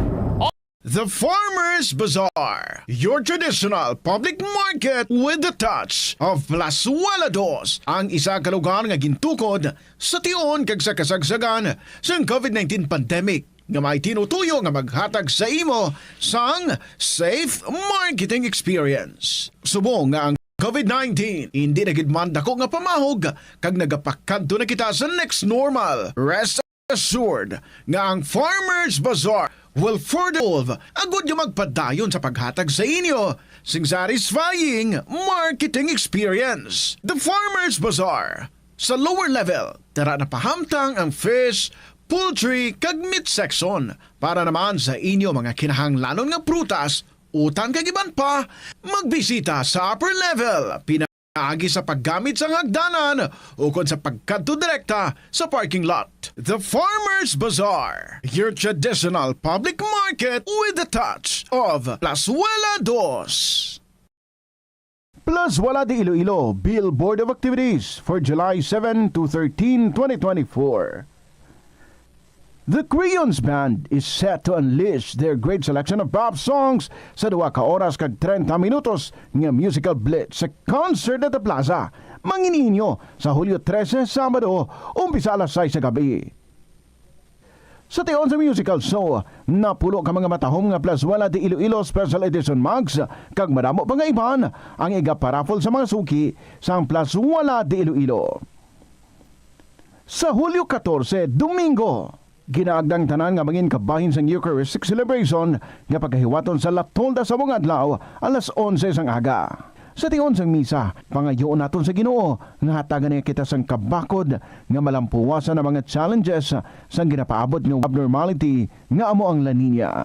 The Farmers Bazaar, your traditional public market with the touch of Plazuela Dos, ang isa ka lugar nga gintukod sa tion kag sa kasagsagan sang COVID nineteen pandemic, nga may tinutuyo nga maghatag sa imo sang safe marketing experience. Subong nga ang COVID nineteen hindi na gid man dako nga pamahog kag nagapakadto na kita sa next normal, rest assured nga ang Farmers Bazaar will further evolve agud nga magpadayon sa paghatag sa inyo sing satisfying marketing experience. The Farmers Bazaar, sa lower level, dara na pahamtang ang fish, poultry, kag meat section. Para naman sa inyo mga kinahanglanon nga prutas, utan kag iban pa, magbisita sa upper level, pinaagi sa paggamit sang hagdanan ukon sa pagkadto direkta sa parking lot. The Farmers Bazaar, your traditional public market with the touch of Plazuela Dos. Plazuela de Iloilo Billboard of Activities for July seven to thirteen, twenty twenty-four. The Creons Band is set to unleash their great selection of pop songs sa duha ka oras kag treinta minutos nga musical blitz sa Concert at the Plaza. Mangin-inyo sa Hulyo trese, Sabado, umpisa alas sais sa gabi. Sa tion sa musical show, napulo ka mga matahom nga Plazuela de Iloilo Special Edition mugs kag madamo pa nga iban ang igaparaffle sa mga suki sang Plazuela de Iloilo. Sa Hulyo katorse, Domingo, ginaagda ang tanan nga mangin kabahin sang Eucharistic celebration nga pagahiwaton sa La Tolda sa buong adlaw, alas onse sang aga. Sa tion sang misa, pangayoon naton sa Ginoo nga hatagan niya kita sang kabakod nga malampuwasan ang mga challenges sang ginapaabot nga abnormality nga amo ang La Niña.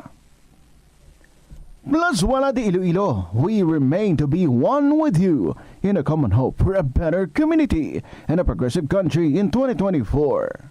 Plazuela de Iloilo, we remain to be one with you in a common hope for a better community and a progressive country in twenty twenty-four.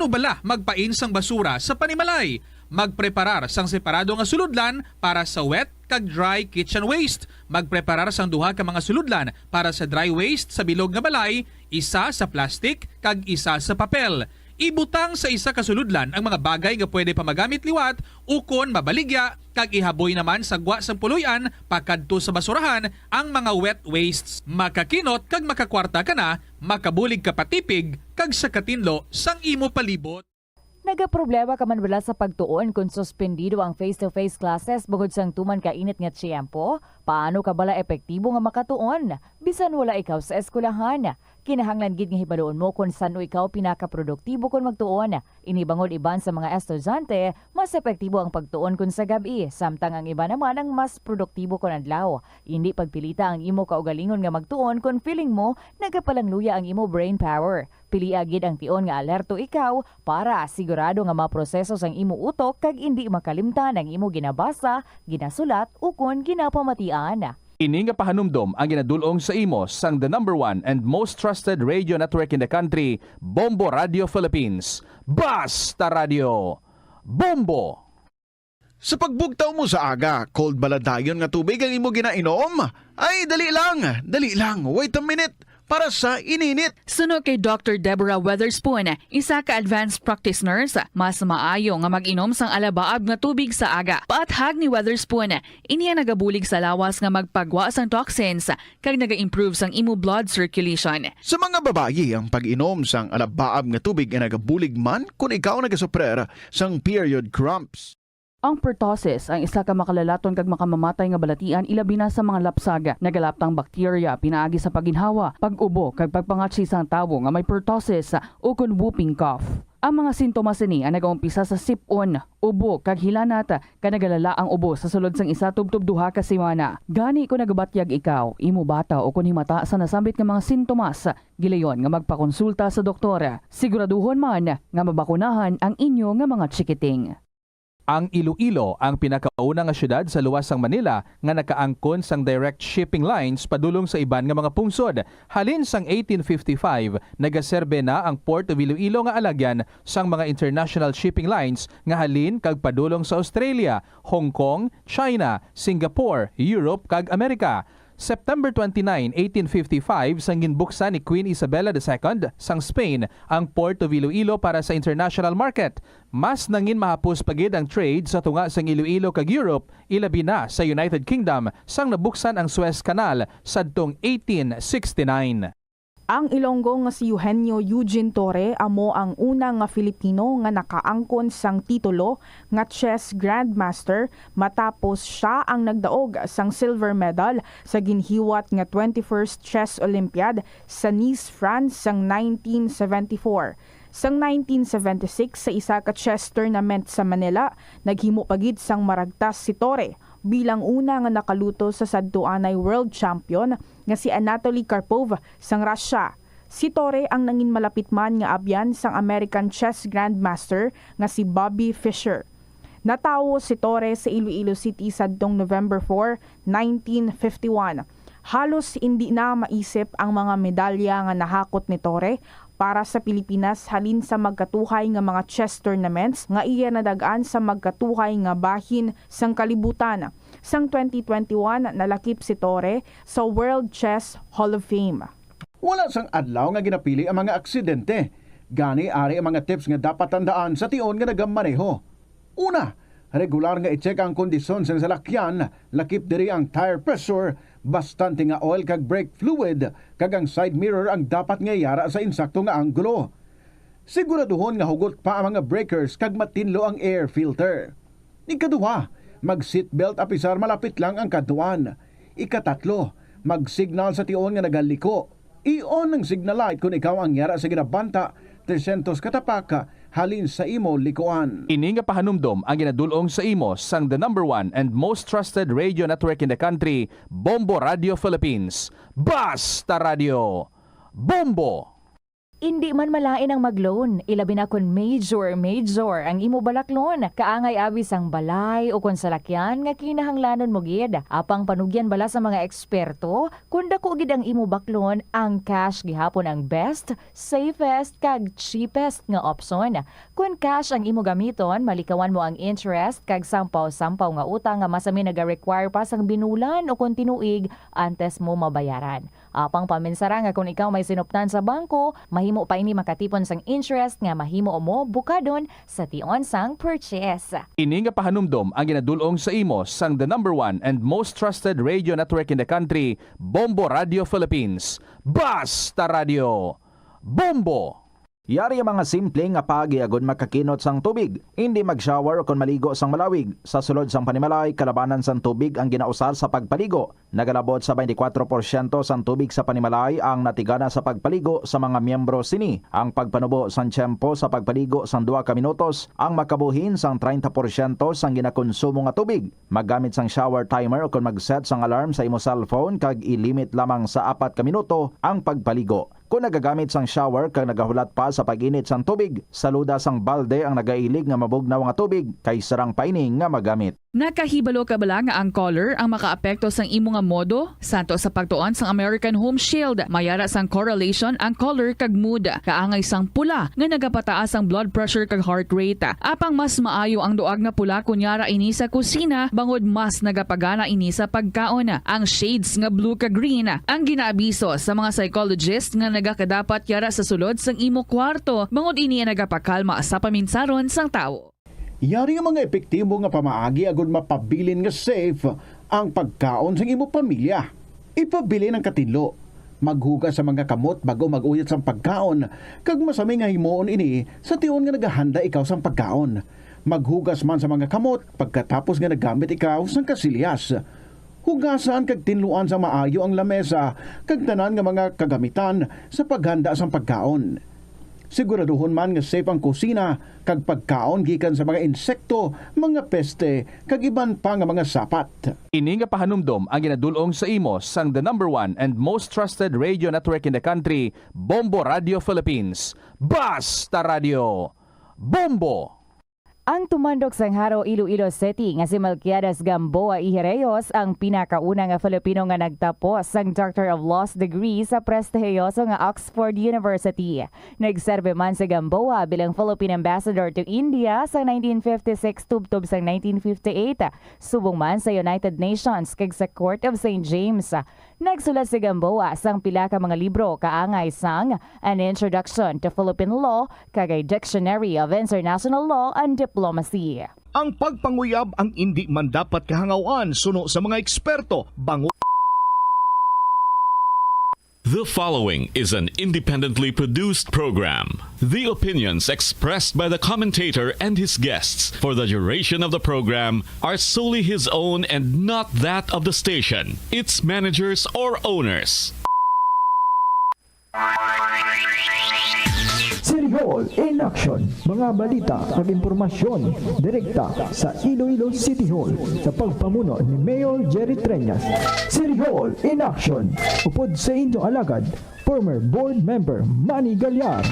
Ano bala magpain sang basura sa panimalay? Magpreparar sang separado nga sulodlan para sa wet kag dry kitchen waste. Magpreparar sang duha ka mga sulodlan para sa dry waste sa bilog nga balay, isa sa plastic kag isa sa papel. Ibutang sa isa ka sulodlan ang mga bagay nga pwede pa magamit liwat ukon mabaligya, kag ihaboy naman sa gwa sang puloy-an pakadto sa basurahan ang mga wet wastes. Makakinot kag makakwarta ka na, makabulig ka pa tipig kag sa katinlo sang imo palibot. Nagaproblema ka man bala sa pagtuon kon suspendido ang face-to-face classes bangod sang tuman ka init nga tiyempo? Paano ka bala epektibo nga makatuon bisan wala ikaw sa eskwelahan? Kinahanglan gid nga hibaluon mo kon san-o ikaw pinakaproduktibo kon magtuon. Ini bangod iban sa mga estudyante, mas epektibo ang pagtuon kon sa gab-i, samtang ang iban naman ang mas produktibo kon adlaw. Indi pagpilita ang imo kaugalingon nga magtuon kon feeling mo nagapalangluya ang imo brain power. Pilia gid ang tion nga alerto ikaw para sigurado nga maproseso sang imo utok kag indi makalimtan ang imo ginabasa, ginasulat, ukon ginapamatian. Ini nga pahanumdom ang ginadul-ong sa imo sang the number one and most trusted radio network in the country, Bombo Radio Philippines. Basta Radio, Bombo! Sa pagbugtaw mo sa aga, cold bala dayon nga tubig ang imo ginainom? Ay, dali lang, dali lang, wait a minute, para sa ininit. Suno kay Doctor Deborah Weatherspoon, isa ka advanced practice nurse, mas maayo nga mag-inom sang alabaab nga tubig sa aga. Paathag ni Weatherspoon, ini ang nagabulig sa lawas nga magpagwa sang toxins kag naga-improve sang imo blood circulation. Sa mga babayi, ang pag-inom sang alabaab nga tubig ay nagabulig man kon ikaw nagasuprer sang period cramps. Ang pertussis ang isa ka makalalaton kag makamamatay nga balatian, ilabi na sa mga lapsag. Nagalaptang bakterya pinaagi sa pagginhawa, pag-ubo, kag pagpangatsi sang tawo nga may pertussis ukon whooping cough. Ang mga sintomas sini ang nagaumpisa sa sip-on, ubo, kag hilanat, kag nagalala ang ubo sa sulod sang isa tubtob duha ka semana. Gani, kon nagabatyag ikaw, imo bata, ukon himata sa nasambit nga mga sintomas, gilayon nga magpakonsulta sa doktor. Siguraduhon man nga mabakunahan ang inyo nga mga chikiting. Ang Iloilo ang pinakauna nga siyudad sa luwas sang Manila nga nakaangkon sang direct shipping lines padulong sa iban nga mga pungsod. Halin sang eighteen fifty-five, nagaserbe na ang Port of Iloilo nga alagyan sang mga international shipping lines nga halin kag padulong sa Australia, Hong Kong, China, Singapore, Europe, kag Amerika. September twenty-nine, eighteen fifty-five, sang ginbuksan ni Queen Isabella the Second sang Spain ang Port of Iloilo para sa international market. Mas nangin mahapos pa gid ang trade sa tunga sang Iloilo kag Europe, ilabi na sa United Kingdom, sang nabuksan ang Suez Canal sadtong eighteen sixty-nine. Ang Ilonggo nga si Eugenio Eugene Torre amo ang una nga Filipino nga nakaangkon sang titulo nga chess grandmaster, matapos sia ang nagdaog sang silver medal sa ginhiwat nga twenty-first Chess Olympiad sa Nice, France, sang nineteen seventy-four. Sang nineteen seventy-six, sa isa ka chess tournament sa Manila, naghimo pa gid sang maragtas si Torre bilang una nga nakaluto sa sadtuanay world champion nga si Anatoly Karpov sang Russia. Si Torre ang nangin malapit man nga abyan sang American chess grandmaster nga si Bobby Fischer. Natawo si Torre sa Iloilo City sadtong November four, nineteen fifty-one. Halos indi na maisip ang mga medalya nga nahakot ni Torre para sa Pilipinas halin sa magkatuhay nga mga chess tournaments nga iya nadag-an sa magkatuhay nga bahin sang kalibutan. Sang twenty twenty-one, nalakip si Torre sa World Chess Hall of Fame. Wala sang adlaw nga ginapili ang mga aksidente. Gani, ari ang mga tips nga dapat tandaan sa tion nga nagamaneho. Una, regular nga i-check ang kondisyon sang salakyan, lakip diri ang tire pressure, bastante nga oil kag brake fluid, kag ang side mirror ang dapat nga yara sa insakto nga anggulo. Siguraduhon nga hugot pa ang mga breakers kag matinlo ang air filter. Ikaduha, mag-seatbelt apisar malapit lang ang kadtuan. Ikatatlo, mag-signal sa tion nga nagaliko. I-on ang signal light kon ikaw ang yara sa ginabanta tresyentos ka tapak halin sa imo likuan. Ini nga pahanumdom ang ginadul-ong sa imo sang the number one and most trusted radio network in the country, Bombo Radio Philippines. Basta Radio, Bombo! Indi man malain ang mag-loan, ilabi na kon major, major ang imo balaklon. Kaangay abi sang balay o kon salakyan nga kinahanglanon mo gid. Apang panugyan bala sa mga eksperto, kon dako gid ang imo baklon, ang cash gihapon ang best, safest, kag cheapest nga opsyon. Kon cash ang imo gamiton, malikawan mo ang interest kag sampaw-sampaw nga utang nga masami naga-require pa sang binulan o kon tinuig antes mo mabayaran. Apang paminsara nga kon ikaw may sinuptan sa bangko, mahimo pa ini makatipon sang interest nga mahimo mo bukadon sa tion sang purchase. Ini nga pahanumdom ang ginadul-ong sa imo sang the number one and most trusted radio network in the country, Bombo Radio Philippines. Basta Radio, Bombo! Yari ang mga simple nga paagi agud makakinot sang tubig. Indi mag-shower ukon maligo sang malawig. Sa sulod sang panimalay, kalabanan sang tubig ang ginausar sa pagpaligo. Nagalabot sa twenty-four porsyento sang tubig sa panimalay ang natigana sa pagpaligo sa mga miyembro sini. Ang pagpanubo sang tiyempo sa pagpaligo sang duha ka minutos ang makabuhin sang treinta porsyento sang ginakonsumo nga tubig. Maggamit sang shower timer ukon mag-set sang alarm sa imo cellphone kag i-limit lamang sa apat ka minuto ang pagpaligo. Kon nagagamit sang shower kag nagahulat pa sa pag-init sang tubig, saluda sang balde ang nagailig nga mabugnaw nga tubig kay sarang pa ini nga magamit. Nakahibalo ka bala nga ang color ang makaapekto sang imo nga modo? Santo sa pagtuon sang American Home Shield, may ara sang correlation ang color kag mood. Kaangay sang pula nga nagapataas ang blood pressure kag heart rate. Apang mas maayo ang duag nga pula kon yara ini sa kusina, bangod mas nagapagana ini sa pagkaon. Ang shades nga blue kag green ang ginaabiso sa mga psychologist nga nagakadapat yara sa sulod sang imo kwarto, bangod ini ang nagapakalma sa paminsaron sang tawo. Yari nga mga epektibo nga pamaagi agud mapabilin nga safe ang pagkaon sang imo pamilya. Ipabilin ang katinlo. Maghugas sa mga kamot bago mag-uyot sang pagkaon, kag masami nga himuon ini sa tion nga nagahanda ikaw sang pagkaon. Maghugas man sa mga kamot pagkatapos nga naggamit ikaw sang kasilyas. Hugasan kag tinluan sa maayo ang lamesa kag tanan nga mga kagamitan sa paghanda sang pagkaon. Siguraduhon man nga safe ang kusina kag pagkaon gikan sa mga insekto, mga peste, kag iban pa nga mga sapat. Ini nga pahanumdom ang ginadul-ong sa imo sang the number one and most trusted radio network in the country, Bombo Radio Philippines. Basta Radio, Bombo! Ang tumandok sang Jaro, Iloilo City nga si Melquiades Gamboa y Reyes ang pinakauna nga Filipino nga nagtapos sang Doctor of Laws degree sa prestihiyoso nga Oxford University. Nagserbi man si Gamboa bilang Philippine Ambassador to India sa nineteen fifty-six tubtob sang nineteen fifty-eight, subong man sa United Nations kag sa Court of Saint James. Nagsulat si Gamboa sang pila ka mga libro kaangay sang An Introduction to Philippine Law kag A Dictionary of International Law and Diplomacy. Ang pagpanguyab ang indi man dapat kahangaw-an suno sa mga eksperto, bango. The following is an independently produced program. The opinions expressed by the commentator and his guests for the duration of the program are solely his own and not that of the station, its managers, or owners. City Hall in Action. Mga balita kag impormasyon direkta sa Iloilo City Hall sa pagpamuno ni Mayor Jerry Treñas. City Hall in Action. Upod sa inyong alagad, former board member Manny Gallar.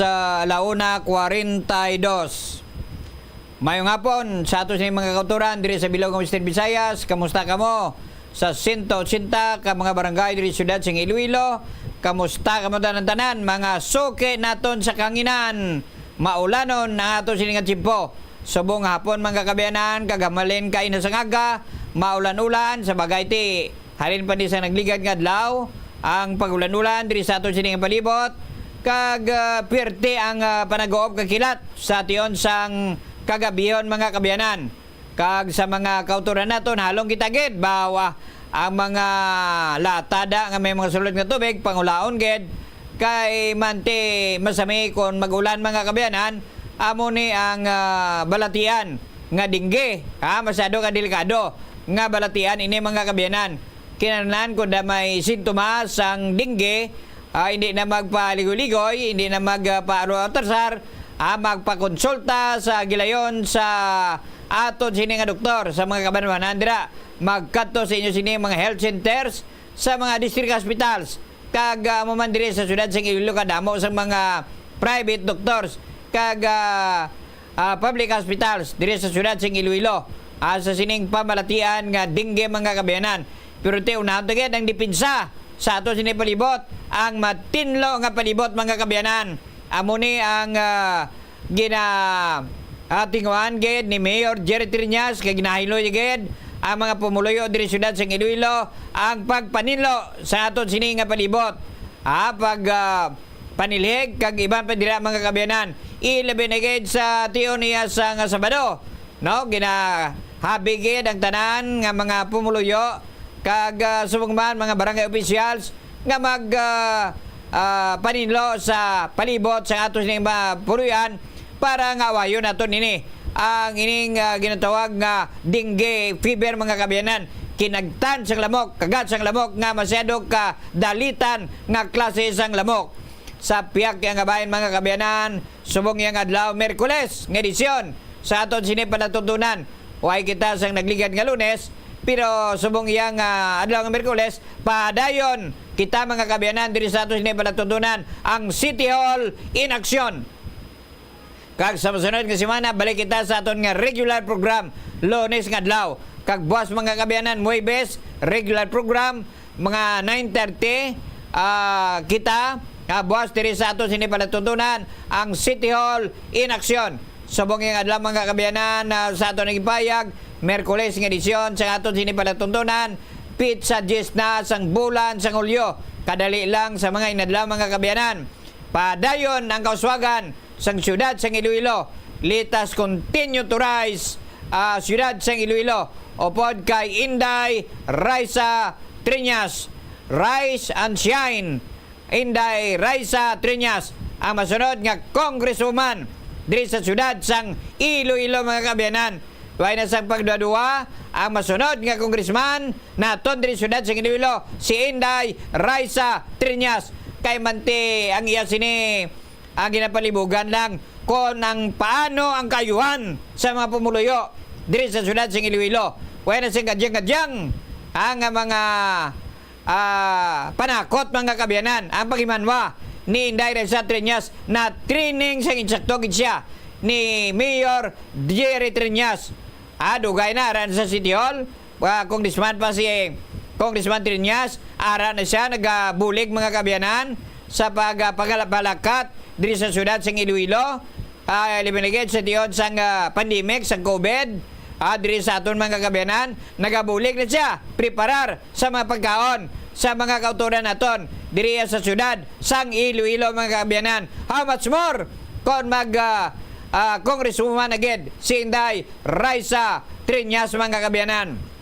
Sa ala una kwarenta y dos. Mayong hapon sa ato sining mga kautoran diri sa bilog nga Western Visayas. Kamusta kamo sa sento ochenta ka mga barangay diri sa siyudad sing Iloilo? Kamusta kamo tanan-tanan, mga suki naton sa kahanginan? Maulanon ang ato sini nga tiyempo. Subong nga hapon, mga kaabyanan, kag hamalin kaina sang aga, maulan-ulan, sa bagay ti halin pa ni sa nagligad nga adlaw, ang pag-ulan-ulan diri sa aton sini nga palibot, kag, ah, pirti ang, ah, panag-uop kag kilat sa tion sang kagabihon, mga kaabyanan. Kag sa mga kautoran naton, halong kita gid, bawa ang mga latada nga may mga sulod nga tubig, pangulaon gid, kay manti masami kon mag-ulan, mga kaabyanan, amo ni ang, ah, balatian nga dengue, ha, masyado ka delikado nga balatian ini, mga kaabyanan. Kinahanglan kon da may sintomas sang dengue, ah, hindi na magpaligoy-ligoy, hindi na magpaaro-atrasar, ah, magpakonsulta sa gilayon sa aton sini nga doktor sa mga kabanwanan dira. Magkadto sa inyo sini mga health centers, sa mga district hospitals, kag, ah, amo man diri sa siyudad sang Iloilo, kadamo sang mga private doctors kag, ah, ah, public hospitals diri sa siyudad sang Iloilo, ah, sa sining pamalatian nga dengue, mga kaabyanan. Pero ti, unahon ta gid ang depensa sa ato sini palibot, ang matinlo nga palibot, mga kaabyanan. Amo ni ang, ah, gina, ah, tinguhan gid ni Mayor Jerry Triñas, kay ginahiloy gid ang mga pumuluyo diri siyudad sang Iloilo ang pagpaninlo sa aton sini nga palibot. Ah, pag, ah, panilhig kag iban pa dira, mga kaabyanan. Ilabi na gid sa tion niya sa nga Sabado, no? Ginahabi gid ang tanan nga mga pumuluyo kag, ah, subong man mga barangay officials nga mag, ah, ah, paninlo sa palibot sa ato sining mga puloy-an para nga awayon naton ini ang ining, ah, ginatawag nga dengue fever, mga kaabyanan. Kinagtan sang lamok, kagat sang lamok nga masyado ka dalitan nga klase sang lamok. Sa pihak iya nga bahin, mga kaabyanan, subong iya nga adlaw, Miyerkules nga edisyon sa aton sini palatuntunan. Way kita sang nagligad nga Lunes, pero subong iya nga adlaw nga Miyerkules, padayon kita, mga kaabyanan, diri sa aton sini palatuntunan, ang City Hall in Action. Kag sa masunod nga semana, balik kita sa aton nga regular program, Lunes nga adlaw. Kag buwas, mga kaabyanan, Huwebes, regular program, mga nine thirty, ah, kita, ah, buwas diri sa aton sini palatuntunan, ang City Hall in Action. Subong nga adlaw, mga kaabyanan, ah, sa aton nagipayag, Miyerkules nga edisyon sa aton sini palatuntunan, pitsa diyes na sang bulan sang Hulyo. Kadali lang sa mga inadlaw, mga kaabyanan. Padayon ang kauswagan sang siyudad sang Iloilo. Let us continue to rise, ah, siyudad sang Iloilo. Upod kay Inday Raisa Triñas, rise and shine. Inday Raisa Triñas, ang masunod nga congresswoman diri sa siyudad sang Iloilo, mga kaabyanan. Way na sang pagduha-duha, ang masunod nga congressman naton diri sa siyudad sang Iloilo, si Inday Raisa Triñas. Kay manti ang iya sini, ang ginapalibugan lang kon ang paano ang kaayuhan sa mga pumuluyo diri sa siyudad sang Iloilo. Way na sing kadyang-kadyang ang mga, ah, panakot, mga kaabyanan. Ang paghimanwa ni Inday Raisa Triñas na training sang insakto gid siya ni Mayor Jerry Triñas. Ah, dugay na, ara na sa City Hall. Ah, congressman pa si Congressman Triñas, ara na siya nagabulig, mga kaabyanan, sa pag, ah, pagala-, palakat diri sa siyudad sang Iloilo. Ah, labi na gid sa tion sang, ah, pandemic sang COVID, ah, diri sa aton, mga kaabyanan, nagabulig na siya preparar sa mga pagkaon sa mga kautoran naton diri sa siyudad sang Iloilo, mga kaabyanan. How much more kon mag, ah, ah, congresswoman na gid si Inday Raisa Triñas, mga kaabyanan.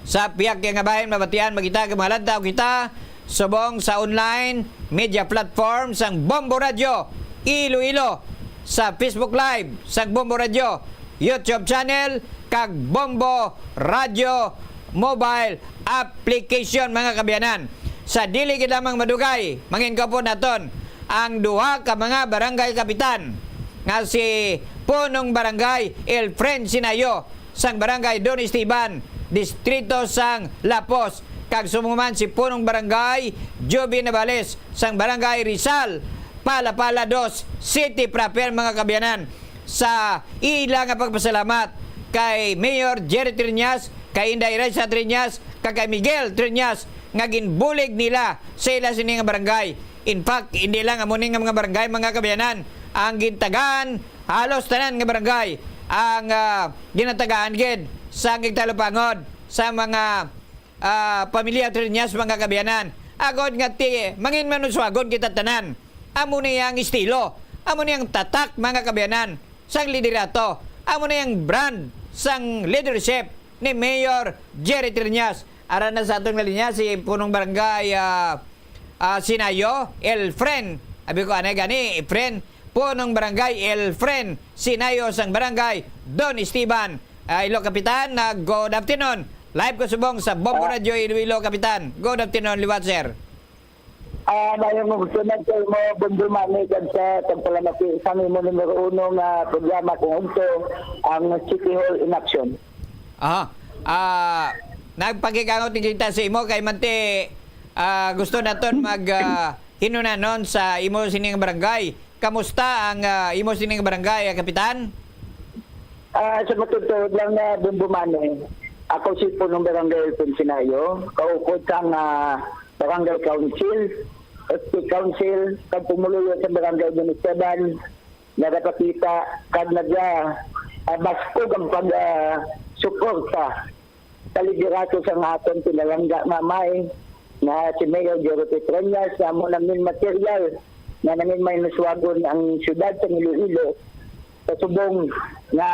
Sa pihak iya nga bahin, mabatian, makita, kag malantaw kita subong sa online media platform sang Bombo Radio Iloilo, sa Facebook Live sang Bombo Radio YouTube channel, kag Bombo Radio mobile application, mga kaabyanan. Sa dili gid lamang madugay, mangin-upod naton ang duha ka mga barangay kapitan nga si Punong Barangay Elfren Sinayo sang Barangay Don Esteban, Distrito sang Lapos, kag subong man si Punong Barangay Joby Navales sang Barangay Rizal, Palapala Dos City proper, mga kaabyanan, sa ila nga pagpasalamat kay Mayor Jerry Triñas, kay Inday Raisa Triñas, kag kay Miguel Triñas nga ginbulig nila sa ila sini nga barangay. In fact, hindi lang amo ni nga mga barangay, mga kaabyanan, ang gintagaan, halos tanan nga barangay ang, ah, ginatagaan gid sang igtalupangod sa mga, ah, pamilya Triñas, mga kaabyanan. Agod nga ti, mangin manuswagon kita tanan. Amo ni ang estilo, amo ni ang tatak, mga kaabyanan, sang liderato. Amo ni ang brand sang leadership ni Mayor Jerry Triñas. Ara na sa aton nga linya si Punong Barangay, ah, ah, Sinayo, Elfren. Abi ko, anay gani, Efren. Punong Barangay Elfren Sinayo sang Barangay Don Esteban. Ah, hello, Kapitan. Ah, good afternoon. Live ko subong sa Bombo Ah. Radio Iloilo, Kapitan. Good afternoon liwat, sir. Ah, mayong magsunod sa imo, Bombo Manny, kag sa pagpalamati sa imo numero uno nga programa kung ugto, ang City Hall in Action. Aha. Ah, Nagpakikangot kita sa imo kay manti, ah, gusto naton mag, ah, hinunanon sa imo sining barangay. Kamusta ang, ah, imo sining barangay, ah, Kapitan? Ah, sa matutuod lang nga, Bumbumani, ako si punong barangay Alfonsinayo, kaupod sang, ah, barangay council, S P council, kag pumuluyo sa barangay Don Esteban, nagapakita kag naga, ah, baskog ang pag, ah, suporta sa liderato sang aton pinalangga nga amay nga si Mayor Jerry Petrañas, nga amo nangin material nga nangin may nuswagon ang siyudad sa Iloilo sa subong nga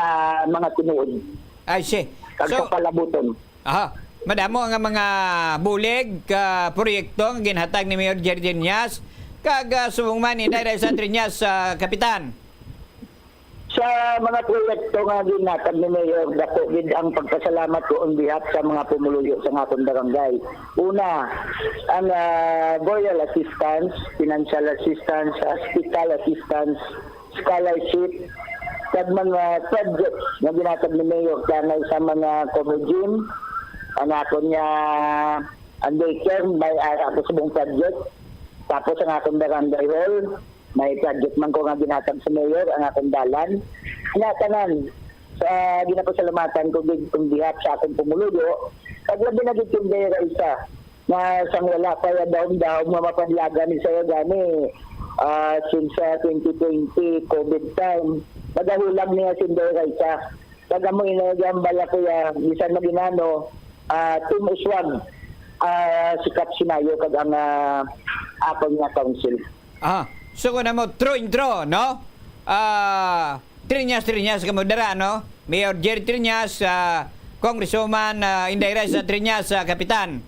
mga tinuod I see. kag So, kapalabuton. Aha. Madamo nga mga bulig, ka proyekto nga ginhatag ni Mayor Jerry Triñas, kag, ah, subong man ni Inday Raisa Triñas, ah, Kapitan. Sa mga proyekto nga ginhatag ni Mayor, dako gid ang pagpasalamat ko on behalf sa mga pumuluyo sa akon barangay. Una, ang, ah, burial assistance, financial assistance, hospital assistance, scholarship, kag mga projects nga ginhatag ni Mayor kanay sa mga cover gym, ang akon nga ang daycare, may ara ko subong project. Tapos ang akong barangay hall, may project man ko nga ginhatag sa mayor, ang akong dalan. Nga tanan, sa ginapasalamatan ko gid on behalf sa akong pumuluyo, kag labi na gid kay Inday Raisa, nga sang wala pa ya daw daw nga mapadlagan ni saya gani, ah, since, ah, twenty twenty COVID time, nagahulag niya si Inday Raisa. Kag amo ini ang bala ko ya, bisan maginano, ah, Team Uswag, ah, si Kap Sinayo kag ang, ah, akon nga council. Ah, so kung mo, true intro, no? Ah, Triñas, Triñas kamo dara, no? Mayor Jerry Triñas, ah, Congresswoman, ah, Inday Raisa Triñas, ah, Kapitan.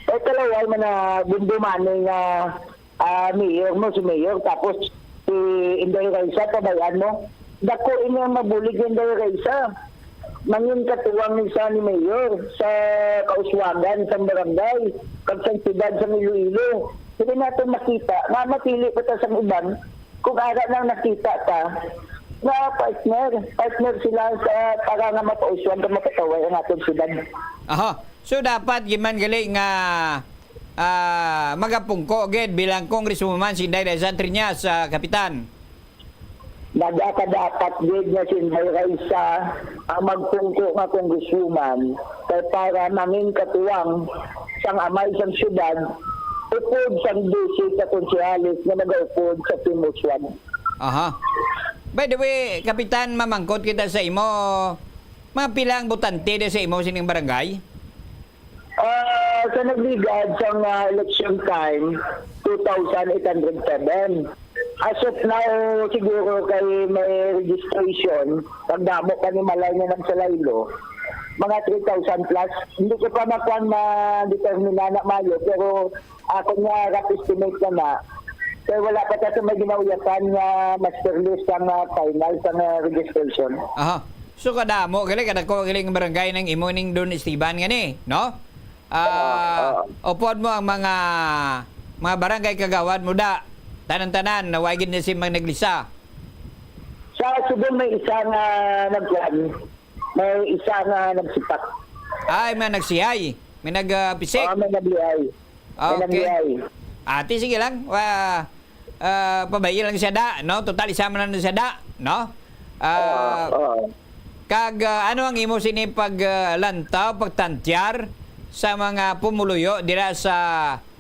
Ay, kalaway man na Bumbumani nga, ah, mayor mo, si mayor, tapos si Inday Raisa, pabay-an mo. Dako ini ang mabulig ni Inday Raisa. Mangin katuwang ni sa ni mayor sa kauswagan, sa barangay, kag sa siyudad sa Iloilo. Hindi natin makita nga mapili pa ta sa iban kung ara nang nakita ta nga partner, partner sila sa para nga mapauswag, nga mapataway ang atong siyudad. Aha. So, dapat giman gali nga, ah, magapungko gid bilang congresswoman si Inday Raisa Triñas, ah, Kapitan. Nagakadapat gid nga si Inday Raisa ang magpungko nga congresswoman kay para mangin katuwang sang amay sang siyudad, upod sang dose ka konsehales nga nagaupod sa Team Uswag. Aha. By the way, Kapitan, mamangkot kita sa imo. Mga pila ang botante di sa imo sining barangay? Ah, sa nagligad sang, ah, election time, two thousand eight hundred seven. As of now, siguro kay may registration, pag damo pa ni Malay nga nagsalaylo, mga three thousand plus. Hindi ko pa makuan ma-determine na maayo, pero ako nga rough estimate na na, kay wala pa ta sa may ginauyapan nga master list ang, ah, final sa nga registration. Aha. So, kadamo, gali, kadako, gali, nga barangay nang imo ning Don Esteban nga ni, no? Ah, Oo, oo. Upod mo ang mga, mga barangay kagawad mo da. Tanan-tanan, na wa gid na si mga naglisa. Sa subong may isa nga nagkuan, may isa nga nagsipak. Ay, may nagsihay. May nag, ah, pisik. Oo, may nagliay. May Okay. nagliay. Ate, sige lang. Wa-, ah, pabayi lang siya da, no? Total, isa man lang siya da, no? Ah, Oo, oo. Kag, ah, ano ang imo sini pag, ah, lantaw, pagtantyar sa mga pumuluyo dira sa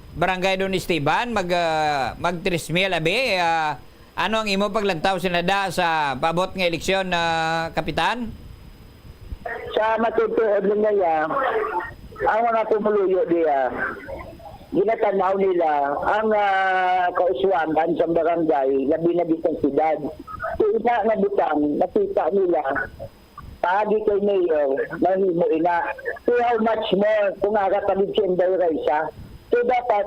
Barangay Don Esteban? Mag, ah, mag tres mil, abi, ah, ano ang imo paglantaw sila da sa paabot nga eleksyon, ah, Kapitan? Sa matutuod lang niya, ang mga pumuluyo diya, ginatanaw nila ang, ah, kauswagan sa barangay, labi na di sa siyudad. So, ina nga butang, nakita nila, paagi kay Mayor, mahimo ina. So, how much more kung ara pa gid si Inday Raisa? So, dapat,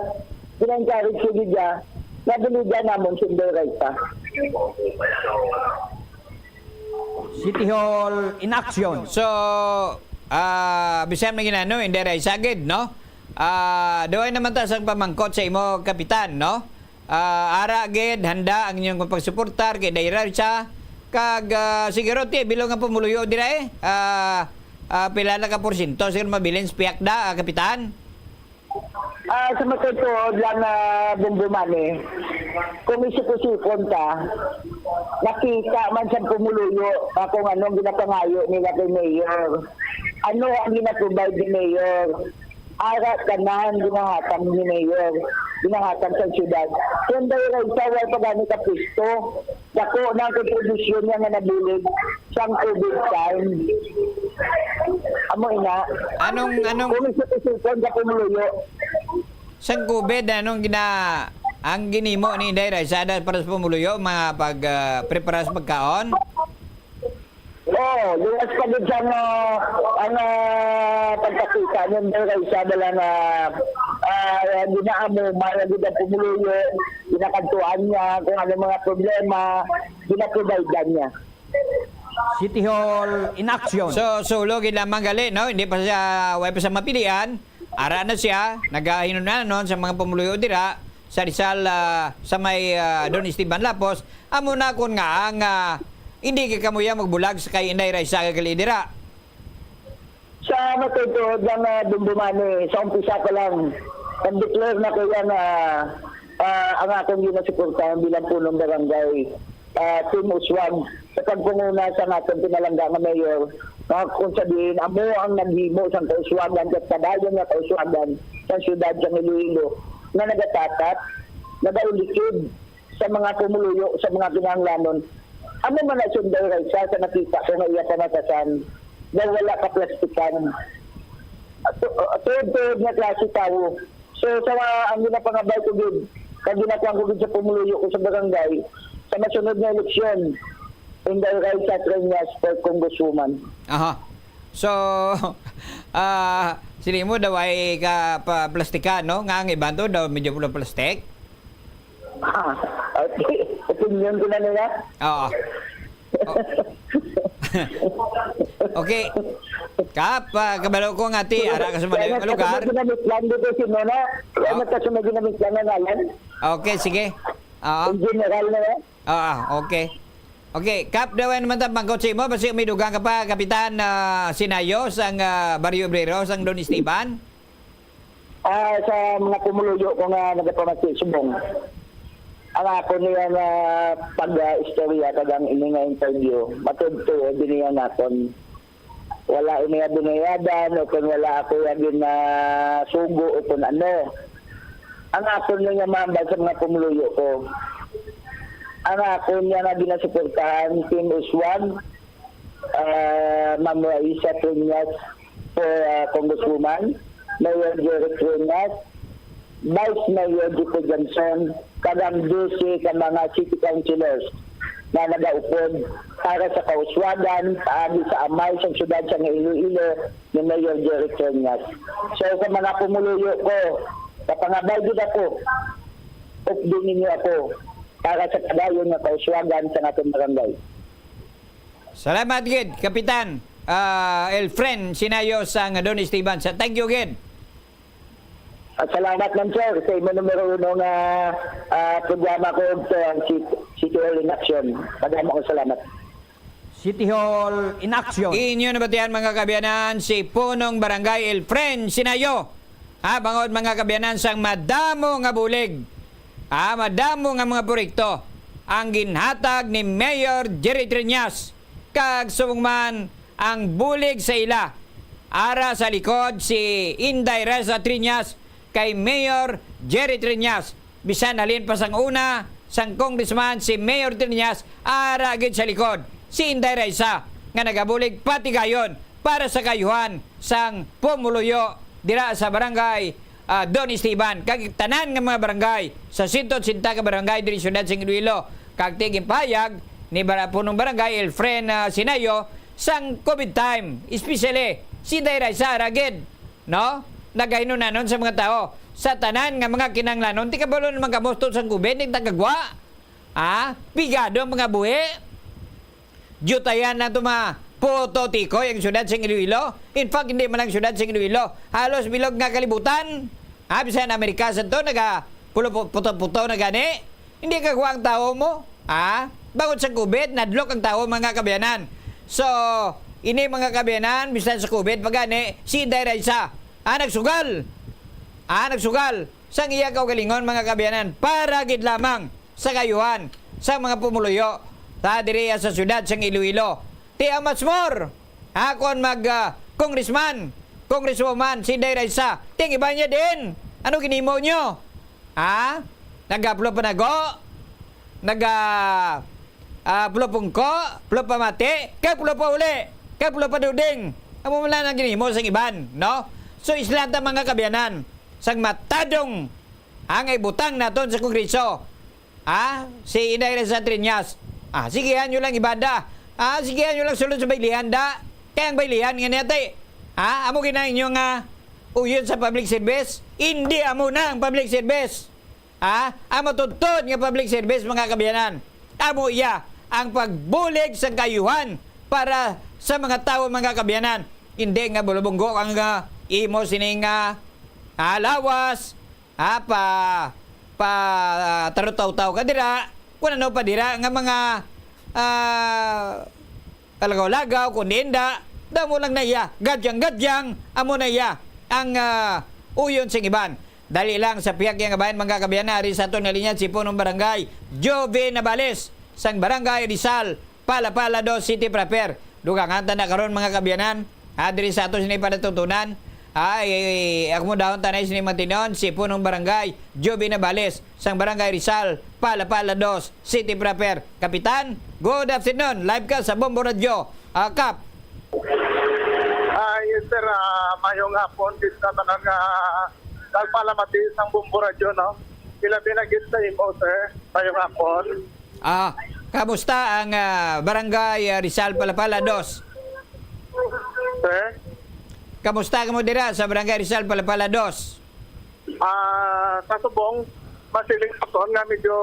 gina-encourage ko gid siya, nga buligan namon si Inday Raisa. City Hall in action. So, ah, bisan may ginano, hindi ra isagid, no? Ah, duhay naman ta sang pamangkot sa imo, Kapitan, no? Ah, ara gid, handa ang inyong pagsuportar kay Day Raisa. Kag, ah, siguro, ti, bilog nga pumuluyo dira, eh. Ah, Ah, pila na ka porsyento siguro mabilin sa pihak da, ah, Kapitan? Ah, sa matuod lang, ah, Bumbumani, kung isip-isipon ka, nakita man sa pumuluyo nga kung anong ginapangayo nila kay Mayor. Ano ang ginaprovide ni Mayor? Ara tanan ginahatag ni Mayor, ginahatag sa syudad. Kung dahil ay sa wala pa gani ka pwesto, dako na ang kontribusyon niya nga nabulig sang COVID time. Amo ina. Anong, anong Kung isip-isipon sa pumuluyo. Sang COVID, anong gina-, ang ginimo ni Inday Raisa para sa pumuluyo, mga pag, ah, prepara sa pagkaon? Oo, luwas pa gid sang, ah, ang, ah, pagpakita ni Inday Raisa bala nga, ah, ginaamo man gid ang pumuluyo, ginakadtuan niya kung ano mga problema, ginaprovidean niya. City Hall in action. So, solo gid lamang gali, no? Hindi pa siya, way pa siya mapilian. Ara na siya, nagahinunanon sa mga pumuluyo dira sa Rizal, ah, sa may, ah, Don Esteban Lapos. Amo na kon nga ang, ah, hindi ka kamuya magbulag sa kay Inday Raisa gali dira. Sa matuod lang, ah, Dumdumani, sa umpisa pa lang, nag-declare na ko yan, ah, ah, ang akong ginasuportahan bilang punong barangay, ah, Team Uswag, sa pagpanguna sa aton pinalangga nga mayor, nga kung sabihin, amo ang naghimo sang kauswagan, kat kadayon nga kauswagan sa siyudad sang Iloilo, nga nagatatat, nagaulikid sa mga pumuluyo, sa mga kinahanglanon. Amo man ang sunday, Raisa, sa nakita ko nga iya pamatasan, nga wala ka plastikan. At tu-, tuod-tuod nga klase tawo. So, sa mga, ang ginapangabay ko gid, kag ginakuan ko gid sa pumuluyo ko sa barangay, sa masunod nga eleksyon, Inday Raisa Treñas for Congresswoman. Aha. So, ah, sila mo daw ay ka pa plastikan, no? Nga ang iban to daw medyo pula plastic. Ah, okay. Opinion ko na nila. Oo. O-, okay. Kap, ah, kabalo ko nga ti, ara ka sa malayo nga lugar. Kaya nga, ginamit lang dito si Nona. Kaya Oh. nga, sa may ginamit lang na ngalan. Okay, sige. Oo. Ang general na yan. Ah, okay. Okay, Kap, daw naman ta, bangkot sa imo, basi may dugang ka pa, Kapitan, ah, Sinayo, sang, ah, Barrio Obrero, sang Don Esteban? Ah, sa mga pumuluyo ko nga nagapamati subong, ang ako niya nga pag-istorya kag ang ini nga interview, matuod-tuod din niya naton. Wala ini nga binayadan o kung wala ako nga ginasugo o kung ano. Ang ako niya nga mahambal sa mga pumuluyo ko, ang ako niya nga ginasuportahan, Team Uswag, ah, Ma'am Raisa Treñas for, ah, Congresswoman, Mayor Jerry Treñas, Vice Mayor Jico Johnson, kag ang dose ka mga city councilors nga nagaupod para sa kauswagan paagi sa amay sa siyudad sa Iloilo ni Mayor Jerry Treñas. So, sa mga pumuluyo ko, kapangabay gid ako, updin ninyo ako para sa kadayon nga kauswagan sa aton barangay. Salamat gid, Kapitan, ah, Elfren Sinayo sang Don Esteban. Sa, thank you gid. At salamat man, sir, sa imo numero uno nga, ah, programa ko, ug sa ang City, City Hall in Action. Madamo kong salamat. City Hall in Action. Inyo nabatian, mga kaabyanan, si Punong Barangay Elfren Sinayo. Ha, bangod, mga kaabyanan, sang madamo nga bulig, ha, madamo nga mga proyekto ang ginhatag ni Mayor Jerry Treñas, kag subong man ang bulig sa ila. Ara sa likod si Inday Raisa Treñas kay Mayor Jerry Treñas. Bisan halin pa sang una, sang congressman si Mayor Treñas, ara gid sa likod si Inday Raisa nga nagabulig patigayon para sa kaayuhan sang pumuluyo dira sa barangay, ah, Don Esteban, kag tanan nga mga barangay sa sento singkwenta ka barangay diri sa siyudad sa Iloilo, kag ti ginpahayag ni Bara-, Punong Barangay Elfren, ah, Sinayo, sang COVID time, especially si Inday Raisa, ara gid, no? Nagahinunanon sa mga tawo sa tanan nga mga kinahanglanon. Ti kabalo naman kamo, tungod sang COVID, di ta kagwa. Ah, pigado ang mga buhi. Diyutayan na to, mga puto tikoy, ang siyudad sing Iloilo. In fact, hindi man lang siyudad sing Iloilo. Halos bilog nga kalibutan. Ah, bisan Amerika sa to, naga pulo-, puto-puto na gani. Hindi kagwa ang tawo mo. Ah, bangod sa COVID, nadlok ang tawo, mga kaabyanan. So, Ini, mga kaabyanan, bisan sa COVID pa gani, si Inday Raisa, ah, nagsugal. Ah, nagsugal sang iya kaugalingon, mga kaabyanan, para gid lamang sa kaayuhan sa mga pumuluyo ta diri sa siyudad sang Iloilo. Ti, ah, much more, ah, kon mag, ah, congressman, congresswoman, si Inday Raisa, ti ang iba niya din. Ano ginimo nyo? Ha? Nagaplo pa nago? Naga, ah, pulo pungko, pulo pa mati, kag pulo pa uli, kag pulo pa duding. Amo man lang ang ginhimo sang iban, no? So, isla ta, mga kaabyanan, sang matadong ang ibutang naton sa Kongreso. Ah, si Inday Risa Triñas. Ah, sigehan nyo lang ibada. Ah, sigehan nyo lang sulod sa baylihan da. Kay ang baylihan nga niya, tay. Ah, amo gina inyo nga uyon sa public service? Hindi amo na ang public service. Ha? Ang matuntun nga public service, mga kaabyanan, amo iya ang pagbulig sang kaayuhan para sa mga tawo, mga kaabyanan. Hindi nga bulubunggo ang, ah, imo sining, ah, ah, lawas, ah, pa, pa, ah, tarutaw-taw ka dira, kung ano pa dira nga mga, ah, kalagaw-lagaw, kundi inda, damo lang na iya, gadyang-gadyang, amo na iya ang, ah, uyon sing iban. Dali lang sa pihak yang kabayan, mga kaabyanan, ari sa aton nga linya, si Punong Barangay Jovi Navales, sang Barangay Rizal, Palapala dos City Proper. Dugangan ta na karon, mga kaabyanan, ha, diri sa ato sini panatutunan. Ay, ako mo dahon tanay sini matinon, si Punong Barangay Jovi Navales, sang Barangay Rizal, Palapala dos City Proper. Kapitan, good afternoon. Live ka sa Bombo Radio. Ah, Kap. Ah, yes, sir. Ah, mayong hapon, gid sa tanan nga nagpalamati sang Bombo Radio, no? Ilabi na gid sa imo, sir. Mayong hapon. Ah, kamusta ang, ah, Barangay, ah, Rizal Palapala dos? Sir? Kamusta kamo dira sa Barangay Rizal Palapala dos? Ah, sa subong, masiling aton nga medyo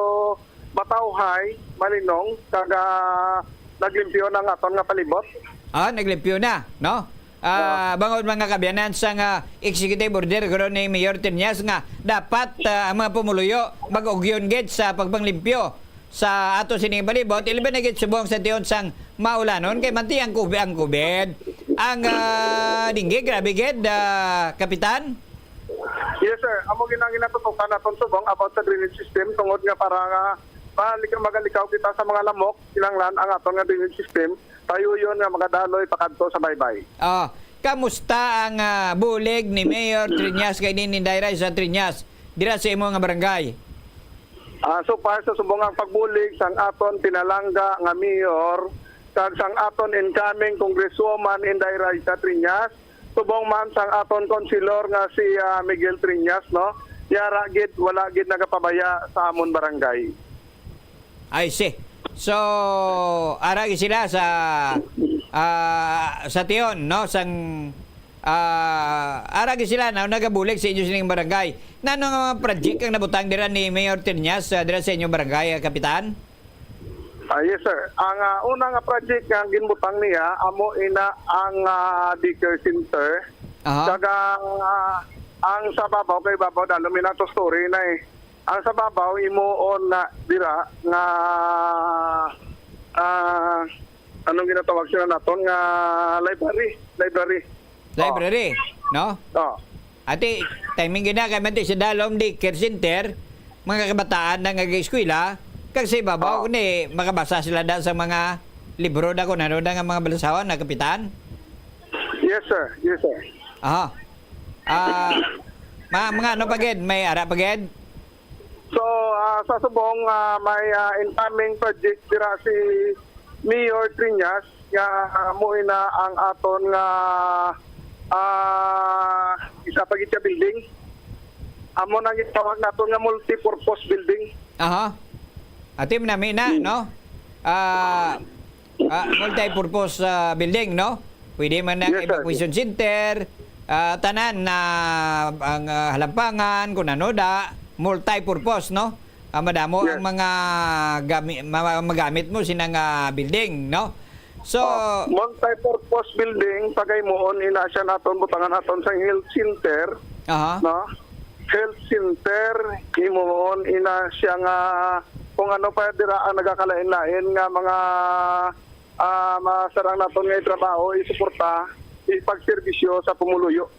matawhay, malinong, kag, ah, naglimpyo na ang aton nga palibot. Ah, naglimpyo na, no? Ah, bangod, mga kaabyanan, sang, ah, executive order karon ni Mayor Triñas nga dapat, ah, ang mga pumuluyo mag-ugyon gid sa pagpanglimpyo sa ato sining palibot, ilabi na gid subong sa tion sang maulanon kay manti ang COVID, ang COVID, ang, ah, dengue, grabe gid, ah, Kapitan. Yes, sir. Amo gid ang ginatutukan naton subong about sa drainage system tungod nga para nga malikaw, magalikaw kita sa mga lamok, kinahanglan ang aton nga drainage system, tayo yon nga magadaloy pakadto sa baybay. Ah, kamusta ang, ah, bulig ni Mayor Triñas kay ni Inday Risa Triñas dira sa imo nga barangay? Ah, so far, sa subong ang pagbulig sang aton pinalangga nga mayor kag sang aton incoming Congresswoman Inday Risa Triñas, subong man sang aton konsilor nga si, ah, Miguel Triñas, no? Yara gid, wala gid nagapabaya sa amon barangay. I see. So, ara gid sila sa, ah, sa tion, no? Sang, ah, ara gid sila na nagabulig sa inyo sining barangay. Nano nga mga project ang nabutang dira ni Mayor Triñas, ah, dira sa inyong barangay, ah, Kapitan? Ah, yes, sir. Ang, ah, una nga project nga ginbutang niya, amo ina ang, ah, daycare center. Aha. Kag, ah, ang sa babaw, kay babaw, dalo mi na to story na eh. Ang sa babaw, himuon na dira nga, ah, anong ginatawag sila naton nga library? Library. Oh. Library, no? Oh. Ati, timing gina kay manti sa dalom di care center, mga kabataan na nga eskwela, kag sa ibabaw Oh. ni makabasa sila da sa mga libro da kung ano da nga mga balasahon na, Kapitan? Yes, sir. Yes, sir. Aha. Ah, ma-, mga ano pa gid? May ara pa gid? So, ah, sa subong, ah, may, ah, incoming project dira si Mayor Triñas nga, ah, amo ina ang aton nga, ah, isa pa gid ka building. Amo na gitawag naton nga multi-purpose building. Aha. Ati, nami na, Hmm. no? Ah, ah, multi-purpose, ah, building, no? Pwede man ang Yes, sir. evacuation center, ah, tanan na ang, ah, halampangan, kung ano da, multi-purpose, no? Ah, madamo Yes. ang mga gami-, ma-, magamit mo sinang, ah, building, no? So Oh, multi-purpose building, pagay mo, ina siya naton, butangan naton sa health center, Aha. no? Health center, himuon ina siya nga kung ano pa dira ang nagakalain-lain nga mga ah, masarang naton nga itrabaho, isuporta, ipagserbisyo sa pumuluyo.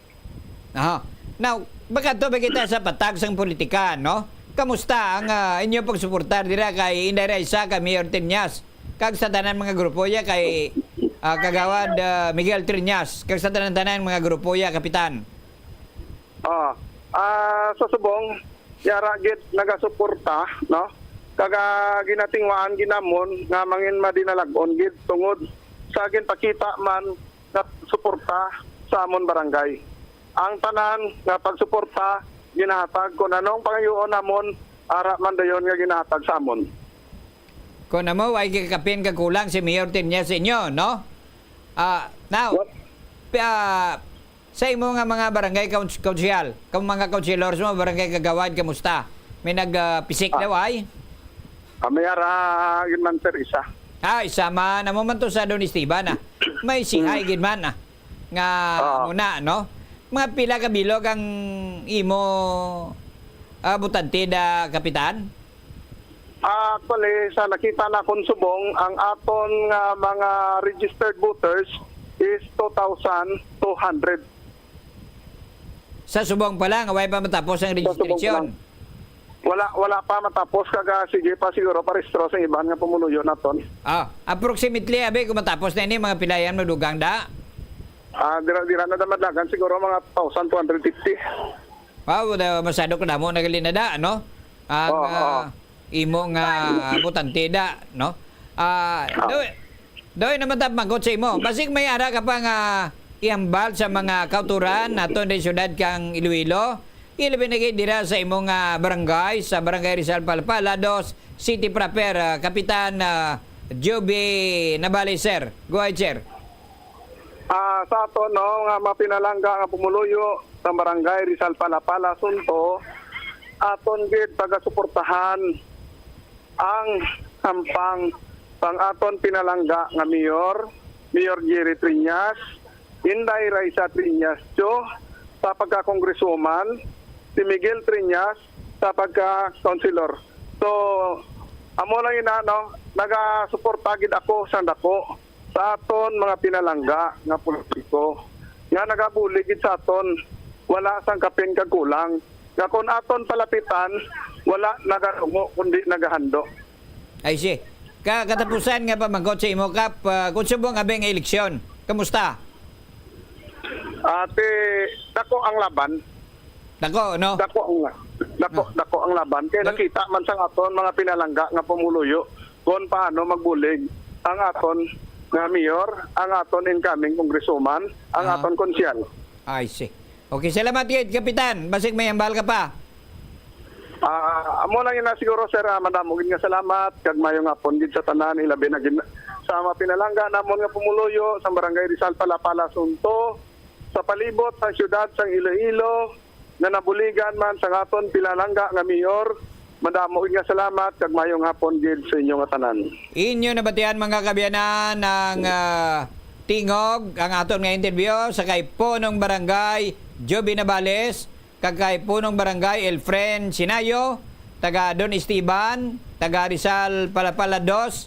Aha. Now, baka to ba kita sa patag sang politika, no? Kamusta ang, ah, inyo pagsuportar dira kay Inday Raisa, kay Mayor Triñas, kag sa tanan mga grupo ya kay, ah, Kagawad, ah, Miguel Triñas, kag sa tanan-tanan mga grupo ya, Kapitan? Ah, ah, sa subong, yara gid nagasuporta, no? Kag, ah, ginatingwaan gid namon nga mangin madinalag-on gid tungod sa ginpakita man nga suporta sa amon barangay. Ang tanan nga pagsuporta ginahatag, kun ano ang pangayuon namon, ara man dayon nga ginahatag sa amon. Kun amo, way gikapin kag kulang si Mayor Triñas sa inyo, no? Ah, now, What? ah, sa imo nga mga barangay couns-, council, kamo mga councilors mo, barangay kagawad, kamusta? May nag, ah, pisik Ah. daw ay? Ah, may ara gid man, sir, isa. Ah, isa man. Amo man to sa Don Esteban, ah. May singay Mm. gid man, ah. Nga Ah. muna, no? Mga pila ka bilog ang imo, ah, butante da, Kapitan? Ah, actually, sa nakita nakon subong, ang aton nga mga registered voters is two thousand two hundred. Sa subong pa lang, way pa matapos ang Sa subong pa registration? lang. Wala, wala pa matapos, kag, ah, sige pa siguro parehistro sa iban nga pumuluyo naton. Ah, approximately, abi, kung matapos na ini, mga pilayan mo dugang da? Ah, dira, dira na damadlagan siguro mga two thousand two hundred fifty. Wow, da, masyado kadamo na gali na da, no? Ang, Oo, ah, oo. imo nga butante da, no? Ah, Ah. Doy, doy naman ta pangkot sa imo. Basig may ara ka pa nga ihambal sa mga kauturan naton din syudad kang Iloilo. Ilabi na gid dira sa imo nga barangay, sa Barangay Rizal Palapala dos, City Proper, ah, Kapitan, ah, Joby Nabali, sir. Go ahead, sir. Ah, sa aton, no, nga mga pinalangga nga pumuluyo sa Barangay Rizal Palapala, Sunto, aton gid pagasuportahan ang hampang sang aton pinalangga nga mayor, Mayor Jerry Triñas, Inday Raisa Triñas Cho sa pagka-congresswoman, si Miguel Triñas sa pagka-councilor. So, amo lang ina, no, nagasuporta gid ako sang dako sa aton mga pinalangga nga politiko nga nagabulig gid sa aton, wala sang kapin kag kulang, nga kon aton palapitan, wala nagarungo kundi nagahando. I see. Ka-, katapusan nga pamangkot sa imo, Kap, ah, kung subong abi nga eleksyon, kamusta? Ate, dako ang laban. Dako, no? Dako ang, dako, Ah. dako ang laban. Kay Dal- nakita man sang aton mga pinalangga nga pumuluyo kung paano magbulig ang aton nga mayor, ang aton incoming congresswoman, ang Ah. aton konsyal. I see. Okay, salamat gid, Kapitan. Basig may hambal ka pa. Ah, amo lang ina siguro, sir, ah, madamo gid nga salamat, kag mayong hapon gid sa tanan, ilabi na gid sa mga pinalangga namon nga pumuluyo sa Barangay Rizal Palapala, Sunto, sa palibot sa siyudad sang Iloilo, nga nabuligan man sa aton pinalangga nga mayor. Madamo gid nga salamat, kag mayong hapon gid sa inyo nga tanan. Inyo nabatian, mga kaabyanan, ang, ah, tingog, ang aton nga interview sa kay Punong Barangay Joby Nabales, kag kay Punong Barangay Elfren Sinayo, taga Don Esteban, taga Rizal Palapala dos,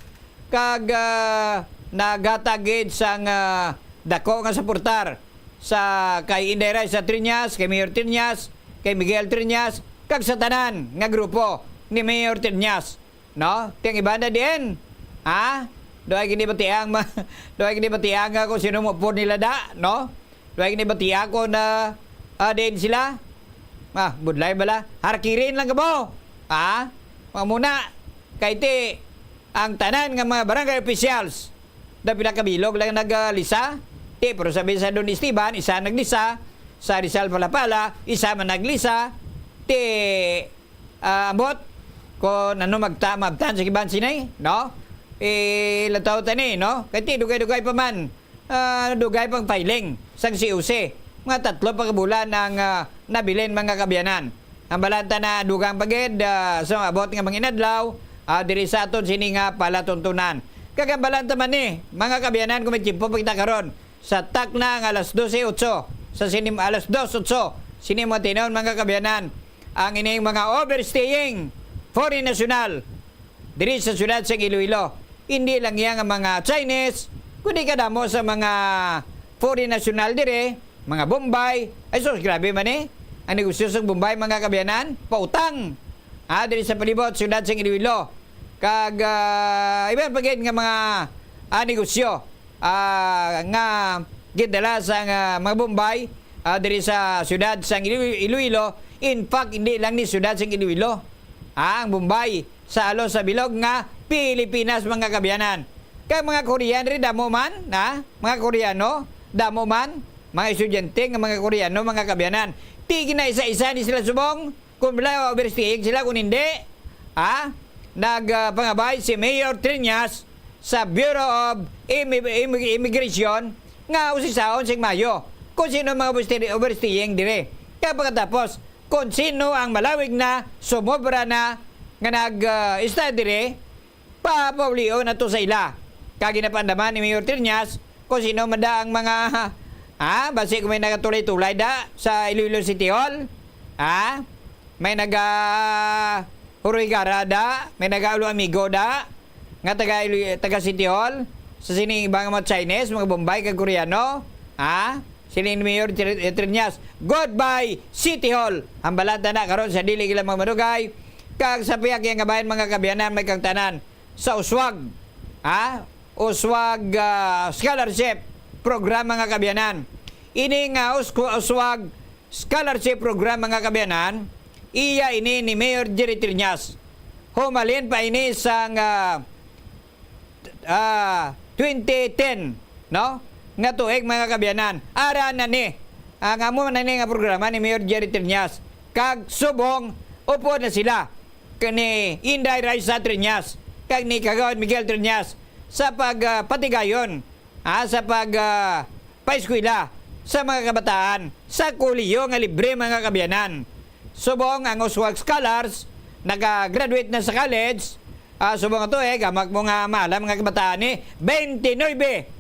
kag, ah, naghatag gid sang, ah, dako nga suportar sa kay Inday Raisa Triñas, kay Mayor Triñas, kay Miguel Triñas, kag sa tanan nga grupo ni Mayor Triñas. No? Ti ang iban na diin. Ha? Duay gini ba tiang ma-, duay gini ba tiang, ah, kung sino mo po nila da, no? Duay gini ba tiang kung na, ah, diin sila? Ah, budlay bala. Harakirin lang ka mo. Ha? Mga muna, kay ti, ang tanan nga mga barangay officials, da pila ka bilog lang naglisa. Ti, pero sabi sa Don Esteban, isa naglisa, sa Rizal Palapala, isa man naglisa. Ti, ah, ambot, kung ano magta-, mabtan sa kiban sini, no? Eh, lataw tani, no? Kay ti, dugay-dugay pa man, ah, dugay pang filing sang C O C. Mga tatlo pa ka bulan ang, ah, nabilin, mga kaabyanan. Ang balanta na dugang pa gid, ah, sa abot nga mga inadlaw, ah, diri sa aton sini nga palatuntunan. Kag ang balanta man ni, mga kaabyanan, kung may tiyempo pa kita karon, sa takna nga alas dose otso, sa sining, alas dos otso, sini mo tinon, mga kaabyanan, ang ining mga overstaying foreign national diri sa siyudad sa Iloilo. Hindi lang iya nga mga Chinese, kundi kadamo sa mga foreign national dire, mga Bombay. Ay sus, grabe man eh. Ang negosyo sa Bombay, mga kaabyanan, pautang. Ah, diri sa palibot, siyudad sa Iloilo. Kag, ah, iban pa gid nga mga, ah, negosyo, ah, nga gindala sa nga mga Bombay, ah, diri sa siyudad sa Ilo-, Iloilo. In fact, hindi lang ni siyudad sa Iloilo. Ah, ang Bombay, sa halos sa bilog nga Pilipinas, mga kaabyanan. Kay mga Korean rin, damo man, ha? Mga Koreano, damo man, mga estudyante nga mga Koreano, mga kaabyanan. Ti ginaisa-isa ni sila subong, kung wala overstaying sila, kung hindi, ha? Nagpangabay si Mayor Triñas sa Bureau of Immi-, Immi-, Immigration nga usisaon sing maayo kung sino mga overstay-, overstaying dire. Kaya pagkatapos, kung sino ang malawig na, sumobra na, nga nag, ah, stay dire, papaulion na to sa ila. Kag ginapaandaman ni Mayor Triñas kung sino man da ang mga, ha? Basi kung may nagatulay-tulay da sa Iloilo City Hall, ha? May naga Hurigara da, may naga Amigo da, nga taga Ilo-, taga City Hall, sa sining iba nga mga Chinese, mga Bombay, kag Koreano, ha? Siling ni Mayor Tri-, Triñas, "Goodbye, City Hall." Hambalan ta na karon sa dili gila mga madugay, kag sa pihak iya nga bahin, mga kaabyanan, may kang tanan sa uswag, ha? Uswag, ah, scholarship program, mga kaabyanan. Ini nga usku-, uswag scholarship program, mga kaabyanan, iya ini ni Mayor Jerry Triñas. Humalin pa ini sang, ah, ah, twenty ten, no? Nga tuig, mga kaabyanan. Ara na ni ang amo na ni nga programa ni Mayor Jerry Triñas. Kag subong, upod na sila kani Inday Raisa Triñas kag ni Kagawad Miguel Triñas sa pag, ah, patigayon, ah, sa pag, ah, paeskwela sa mga kabataan sa kolehiyo nga libre, mga kaabyanan. Subong ang uswag scholars naka-graduate na sa college, ah, subong ato eh, gamak mo nga maalam nga kabataan ni twenty-nine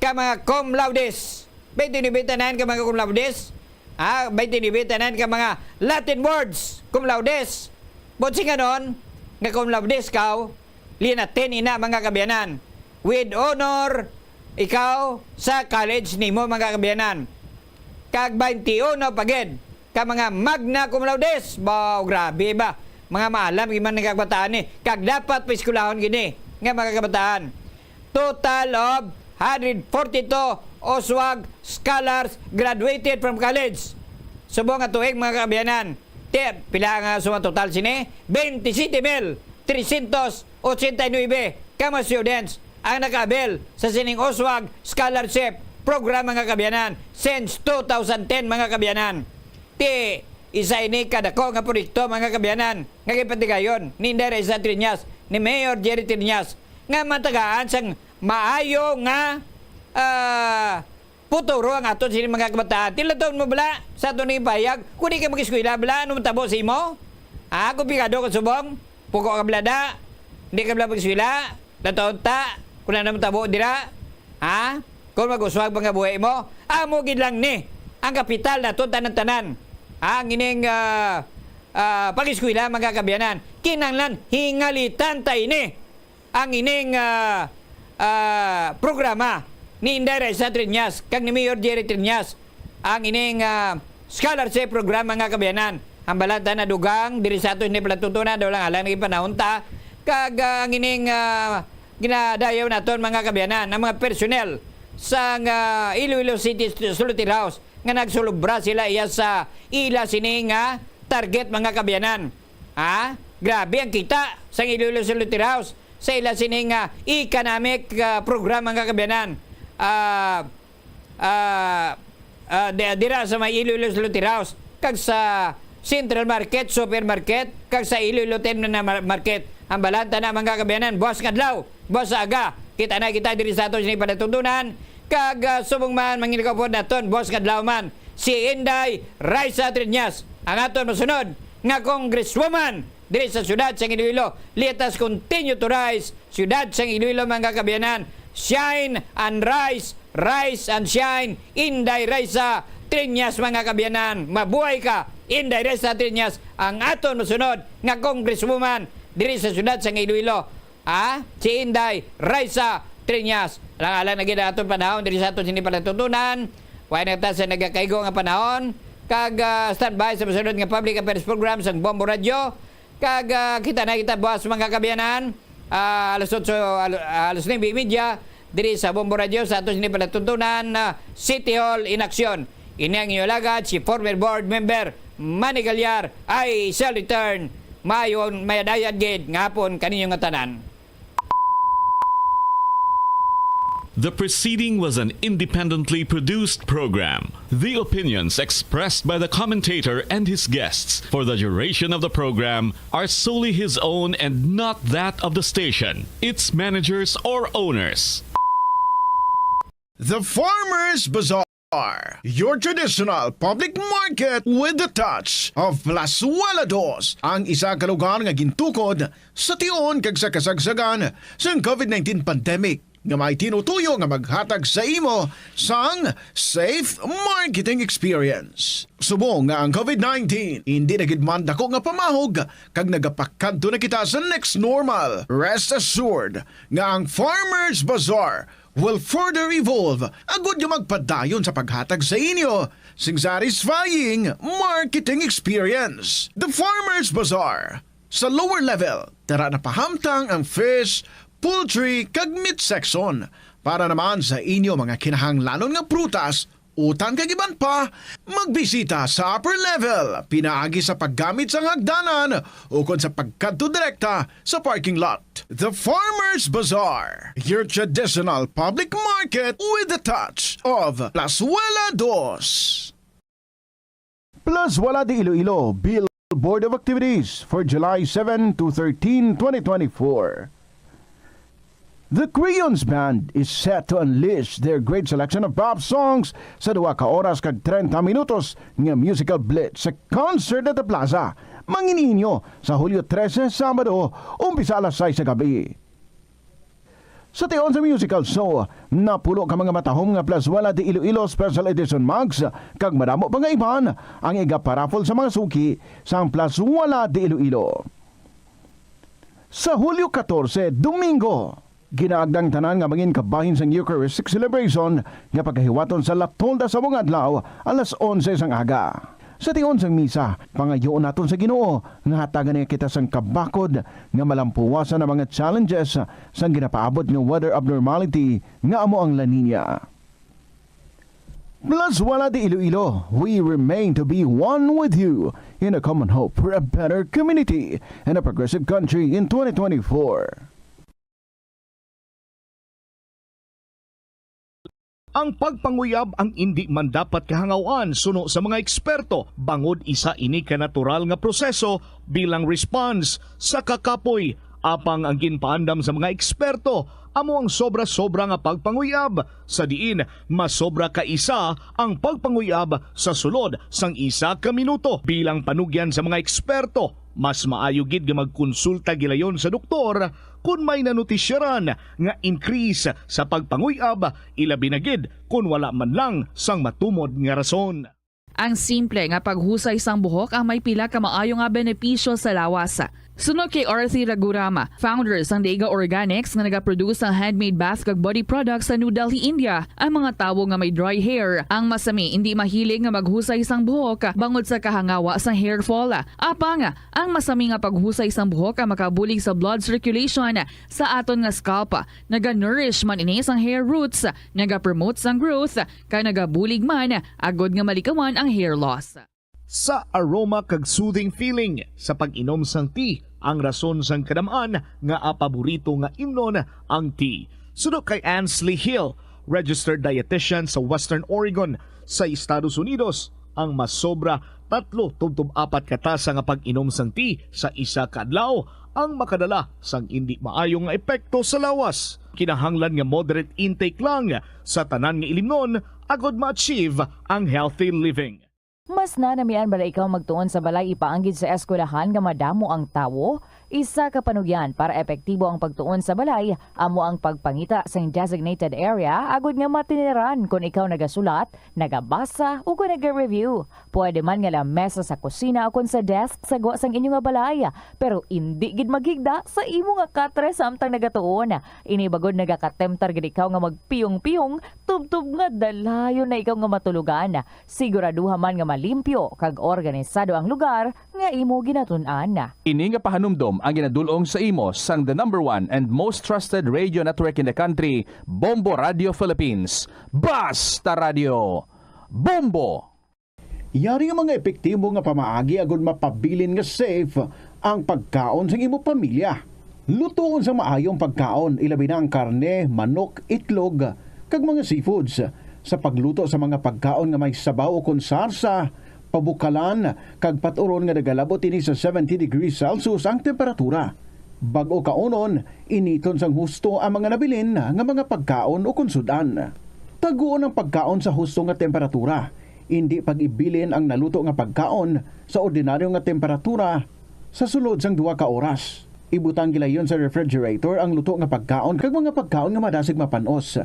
ka mga cum laudes. Twenty-nine tanan ka mga cum laudes. Ah, twenty-nine tanan ka mga Latin words, cum laudes. But singanon nga cum laudes ka, linatin ina, mga kaabyanan. With honor, ikaw sa college nimo, mga kaabyanan. Kag twenty-one pa gid ka mga magna cum laudes. Ba, grabe ba? Mga maalam gid man nga kabataan ni. Kag dapat paeskwelahon gid ni nga mga kabataan. Total of hundred forty-two uswag scholars graduated from college. Subong nga tuig, mga kaabyanan. Ti, pila nga suma total sini? Twenty-seven mil trescientos ochenta y nueve ka mga students ang naka-avail sa sining uswag scholarship program, mga kaabyanan, since two thousand ten, mga kaabyanan. Ti, isa ini kadako nga proyekto, mga kaabyanan, nga gipatigayon ni Inday Raisa Triñas, ni Mayor Jerry Triñas, nga matagaan sang maayo nga, ah, futuro ang aton sini mga kabataan. Ti, lataw mo bala sa aton nga ipahayag, kung di ka mag-eskwela, bala, ano matabo sa imo? Ah, kung pigado ka subong, puko ka bala da, hindi ka bala mag-eskwela, lataw ta, kung ano matabo dira, ha? Kung mag-uswag pa nga buhi mo, amo gid lang ni ang kapital naton tanan-tanan. Ha? Ang ining, ah, ah, pag-eskwela, mga kaabyanan, kinahanglan hingalitan ta ini ang ining, ah, ah, programa ni Inday Raisa Triñas kag ni Mayor Jerry Triñas, ang ining, ah, scholarship program, mga kaabyanan. Hambalan ta na dugang diri sa aton ni palatuntunan, daw lang alang naging panahon ta. Kag, ah, ang ining, ah, ginadayaw naton, mga kaabyanan, ang mga personnel sang, ah, Iloilo City Slaughterhouse nga nagsulubra sila iya sa ila sini nga target, mga kaabyanan. Ha? Grabe ang kita sang Iloilo Slaughterhouse sa ila sini nga economic, ah, program, mga kaabyanan. Ah, ah, ah, di-, dira sa may Iloilo Slaughterhouse, kag sa Central Market, Supermarket, kag sa Iloilo Terminal Mar-, Market. Hambalan ta na, mga kaabyanan, buwas nga adlaw, buwas sa aga, kita na kita diri sa aton sini palatuntunan, kag, ah, subong man, manginikaupod naton, buwas nga adlaw man, si Inday Raisa Triñas, ang aton masunod nga congresswoman diri sa siyudad sang Iloilo. Let us continue to rise, siyudad sang Iloilo, mga kaabyanan. Shine and rise, rise and shine. Inday Raisa Triñas, mga kaabyanan. Mabuhay ka, Inday Raisa Triñas, ang aton masunod nga congresswoman diri sa siyudad sang Iloilo. Ah, si Inday Raisa Triñas. Alang-alang na gid ang aton panahon diri sa aton sini palatuntunan. Way na ta sa nagakaigo nga panahon. Kag, ah, standby sa masunod nga public affairs program sang Bombo Radio. Kag, ah, kita na kita buwas, mga kaabyanan. Ah, alas otso, al-, alas nuebe y media, diri sa Bombo Radio sa aton sini palatuntunan, ah, City Hall in Action. Ini ang inyo alagad, si former board member Manny Gallar. I shall return. Maayo, mayad-ayad gid nga hapon kaninyo nga tanan. The preceding was an independently produced program. The opinions expressed by the commentator and his guests for the duration of the program are solely his own and not that of the station, its managers, or owners. The Farmers Bazaar, your traditional public market with the touch of Plazuela Dos, ang isa ka lugar nga gintukod sa tion kag sa kasagsagan sang COVID nineteen pandemic, nga may tinutuyo nga maghatag sa imo sang safe marketing experience. Subong nga ang COVID nineteen hindi na gid man dako nga pamahog kag nagapakadto na kita sa next normal, rest assured nga ang Farmers Bazaar will further evolve agud nga magpadayon sa paghatag sa inyo sing satisfying marketing experience. The Farmers Bazaar. Sa lower level, tara na pahamtang ang fish, poultry, kag meat section. Para naman sa inyo mga kinahanglanon nga prutas, utan kag iban pa, magbisita sa upper level, pinaagi sa paggamit sang hagdanan ukon sa pagkadto direkta sa parking lot. The Farmers Bazaar, your traditional public market with the touch of Plazuela Dos. Plazuela de Iloilo, Bill Board of Activities for July seven to thirteen, twenty twenty-four. The Creons Band is set to unleash their great selection of pop songs sa duha ka oras kag treinta minutos nga musical blitz sa Concert at the Plaza, mangin-inyo sa Hulyo trese, Sabado, umpisa alas sais sa gabi. Sa tion sa musical show, napulo ka mga matahom nga Plazuela de Iloilo Special Edition mugs kag madamo pa nga iban ang igaparaffle sa mga suki sang Plazuela de Iloilo. Sa Hulyo katorse, Domingo, ginaagda ang tanan nga mangin kabahin sang Eucharistic Celebration nga pagahiwaton sa La Tolda sa buong adlaw, alas onse sang aga. Sa tion sang misa, pangayoon naton sa Ginoo nga hatagan niya kita sang kabakod nga malampuwasan ang mga challenges sang ginapaabot nga weather abnormality nga amo ang La Niña. Plazuela de Iloilo, we remain to be one with you in a common hope for a better community and a progressive country in twenty twenty-four. Ang pagpanguyab ang indi man dapat kahangaw-an suno sa mga eksperto, bangod isa ini ka natural nga proseso bilang response sa kakapoy. Apang ang ginpaandam sa mga eksperto amo ang sobra-sobra nga pagpanguyab, sa diin masobra ka isa ang pagpanguyab sa sulod sang isa ka minuto. Bilang panugyan sa mga eksperto, mas maayo gid nga magkonsulta gilayon sa doktor kon may nanutisyaran nga increase sa pagpanguy-ab, ilabi na gid kon wala man lang sang matumod nga rason. Ang simple nga paghusay sang buhok ang may pila ka maayo nga benepisyo sa lawas. Suno kay Arthi Raghuram, founder sang Dega Organics nga nagaproduce sang handmade bath kag body products sa New Delhi, India, ang mga tawo nga may dry hair ang masami indi mahilig nga maghusay sang buhok bangod sa kahangawa sang hair fall. Apang ang masami nga paghusay sang buhok ang makabulig sa blood circulation sa aton nga scalp. Naga-nourish man ini sang hair roots, naga-promote sang growth, kag nagabulig man agud nga malikawan ang hair loss. Sa aroma kag soothing feeling sa pag-inom sang tea ang rason sang kadam-an nga paborito nga imnon ang tea. Suno kay Ansley Hill, registered dietitian sa Western Oregon sa Estados Unidos, ang masobra tatlo tubtob apat ka tasa nga pag-inom sang tea sa isa ka adlaw ang makadala sang indi maayo nga epekto sa lawas. Kinahanglan nga moderate intake lang sa tanan nga ilimnon agud ma-achieve ang healthy living. Mas nanamian bala ikaw magtuon sa balay ipaanggid sa eskwelahan nga madamo ang tawo? Isa ka panugyan para epektibo ang pagtuon sa balay amo ang pagpangita sang designated area agud nga matiniran kon ikaw nagasulat, nagabasa, o kon naga-review. Pwede man nga lamesa sa kusina o kon sa desk sa gwa sang inyo nga balay, pero indi gid maghigda sa imo nga katre samtang nagatuon. Ini bagod nagakatemptar gid ikaw nga magpiyong-piyong tubtob nga dalayon na ikaw nga matulogan. Siguraduha man nga malimpyo kag organisado ang lugar nga imo ginatun-an. Ini nga pahanumdom ang ginadul-ong sa imo sang the number one and most trusted radio network in the country, Bombo Radio Philippines. Basta Radio, Bombo! Yari ang mga epektibo nga pamaagi agud mapabilin nga safe ang pagkaon sang imo pamilya. Lutoon sang maayo ang pagkaon, ilabi na ang karne, manok, itlog, kag mga seafoods. Sa pagluto sa mga pagkaon nga may sabaw o kon sarsa, pabukalan, kag pat-uron nga nagalabot ini sa seventy degrees Celsius ang temperatura. Bag-o kaunon, initon sang husto ang mga nabilin nga mga pagkaon o kon sud-an. Taguon ang pagkaon sa husto nga temperatura. Indi pag-ibilin ang naluto nga pagkaon sa ordinaryo nga temperatura sa sulod sang duha ka oras. Ibutang gilayon sa refrigerator ang luto nga pagkaon kag mga pagkaon nga madasig mapan-os.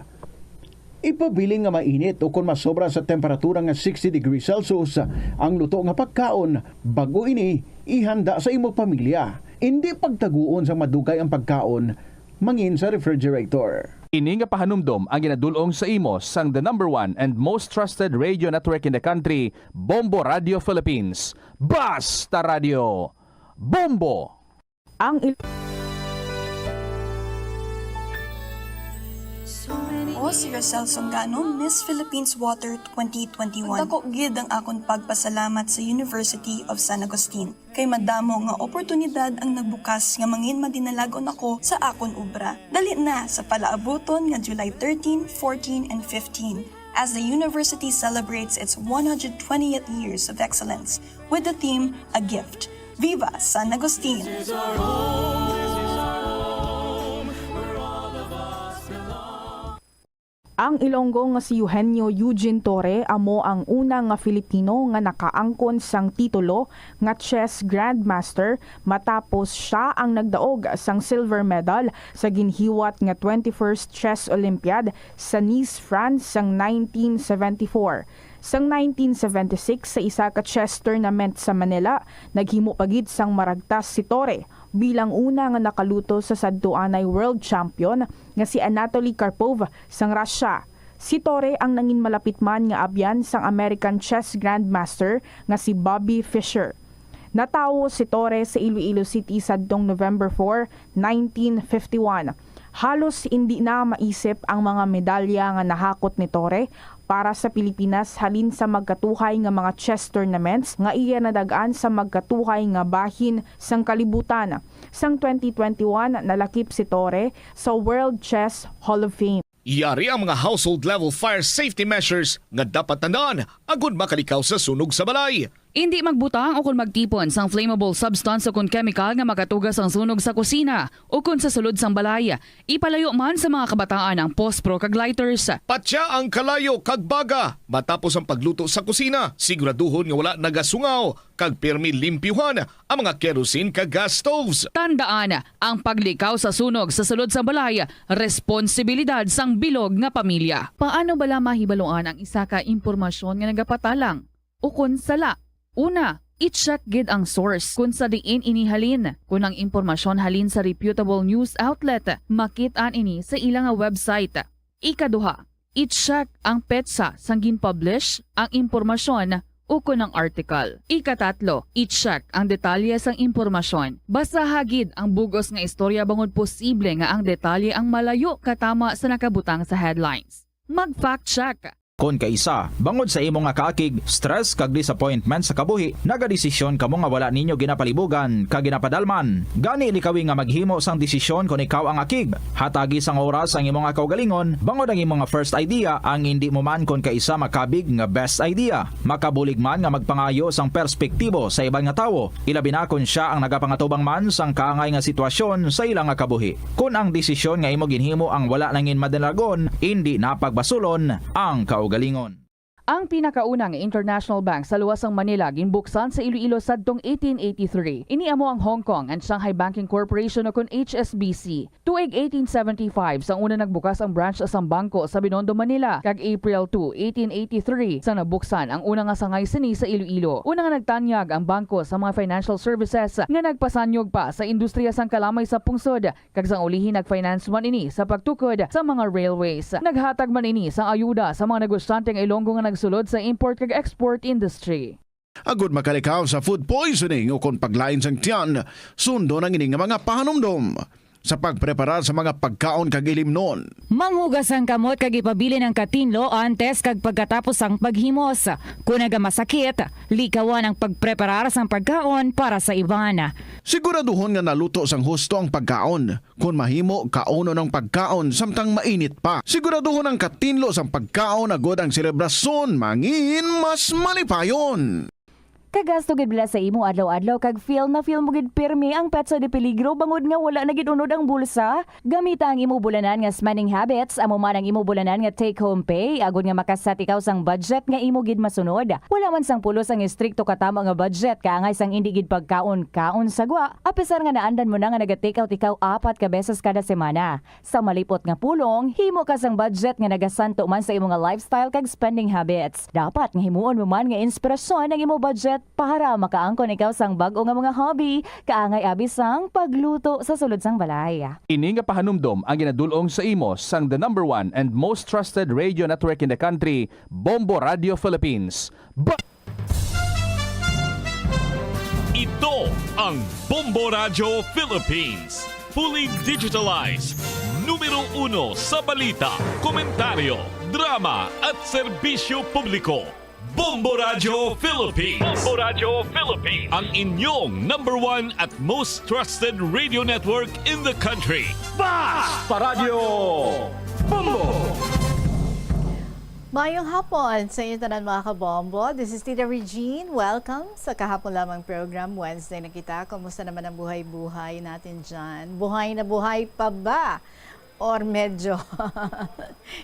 Ipabilin nga mainit o kon masobra sa temperatura nga sixty degrees Celsius ang luto nga pagkaon bag-o ini ihanda sa imo pamilya. Indi pagtaguon sang madugay ang pagkaon mangin sa refrigerator. Ini nga pahanumdom ang ginadul-ong sa imo sang the number one and most trusted radio network in the country, Bombo Radio Philippines. Basta Radio, Bombo! Ang il- O si Rosel Songano, Miss Philippines Water twenty twenty-one. Dako gid ang akon pagpasalamat sa University of San Agustin, kay madamo nga oportunidad ang nagbukas nga mangin madinalag-on ako sa akon obra. Dali na sa palaabuton nga July thirteen, fourteen, and fifteen, as the university celebrates its one hundred twentieth years of excellence with the theme A Gift. Viva San Agustin! Ang Ilonggo nga si Eugenio Eugene Torre amo ang una nga Filipino nga nakaangkon sang titulo nga chess grandmaster, matapos sia ang nagdaog sang silver medal sa ginhiwat nga twenty-first Chess Olympiad sa Nice, France, sang nineteen seventy-four. Sang nineteen seventy-six, sa isa ka chess tournament sa Manila, naghimo pa gid sang maragtas si Torre bilang una nga nakaluto sa sadtuanay world champion nga si Anatoly Karpov sang Russia. Si Torre ang nangin malapit man nga abyan sang American chess grandmaster nga si Bobby Fischer. Natawo si Torre sa Iloilo City sadtong November four, nineteen fifty-one. Halos indi na maisip ang mga medalya nga nahakot ni Torre para sa Pilipinas halin sa magkatuhay nga mga chess tournaments nga iya nadag-an sa magkatuhay nga bahin sang kalibutan. Sang twenty twenty-one, nalakip si Torre sa World Chess Hall of Fame. Yari ang mga household level fire safety measures nga dapat tandaan agud makalikaw sa sunog sa balay. Indi magbutang o kon magtipon sang flammable substance o kon kemikal nga makatuga sang sunog sa kusina o kon sa sulod sang balay. Ipalayo man sa mga kabataan ang pospro kag lighters. Patya ang kalayo kag baga matapos ang pagluto sa kusina. Siguraduhon nga wala nagasungaw kag pirmi limpyuhan ang mga kerosene kag gas stoves. Tandaan, ang paglikaw sa sunog sa sulod sang balay, responsibilidad sang bilog nga pamilya. Paano bala mahibaluan ang isa ka impormasyon nga nagapatalang ukon sala? Una, i-check gid ang source kon sa diin ini halin. Kon ang impormasyon halin sa reputable news outlet, makit-an ini sa ila nga website. Ikaduha, i-check ang petsa sang gin-publish ang impormasyon ukon ang article. Ikatatlo, i-check ang detalye sang impormasyon. Basaha gid ang bug-os nga istorya bangod posible nga ang detalye ang malayo katama sa nakabutang sa headlines. Mag-fact check. Kon kaisa, bangod sa imo nga kaakig, stress kag disappointment sa kabuhi, nagadesisyon kamo nga wala ninyo ginapalibugan kag ginapadalman. Gani, likawi nga maghimo sang desisyon kon ikaw ang akig. Hatagi sang oras ang imo nga kaugalingon, bangod ang imo nga first idea ang indi mo man kon kaisa makabig nga best idea. Makabulig man nga magpangayo sang perspektibo sa iban nga tawo, ilabi na kon sia ang nagapangatubang man sang kaangay nga sitwasyon sa ila nga kabuhi. Kon ang desisyon nga imo ginhimo ang wala nangin madinalag-on, indi na pagbasulon ang kaugalingon. Ang pinakauna nga international bank sa luwas sang Manila ginbuksan sa Iloilo sadtong eighteen eighty-three. Ini amo ang Hong Kong and Shanghai Banking Corporation, o kon H S B C. Tuig eighteen seventy-five sang una nagbukas ang branch sang bangko sa Binondo, Manila, kag April two, eighteen eighty-three sang nabuksan ang una nga sangay sini sa Iloilo. Una nga nagtanyag ang bangko sa mga financial services nga nagpasanyog pa sa industriya sang kalamay sa pungsod, kag sang ulihi nag-finance man ini sa pagtukod sa mga railways. Naghatag man ini sang ayuda sa mga negosyante nga Ilonggo nga nagsulod sa import kag export industry. Agod makalikaw sa food poisoning o kon paglain sang tiyan, sundon ang ini nga mga pahanumdom. Sa pagpreparar sa mga pagkaon kag ilimnon. Manghugas ang kamot kag ipabilin ang katinlo antes kag pagkatapos sang paghimos. Kon nagamasakit, likawan ang pagpreparar sang pagkaon para sa iban. Siguraduhon nga naluto sang husto ang pagkaon. Kon mahimo, kaunon ang pagkaon samtang mainit pa. Siguraduhon ang katinlo sang pagkaon agod ang selebrasyon mangin mas malipayon. Kagasto gid bala sa imo adlaw-adlaw kag feel na feel mo gid pirmi ang petsa de peligro bangod nga wala na gid unod ang bulsa? Gamita ang imo bulanan nga spending habits, amo man ang imo bulanan nga take-home pay, agod nga makaset ikaw sang budget nga imo gid masunod. Wala man sang pulos ang estrikto katama nga budget, kaangay sang indi gid pagkaon-kaon sa gwa, apisar nga naandan mo na nga naga-take out ikaw apat ka beses kada semana. Sa malipot nga pulong, himo ka sang budget nga nagasanto man sa imo nga lifestyle kag spending habits. Dapat nga himuon mo man nga inspirasyon ang imo budget para makaangkon ikaw sang bag-o nga mga hobby, kaangay abi sang pagluto sa sulod sang balay. Ini nga pahanumdom ang ginadul-ong sa imo sang the number one and most trusted radio network in the country, Bombo Radio Philippines. Ba- Ito ang Bombo Radyo Philippines. Fully digitalized. Numero uno sa balita, komentaryo, drama at serbisyo publiko. Bombo Radyo Philippines. Bombo Radyo Philippines. Ang inyong number one at most trusted radio network in the country. Basta Radyo Bombo! Mayong hapon sa inyo tanan, mga kabombo. This is Tita Regine. Welcome sa Kahapon Lamang program. Wednesday na kita. Kumusta naman ang buhay-buhay natin dyan? Buhay na buhay pa ba? Or medyo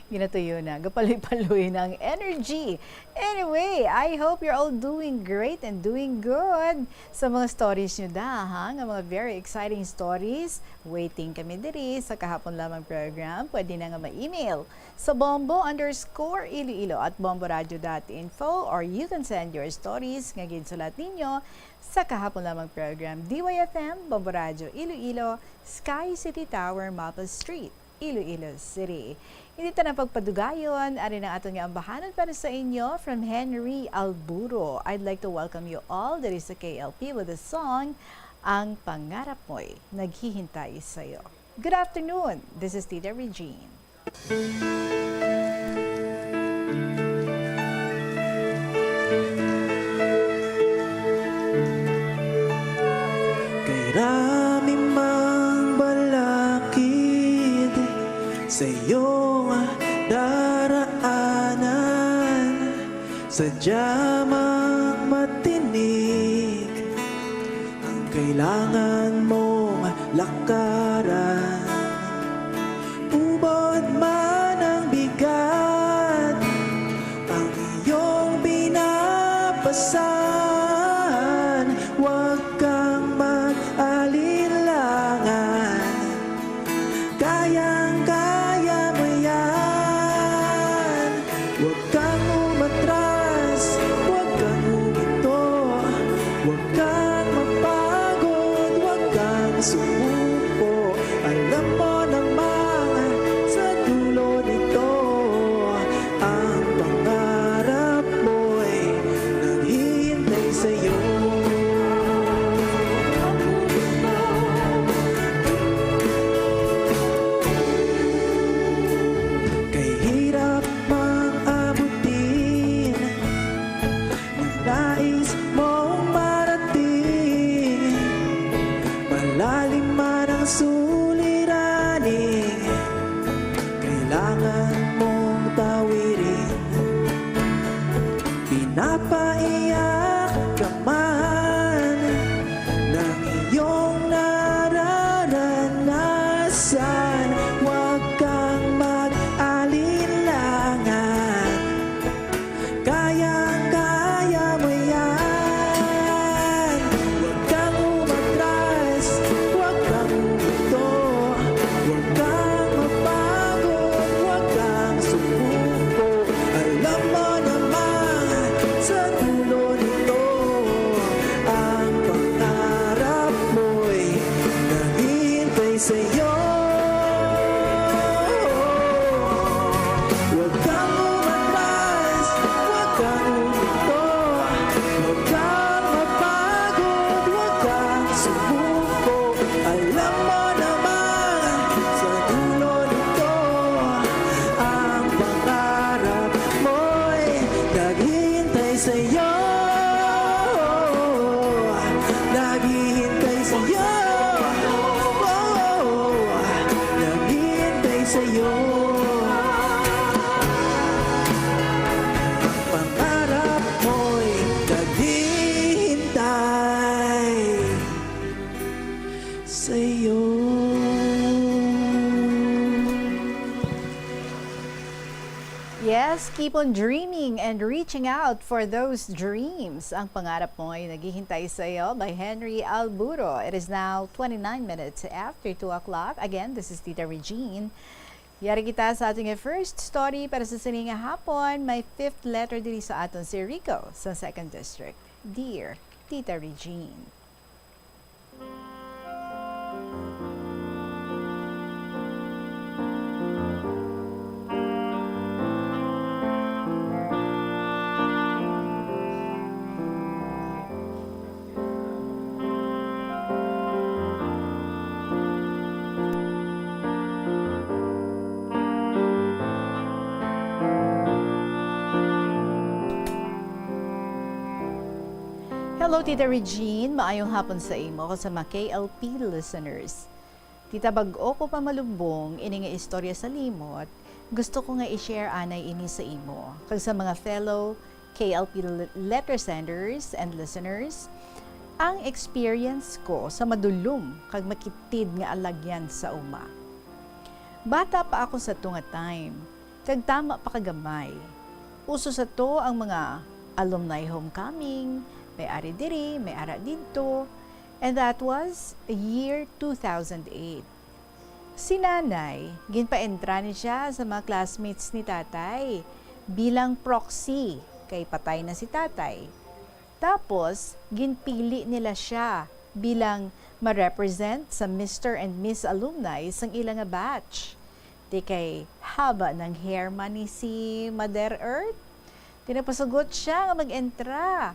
ginatuyo na, gapaloy-paloy na ang energy? Anyway, I hope you're all doing great and doing good. Sa mga stories nyo da, ha? Nga mga very exciting stories, waiting kami diri sa Kahapon Lamang program. Pwede na nga ma-email sa bombo underscore iloilo at bomboradio dot info, or you can send your stories nga ginsulat ninyo sa Kahapon Lamang program, D Y F M, Bombo Radyo Iloilo, Sky City Tower, Maples Street, Iloilo City. Hindi ta na pagpadugayon, ari na aton nga ambahanon para sa inyo from Henry Alburo. I'd like to welcome you all diri sa K L P with the song Ang Pangarap Mo'y Naghihintay Sa'yo. Good afternoon. This is Tita Regine. Kay rami mang balakid sa iyong daraanan, sadya mang matinik ang kailangan mong lakaran. Ubod man ang bigat, ang iyong binabasan, huwag kang mag-alinlangan. Kayang-kaya mo yan. Huwag kang umatras, huwag kang huminto, huwag kang mapagod, huwag kang sumuko. Alam mo namang sa dulo nito, ang pangarap mo'y naghihintay sa'yo. Kay hirap mang abutin ang nais mong marating. Malalim man ang suliraning kailangan mong tawirin. Pinapaiyak ka man ng iyong nararanasan, huwag kang mag-alinlangan. Yes, keep on dreaming and reaching out for those dreams. Ang pangarap mo ay naghihintay sa iyo by Henry Alburo. It is now twenty-nine minutes after two o'clock. Again, this is Tita Regine. Yari kita sa ating first story para sa sini nga hapon. May fifth letter diri sa aton si Rico sa Second District. Dear Tita Regine. Hello, Tita Regine. Maayong hapon sa imo, sa mga K L P listeners. Tita, bag-o ko pa malumbong ini nga istorya sa limot, gusto ko nga i-share anay ini sa imo, kag sa mga fellow K L P l-, letter senders and listeners, ang experience ko sa madulom kag makitid nga alagyan sa uma. Bata pa ako sa to nga time, kag tama pa kagamay. Uso sa to ang mga alumni homecoming, may ari diri, may ara didto, and that was year two thousand eight. Si Nanay, ginpa-entra ni siya sa mga classmates ni Tatay bilang proxy kay patay na si Tatay. Tapos, ginpili nila siya bilang ma-represent sa Mister and Miss Alumni sang ila nga batch. Di kay haba ng hair man ni si Mother Earth. Tinapasugot siya nga mag-entra.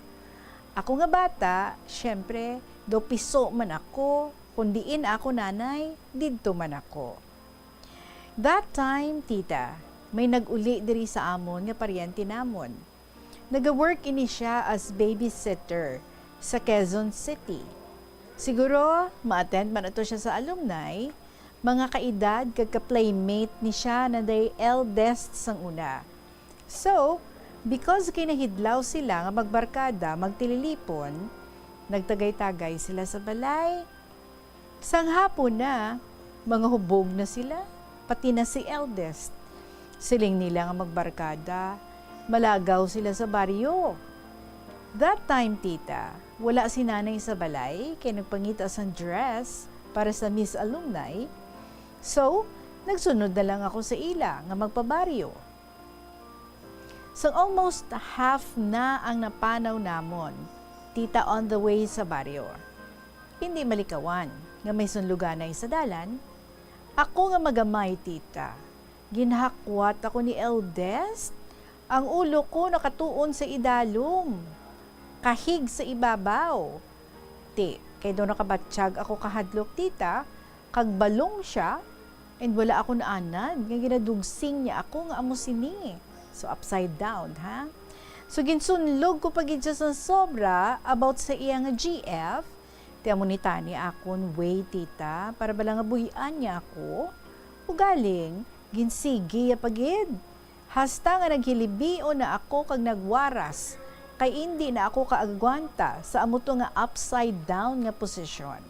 Ako nga bata, syempre, daw piso man ako, kung diin ako nanay, didto man ako. That time, tita, may nag-uli diri sa amon nga paryente namon. Nagawork ini siya as babysitter sa Quezon City. Siguro, ma-attend man ato siya sa alumni, mga kaedad kag ka-playmate ni siya na day eldest sang una. So, because kinahidlaw sila nga magbarkada, magtililipon, nagtagay-tagay sila sa balay. Sang hapon na, mga hubog na sila, pati na si eldest. Siling nila nga magbarkada, malagaw sila sa baryo. That time, tita, wala si nanay sa balay kay nagpangita sang dress para sa Miss Alumni. So, nagsunod na lang ako sa ila nga magpabaryo. So, almost half na ang napanaw namon, tita, on the way sa baryo. Hindi malikawan nga may sunluganay sa dalan. Ako nga magamay, tita, ginhakwat ako ni eldest. Ang ulo ko nakatuon sa idalom, kahig sa ibabaw. Ti, kay daw nakabatyag ako kahadlok, tita, kag balong siya, and wala ako naanad nga ginadugsing niya ako nga amo sini. So, upside down, ha? So, ginsunlog ko pa gid siya sa sobra about sa iya nga G F. Ti amo ni tani akon way, tita, para bala nga buy-an niya ako. Ugaling, ginsigi ya pa gid. Hasta nga naghilibion na ako kag nagwaras, kay indi na ako kaagwanta sa amo to nga upside down nga posisyon.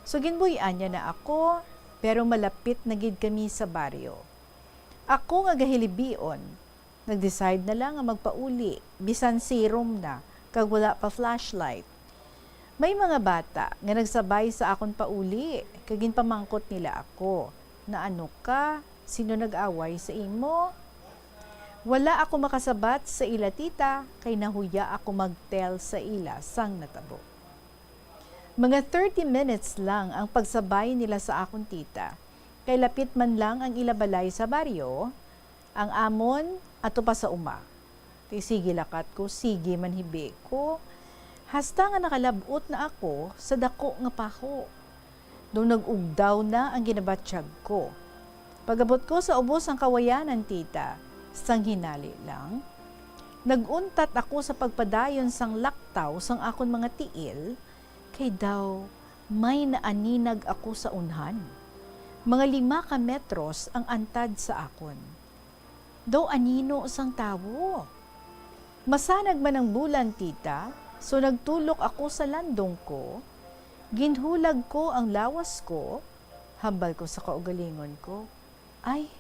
So, ginbuy-an niya na ako, pero malapit na gid kami sa baryo. Ako nga gahilibion, nag-decide na lang nga magpauli, bisan sirom na, kag wala pa flashlight. May mga bata nga nagsabay sa akon pauli, kag ginpamangkot nila ako, "Naano ka? Sino nag-away sa imo?" Wala ako makasabat sa ila, tita, kay nahuya ako mag-tell sa ila sang natabo. Mga thirty minutes lang ang pagsabay nila sa akon, tita, kay lapit man lang ang ila balay sa baryo, ang amon ato pa sa uma. Ti sige lakat ko, sige manhibi ko, hasta nga nakalab-ot na ako sa dako nga paho. Daw nag-ugdaw na ang ginabatyag ko. Pag-abot ko sa ubos sang kawayanan, tita, sang hinali lang, nag-untat ako sa pagpadayon sang laktaw sang akon mga tiil, kay daw may naaninag ako sa unhan. Mga lima ka metros ang antad sa akon. Daw anino sang tawo. Masanag man ang bulan, tita, so nagtulok ako sa landong ko, ginhulag ko ang lawas ko, hambal ko sa kaugalingon ko, "Ay,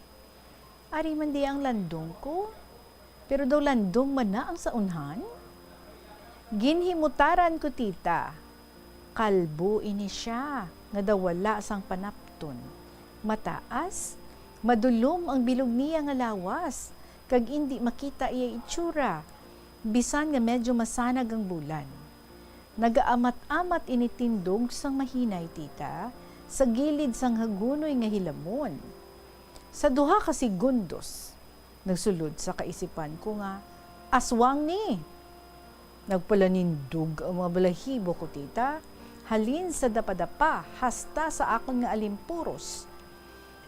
Ari man di ang landong ko, pero daw landong man na ang saunhan? Ginhimutaran ko, tita. Kalbo ini siya nga daw wala sang panapton. Mataas, madulom ang bilog niya nga lawas, kag indi makita iya itsura, bisan nga medyo masanag ang bulan. Nagaamat-amat ini tindog sang mahinay, tita, sa gilid sang hagunoy nga hilamon. Sa duha ka segundos, nagsulod sa kaisipan ko nga, "Aswang ni!" Nagpalanindog ang mga balahibo ko, tita, halin sa dapadapa hasta sa akon nga alimpuros.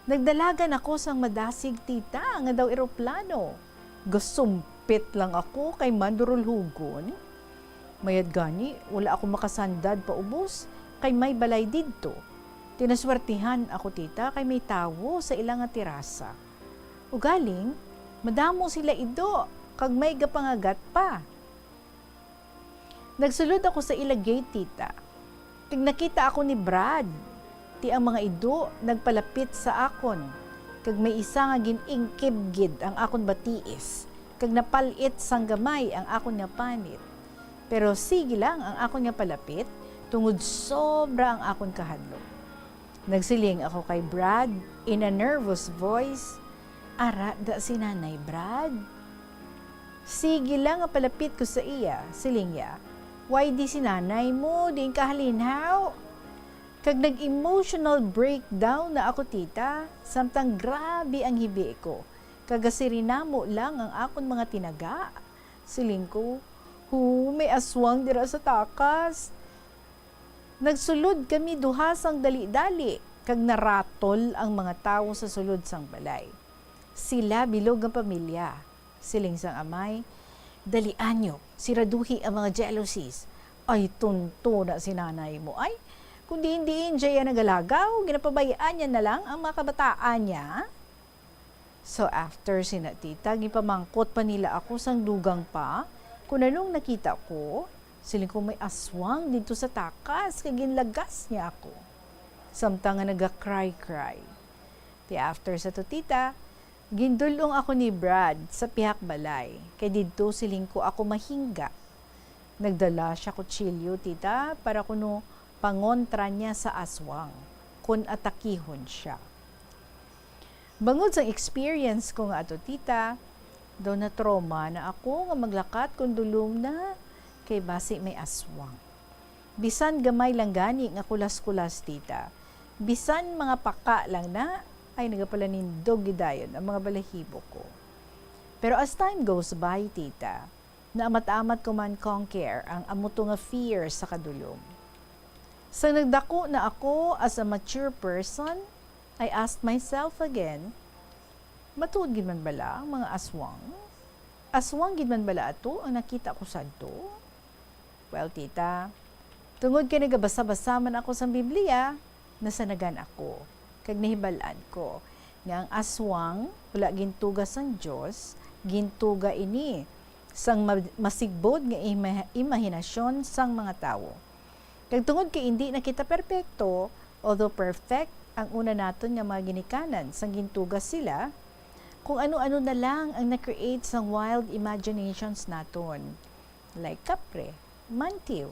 Nagdalagan ako sang madasig, tita, nga daw eroplano. Gasumpit lang ako kay mandurulhugon. Mayad gani, wala ako makasandad paubos kay may balay didto. Tinaswertihan ako, tita, kay may tawo sa ila nga terasa. Ugaling, madamo sila ido, kag may gapangagat pa. Nagsulod ako sa ila gate, tita, kag nakita ako ni Brad. Ti ang mga ido nagpalapit sa akon, kag may isa nga gin-ingkib gid ang akon batiis, kag napal-it sang gamay ang akon nga panit. Pero sige lang ang akon nga palapit, tungod sobra ang akon kahadlok. Nagsiling ako kay Brad in a nervous voice, "Ara da si Nanay, Brad." Sige lang nga palapit ko sa iya, siling niya, "Why di si Nanay mo, diin ka halinhaw?" Kag nag-emotional breakdown na ako, tita, samtang grabe ang hibi ko. Kag gasirinamo lang ang akon mga tinaga. Siling ko, "Hu, may aswang dira sa takas." Nagsulod kami duha sang dali-dali, kag naratol ang mga tawo sa sulod sang balay. Sila bilog nga pamilya. Siling sang amay, "Dalian niyo, siraduhi ang mga jalousies." Ay, tunto na si nanay mo. Ay, kung diin-diin siya yan nagalagaw, ginapabay-an niya na lang ang mga kabataan niya. So after sina tita, gipamangkot pa nila ako sang dugang pa kung anong nakita ko. Siling ko, "May aswang didto sa takas, kag ginlagas niya ako." Samtang nga naga-cry-cry. Ti after sa to, tita, gindul-ong ako ni Brad sa pihak balay, kay didto siling ko ako mahingga. Nagdala siya kutsilyo, tita, para kuno pangontra niya sa aswang, kon atakihon siya. Bangod sa experience ko nga ato, tita, daw na-trauma na ako nga maglakat kon dulom na, kay basi may aswang. Bisan gamay lang gani nga kulas-kulas, tita, bisan mga paka lang na, ay nagapalanindog gidayon ang mga balahibo ko. Pero as time goes by, tita, naamat-amat ko man conquer ang amo to nga fear sa kadulom. Sang nagdako na ako as a mature person, I asked myself again, "Matuod gid man bala ang mga aswang? Aswang gid man bala ato ang nakita ko sadto?" Well, tita, tungod kay nagabasa-basa man ako sang Biblia, nasanagan ako, kag nahibal-an ko nga ang aswang wala gintuga sang Dios, gintuga ini sang ma-, masigbod nga ima-, imahinasyon sang mga tawo. Kag tungod kay indi na kita perpekto, although perfect ang una naton nga mga ginikanan sang gintuga sila, kung ano-ano na lang ang na-create sang wild imaginations naton, like kapre, mantiw,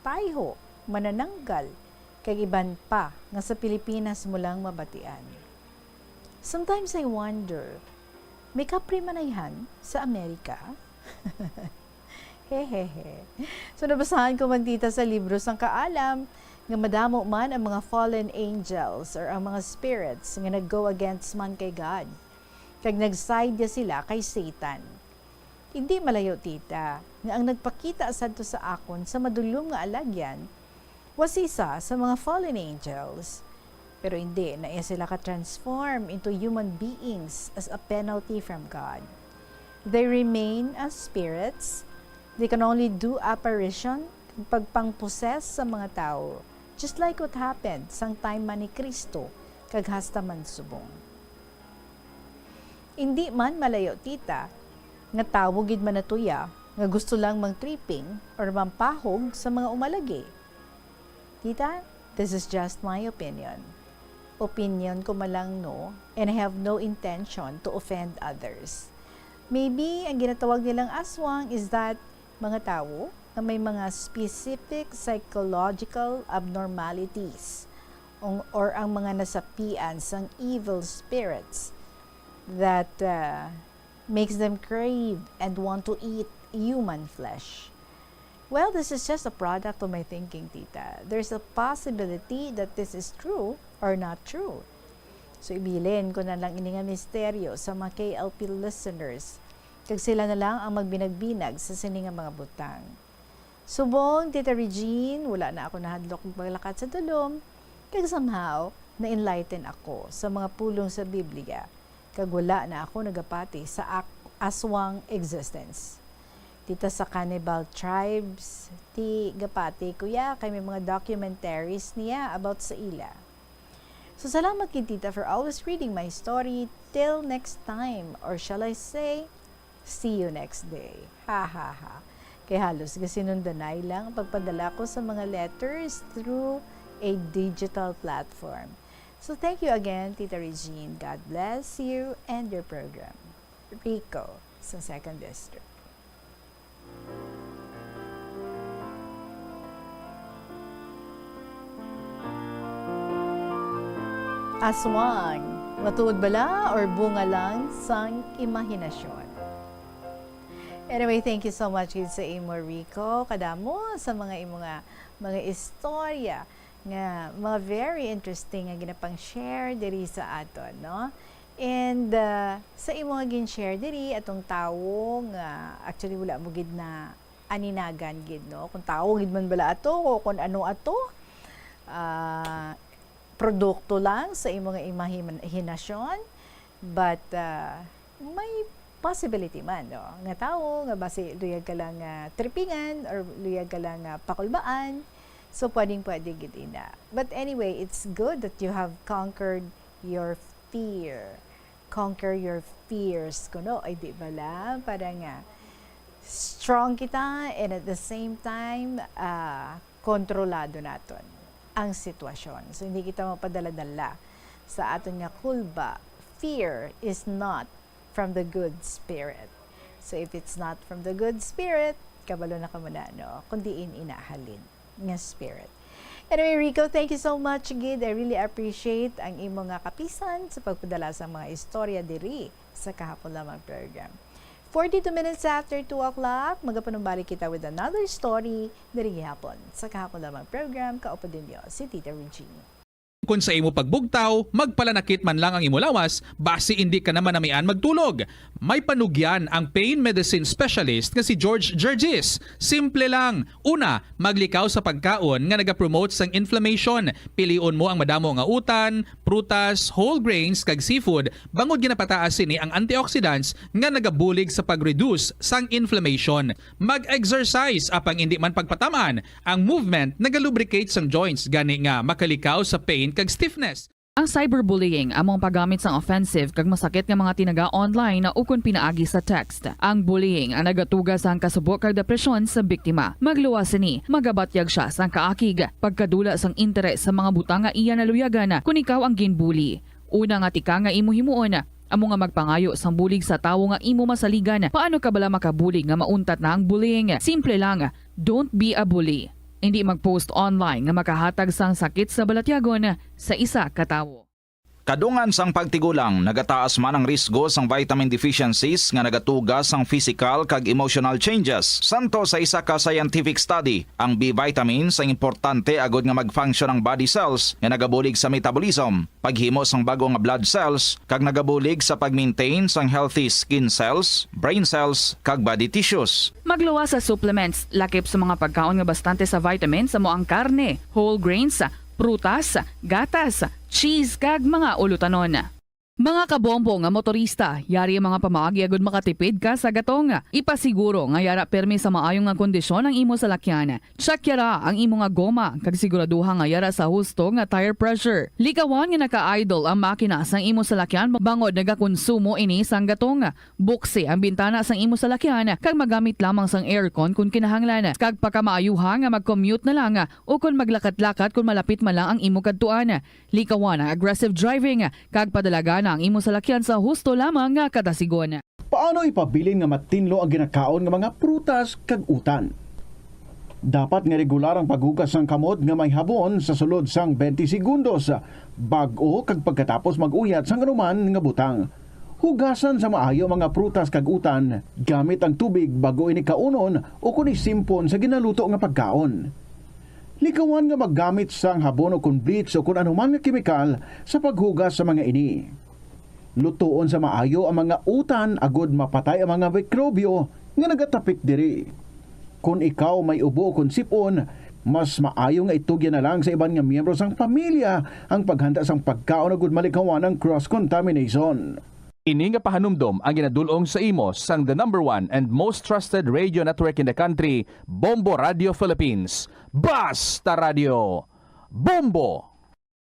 tayho, manananggal, kag iban pa nga sa Pilipinas mo lang mabatian. Sometimes I wonder, may kapre man ayhan sa Amerika? Hehehe. So, nabasahan ko man, tita, sa libro sang Kaalam nga madamo man ang mga fallen angels or ang mga spirits nga nag-go against man kay God, kag nag-side ya sila kay Satan. Hindi malayo, tita, nga ang nagpakita sadto sa akon sa madulom nga alagyan was isa sa mga fallen angels. Pero hindi na iya sila ka-transform into human beings as a penalty from God. They remain as spirits. They can only do apparition, pagpangposes sa mga tawo, just like what happened sang time man ni Cristo kag hasta man subong. Indi man malayo, tita, nga tawo gid man natuya nga gusto lang mang-tripping or mampahog sa mga umalagi. Tita, this is just my opinion. opinion ko man lang, no, and I have no intention to offend others. Maybe ang ginatawag nilang aswang is that mga tawo nga may mga specific psychological abnormalities, ong- or ang mga nasapian sang evil spirits that uh, makes them crave and want to eat human flesh. Well, this is just a product of my thinking, tita. There's a possibility that this is true or not true. So, ibilin ko na lang ini nga misteryo sa mga K L P listeners, kag sila na lang ang magbinagbinag sa sini nga mga butang. Subong, Tita Regine, wala na ako nahadlok maglakat sa dulom, kag somehow, na-enlighten ako sa mga pulong sa Biblia, kag wala na ako nagapati sa ak- aswang existence. Tita, sa cannibal tribes, ti gapati ko ya, kay may mga documentaries niya about sa ila. So, salamat gid, Tita, for always reading my story. Till next time, or shall I say, see you next day. Ha, ha, ha. Kay halos gasinundanay lang ang pagpadala ko sa mga letters through a digital platform. So, thank you again, Tita Regine. God bless you and your program. Rico, sa Second District. Aswang, matuod bala or bunga lang sang imahinasyon? Anyway, thank you so much gid sa imo, Rico. Kadamo sa mga imo nga mga istorya nga mga very interesting nga ginapang-share diri sa aton, no? And uh, sa imo nga gin-share diri, atong tawo nga actually wala mo gid na aninagan gid, no? Kung tawo gid man bala ato o kung ano ato, ah, produkto lang sa imo nga imahinasyon, but ah, may possibility man, no? Nga tawo nga basi luyag ka lang nga tripingan or luyag ka lang nga pakulbaan. So, pwedeng pwede gid ina. But anyway, it's good that you have conquered your fear. Conquer your fears, kuno, ay di bala? Para nga strong kita and at the same time, ah, kontrolado naton ang sitwasyon. So, hindi kita mapadala-dala sa aton nga kulba. Fear is not from the good spirit. So, if it's not from the good spirit, kabalo na ka muna, no? Kung diin inahalin nga spirit. Anyway, Rico, thank you so much gid. I really appreciate ang imo nga kapisan sa pagpadala sa mga istorya diri sa kahapon lamang program. Forty-two minutes after two o'clock, magapanumbalik kita with another story diri gihapon sa kahapon lamang program. Kaupod ninyo si Tita Regine. Kon sa imo pagbugtaw, magpalanakit man lang ang imo lawas, basi indi ka na manamian magtulog. May panugyan ang pain medicine specialist nga si George Gergis. Simple lang. Una, maglikaw sa pagkaon nga nagapromote sang inflammation. Pilion mo ang madamo nga utan, prutas, whole grains, kag seafood, bangod ginapataas sini ang antioxidants nga nagabulig sa pag-reduce sang inflammation. Mag-exercise, apang indi man pagpatam-an. Ang movement nagalubricate sang joints, gani nga makalikaw sa pain kag stiffness. Ang cyberbullying amo ang paggamit sang offensive kag masakit nga mga tinaga online ukon pinaagi sa text. Ang bullying ang nagatuga sang kasubo kag depresyon sa biktima. Magluwas sini, magabatyag sia sang kaakig, pagkadula sang interes sa mga butang nga iya naluyagan kon ikaw ang ginbully. Una nga tikang nga imo himuon, amo nga magpangayo sang bulig sa tawo nga imo masaligan. Paano ka bala makabulig nga mauntat na ang bullying? Simple lang, don't be a bully. Indi mag-post online nga makahatag sang sakit sa balatyagon sa isa ka tawo. Kadungan sang pagtigulang, nagataas man ang risgo sang vitamin deficiencies nga nagatuga sang physical kag emotional changes. Santo sa isa ka scientific study, ang B vitamins ang importante agud nga mag-function ang body cells nga nagabulig sa metabolism, paghimo sang bag-o nga blood cells, kag nagabulig sa pag-maintain sang healthy skin cells, brain cells, kag body tissues. Magluwas sa supplements, lakip sa mga pagkaon nga bastante sa vitamins, amo ang karne, whole grains, prutas, gatas, cheese, kag mga ulutanon. Mga kabombo nga motorista, yari ang mga pamaagi agud makatipid ka sa gatong. Ipasiguro nga yara pirmi sa maayo nga kondisyon ang imo salakyan. Check yara ang imo nga goma, kag siguraduha nga yara sa husto nga tire pressure. Likawan nga naka-idle ang makina sang imo salakyan bangod nagakonsumo ini sang gatong. Buksi ang bintana sang imo salakyan kag magamit lamang sang aircon kon kinahanglan. Kag pakamaayuha nga mag-commute na lang o kon maglakat-lakat kon malapit man lang ang imo kadtuan. Likawan ang aggressive driving kag padalagana ang imo salakyan sa husto lamang nga kadasigon. Paano ipabilin nga matinlo ang ginakaon nga mga prutas kag utan? Dapat nga regular ang paghugas sang kamot nga may habon sa sulod sang twenty segundos, bag-o kag pagkatapos mag-uyat sang anuman nga butang. Hugasan sa maayo ang mga prutas kag utan gamit ang tubig bag-o ini kaunon o kon isimpon sa ginaluto nga pagkaon. Likawan nga maggamit sang habon o kon bleach o kon anuman nga kemikal sa paghugas sa mga ini. Lutoon sa maayo ang mga utan agud mapatay ang mga mikrobyo nga nagatapik diri. Kon ikaw may ubo o kon sip-on, mas maayo nga itugyan na lang sa iban nga miyembro sang pamilya ang paghanda sang pagkaon agud malikawan ang cross contamination. Ini nga pahanumdom ang ginadul-ong sa imo sang the number one and most trusted radio network in the country, Bombo Radio Philippines. Basta Radio, Bombo!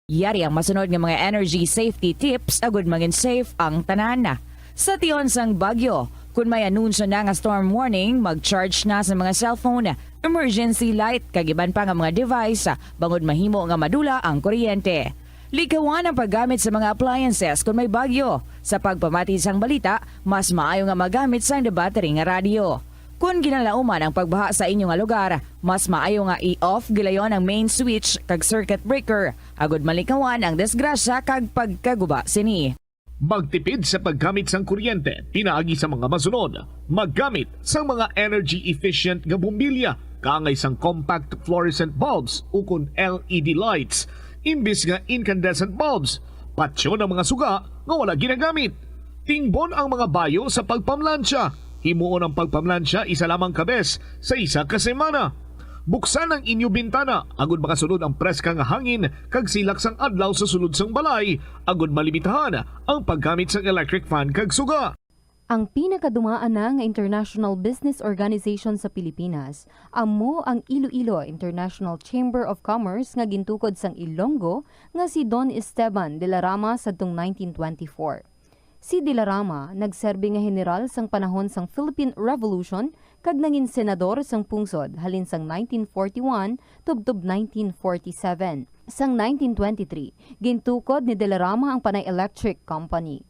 Yari ang masunod nga mga energy safety tips agud mangin safe ang tanan. Sa tion sang bagyo, kun may anunsyo na nga storm warning, mag-charge na sa mga cellphone, emergency light, kag iban pa nga mga device, bangod mahimo nga madula ang kuryente. Likawan ang paggamit sa mga appliances kon may bagyo. Sa pagpamati sang balita, mas maayo nga magamit sang the battery nga radyo. Kon ginalauman ang pagbaha sa inyo nga lugar, mas maayo nga i-off gilayon ang main switch kag circuit breaker, agud malikawan ang disgrasya kag pagkaguba sini. Magtipid sa paggamit sang kuryente pinaagi sa mga masunod: maggamit sang mga energy efficient nga bombilya, kaangay sang compact fluorescent bulbs ukon L E D lights imbis nga incandescent bulbs, patyon ang mga suga nga wala ginagamit, tingbon ang mga bayo sa pagpamlansya, himuon ang pagpamlansya isa lamang ka bes sa isa ka semana. Buksan ang inyo bintana agud makasulod ang preska nga hangin kag silak sang adlaw sa sulod sang balay, agud malimitahan ang paggamit sang electric fan kag suga. Ang pinakadumaan na nga international business organization sa Pilipinas amo ang Iloilo International Chamber of Commerce nga gintukod sang Ilonggo nga si Don Esteban de la Rama sadtong nineteen twenty-four. Si De la Rama nagserbi nga heneral sang panahon sang Philippine Revolution kag nangin senador sang pungsod halin sang nineteen forty-one tubtob nineteen forty-seven. Sang nineteen twenty-three, gintukod ni De la Rama ang Panay Electric Company.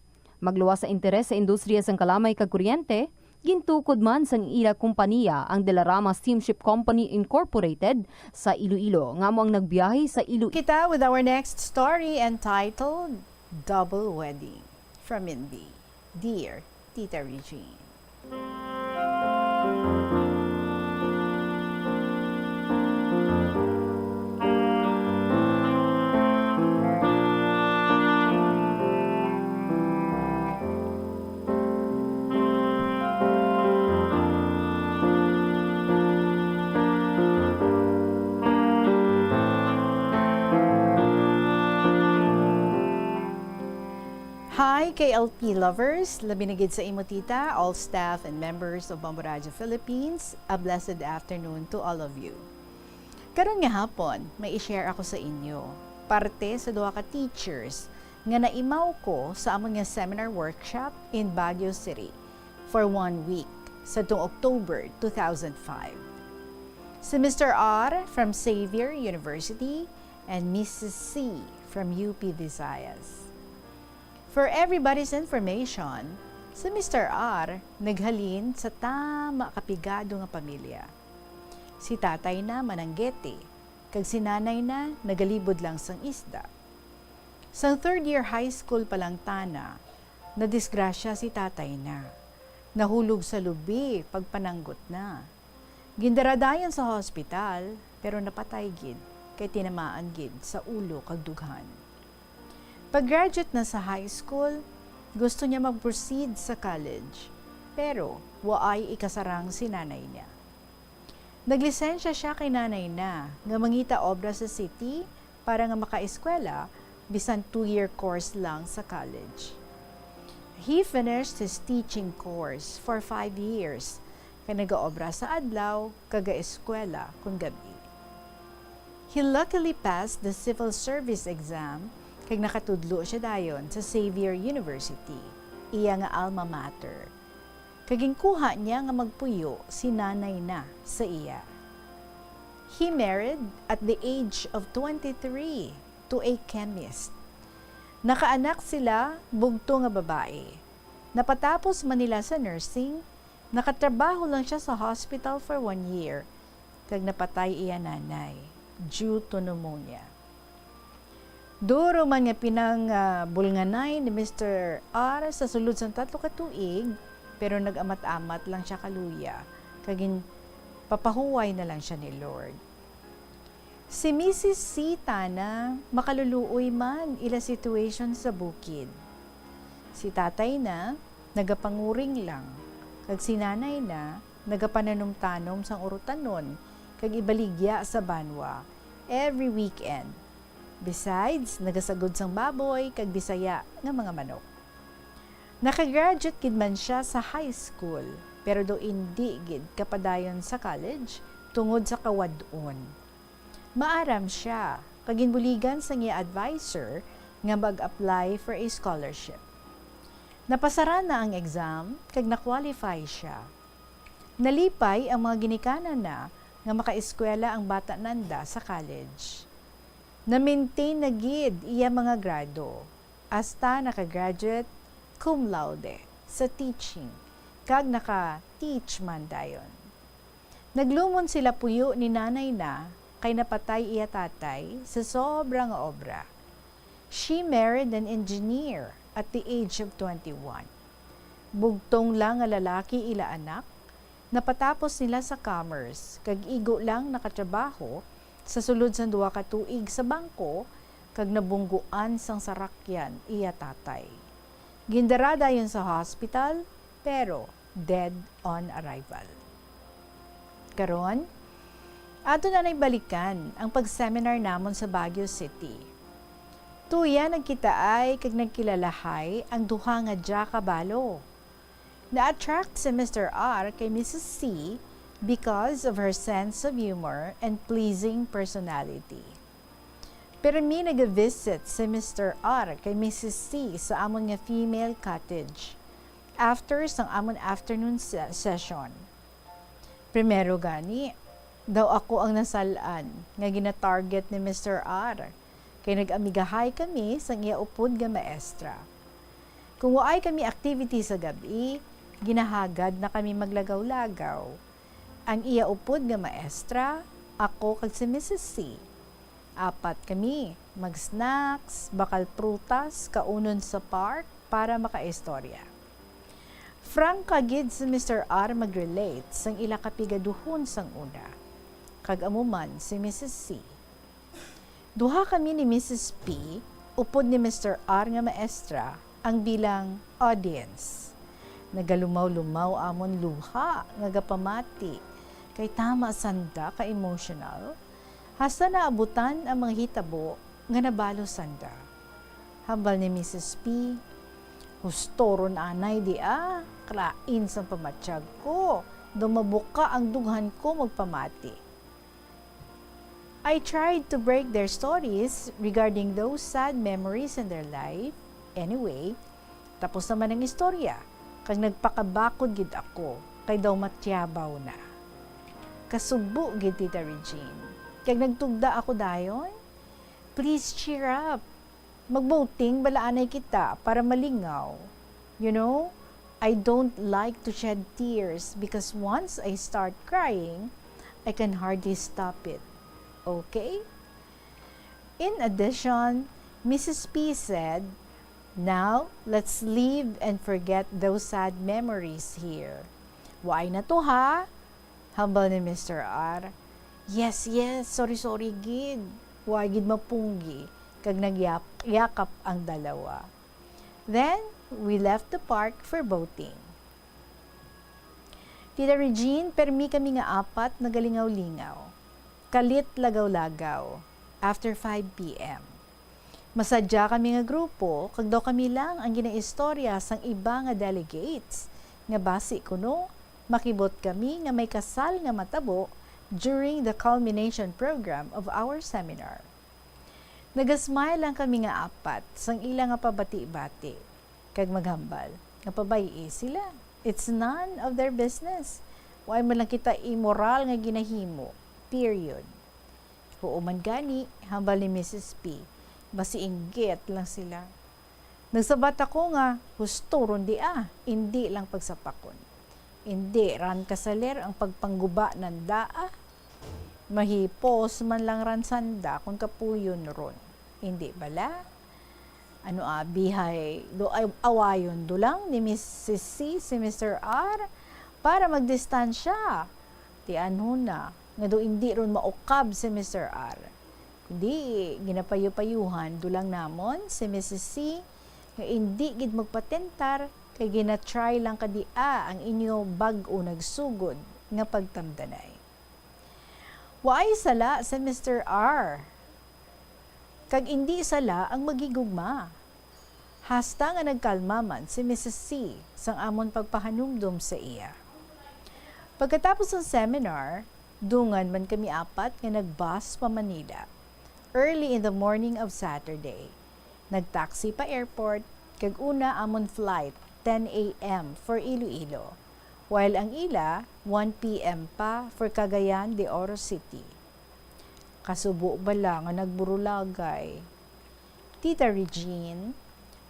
Magluwas sa interes sa industriya sang kalamay kag kuryente, gintukod man sang ila kompaniya ang De la Rama Steamship Company Incorporated sa Iloilo, nga amo ang nagbiyahe sa Iloilo. Kita with our next story entitled Double Wedding from Mindy. Dear Tita Regine. Hi, K L P lovers! Labi na gid sa imo, tita, all staff and members of Bombo Radio Philippines. A blessed afternoon to all of you. Karon nga hapon, may i-share ako sa inyo, parte sa duha ka teachers nga naimaw ko sa amon nga seminar workshop in Baguio City for one week sadtong October two thousand five. Si Mister R from Xavier University and Missus C from U P Visayas. For everybody's information, si Mister R naghalin sa tama ka pigado nga pamilya. Si tatay na mananggete, kag si nanay na nagalibod lang sang isda. Sang third year high school pa lang tana, nadisgrasya si tatay na. Nahulog sa lubi pagpananggot na. Gindaradayon sa hospital, pero napatay gid kay tinamaan gid sa ulo kag dughan. Pag-graduate na sa high school, gusto niya mag-proceed sa college, pero waay ikasarang si nanay niya. Naglisensya sia kay nanay na nga mangita obra sa city para nga makaeskwela bisan two-year course lang sa college. He finished his teaching course for five years, kag nagaobra sa adlaw kag gaeskwela kon gab-i. He luckily passed the civil service exam kag nakatudlo siya dayon sa Xavier University, iya nga alma mater. Kag ginkuha niya nga magpuyo si nanay na sa iya. He married at the age of twenty-three to a chemist. Nakaanak sila, bugto nga babayi. Napatapos man nila sa nursing, nakatrabaho lang siya sa hospital for one year, kag napatay iya nanay due to pneumonia. Duro man nga pinang, ah, bulnganay ni Mister R sa sulod sang tatlo ka tuig, pero nag-amat-amat lang siya kaluya, kag ginpapahuway na lang siya ni Lord. Si Missus C tana makaluluoy man ila situation sa bukid. Si tatay na nagapanguring lang, kag si nanay na nagapananumtanom sang urutanon kag ibaligya sa banwa every weekend. Besides, nagasagod sang baboy kag Bisaya nga mga manok. Nakagraduate gid man siya sa high school, pero daw indi gid kapadayon sa college tungod sa kawad-on. Maaram sia kag ginbuligan sang iya adviser nga mag-apply for a scholarship. Napasara na ang exam kag na-qualify sia. Nalipay ang mga ginikanan na nga makaeskwela ang bata nanda sa college. Na-maintain na gid iya mga grado, hasta naka-graduate cum laude sa teaching, kag naka-teach man dayon. Naglumon sila puyo ni nanay na kay napatay iya tatay sa sobra nga obra. She married an engineer at the age of twenty-one. Bugtong lang nga lalaki ila anak, napatapos nila sa commerce, kag igo lang nakatrabaho sa sulod sang duha ka tuig sa bangko, kag nabungguan sang sarakyan iya tatay. Gindara dayon sa hospital, pero dead on arrival. Karon, ato na nay balikan ang pag-seminar namon sa Baguio City. Tuya nagkitaay kag nagkilalahay ang duha nga dya kabalo. Na-attract si Mister R kay Missus C because of her sense of humor and pleasing personality. Pero mi nag-visit si Mister R kay Missus C sa amon nga female cottage after sang amon afternoon se-, session. Primero gani, daw ako ang nasal-an nga gina-target ni Mister R, kay nag-amigahay kami sang iya upod nga maestra. Kung waay kami activity sa gab-i, ginahagad na kami maglagaw-lagaw. Ang iya upod nga maestra, ako kag si Missus C. Apat kami, mag-snacks, bakal prutas, kaunon sa park para makaistorya. Frangka gid si Mister R mag-relate sang ila kapigaduhon sang una, kag amo man si Missus C. Duha kami ni Missus P, upod ni Mister R nga maestra, ang bilang audience. Nagalumaw-lumaw amon luha nga gapamati, kay tama sanda ka emotional, hasta naabutan ang mga hitabo nga nabalo sanda. Hambal ni Missus P, "Husto ron anay di ah, kalain sang pamatyag ko, daw mabuka ang dughan ko magpamati." I tried to break their stories regarding those sad memories in their life. Anyway, tapos naman ang istorya, kag nagpakabakod gid ako, kay daw matyabaw na. Kasubo gid, Tita Regine. Kag nagtugda ako dayon, "Please cheer up. Magboating bala anay kita para malingaw. You know, I don't like to shed tears because once I start crying, I can hardly stop it. Okay?" In addition, Missus P said, "Now, let's leave and forget those sad memories here." "Waay na to, ha?" hambal ni Mister R. "Yes, yes, sorry, sorry gid." Wa gid mapunggi, kag nagyak-, yakap ang dalawa. Then, we left the park for boating. Tita Regine, permi kami nga apat nagalingaw-lingaw. Kalit lagaw-lagaw, after five P M. Masadya kami nga grupo, kag daw kami lang ang ginaistorya sang iba nga delegates, nga basi kuno makibot kami nga may kasal nga matabo during the culmination program of our seminar. Nagasmile lang kami nga apat sang ila nga pabati-bati, kag maghambal nga pabayi sila. It's none of their business. Wa man lang kita immoral nga ginahimo. Period. Huo man gani, hambal ni Missus P, basi inggit lang sila. Nagsabat ako nga husto ron di ah, indi lang pagsapakon. Indi ran kasaler ang pagpangguba nanda ah. Mahipos man lang ran sanda kon kapuyon ron. Indi bala? Ano abi hay do ay awayon do lang ni Missus C si Mister R para magdistansya? Ti ano na nga do indi ron maukab si Mister R. Kundi ginapayo-payuhan do lang namon si Missus C nga indi gid magpatentar kay ginatry lang kadia ang inyo bag-o nagsugod nga pagtamdanay. Waay sala si Mister R, kag indi sala ang maghigugma. Hasta nga nagkalma man si Missus C sang amon pagpahanumdom sa iya. Pagkatapos sang seminar, dungan man kami apat nga nag-bus pa Manila early in the morning of Saturday. Nag-taxi pa airport, kag una amon flight ten a m for Iloilo, while ang ila one p m pa for Cagayan de Oro City. Kasubo bala nga nagburulagay? Tita Regine,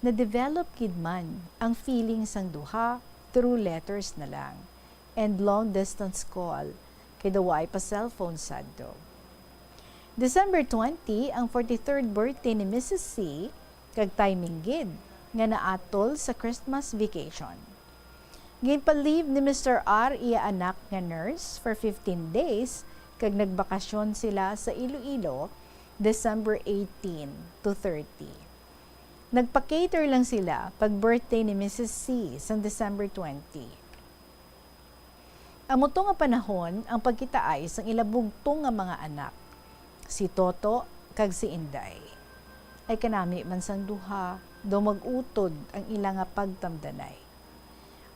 na-develop gid man ang feeling sang duha through letters na lang and long distance call, kay daw waay pa cellphone sadto. December twenty ang forty-third birthday ni Missus C, kag timing gid nga naatol sa Christmas vacation. Ginpa-leave ni Mister R iya anak nga nurse for fifteen days, kag nagbakasyon sila sa Iloilo, December eighteen to thirty. Nagpa-cater lang sila pag birthday ni Missus C sang December twenty. Amo to nga panahon ang pagkitaay sang ila bugtong nga mga anak, si Toto kag si Inday. Ay kanami man sang duha, daw mag-utod ang ila nga pagtamdanay.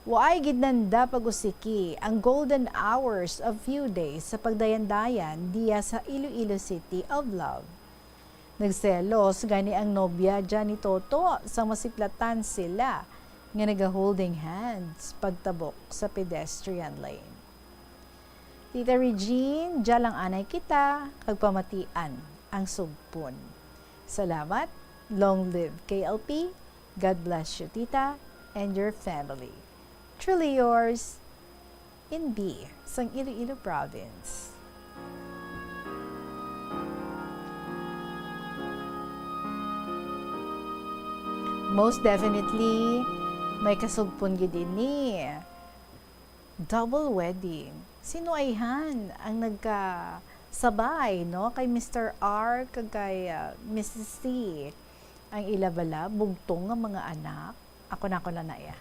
Waay gid nanda pag-usiki ang golden hours of few days sa pagdayandayan diya sa Iloilo City of Love. Nagselos gani ang nobya dyan ni Toto sang masiplatan sila nga naga-holding hands pagtabok sa pedestrian lane. Tita Regine, dya lang anay kita kag pamatian ang sugpon. Salamat. Long live K L P. God bless you, Tita, and your family. Truly yours, N B, sang Iloilo Province. Most definitely, may kasugpon gid ini. Double wedding. Sino ayhan ang nagkasabay, no? Kay Mister R kag kay, ah, Missus C. Ang ila bala, bugtong nga mga anak. Ako na, ako na na iya.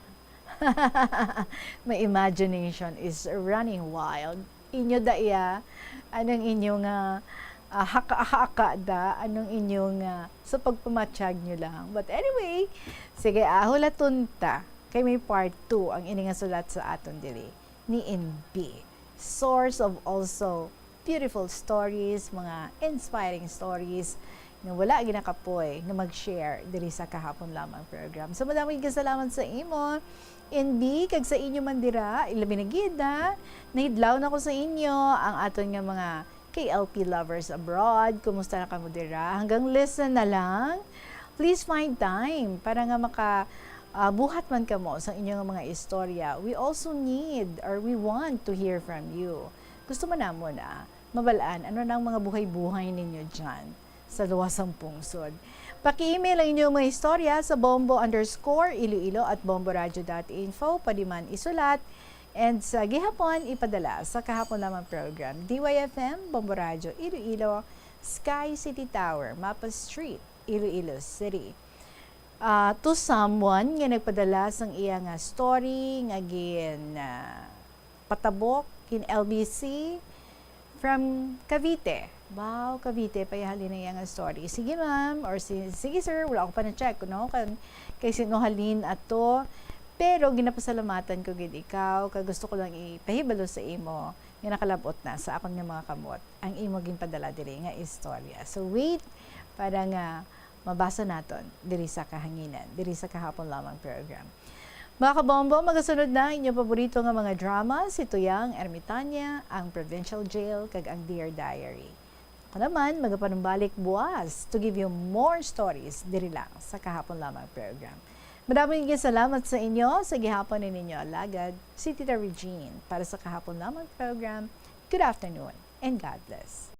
My imagination is running wild. Inyo da iya, anong inyo nga, ah, haka-haka da, anong inyo nga, sa pagpamatyag nyo lang. But anyway, sige, ah, hulaton ta. Kay may part two ang ini nga sulat sa aton diri ni N B. Source of also beautiful stories, mga inspiring stories nga wala ginakapoy nga mag-share diri sa Kahapon Lamang program. So, madamo gid kasalamat sa imo, N B, kag sa inyo man dira, ilabi na gid, ha? Nahidlaw na ko sa inyo ang aton nga mga K L P lovers abroad. Kumusta na kamo dira? Hanggang listen na lang. Please find time para nga maka, ah, buhat man kamo sa inyo nga mga istorya. We also need or we want to hear from you. Gusto man namon, ah, mabal-an ano nang mga buhay-buhay ninyo dyan sa luwas sang pungsod. Paki-email ang inyong mga istorya sa bombo underscore iloilo at bomboradio dot info. Pwede man isulat. And sa gihapon, ipadala sa Kahapon Lamang program, D Y F M, Bombo Radyo Iloilo, Sky City Tower, Mapa Street, Iloilo City. Ah, to someone nga nagpadala sang iya nga story nga gin, ah, patabok gin L B C from Cavite. Wow, Cavite, payahalin na iya nga story. Sige, ma'am, or si, sige, sir, wala ko pa na-check, no? Kan, kay sino halin ato. Pero ginapasalamatan ko gid ikaw, kag gusto ko lang ipahibalo sa imo nga nakalab-ot na sa akon nga mga kamot ang imo ginpadala diri nga istorya. So, wait para nga mabasa naton diri sa kahanginan, diri sa Kahapon Lamang program. Mga kabombo, magasunod na ang inyong paborito nga mga drama, si Tuyang Ermitanya, ang Provincial Jail, kag ang Dear Diary. Ako naman, magapanumbalik buwas to give you more stories diri lang sa Kahapon Lamang program. Madaming salamat sa inyo, sa gihapon ni ninyo alagad, si Tita Regine, para sa Kahapon Lamang program. Good afternoon and God bless.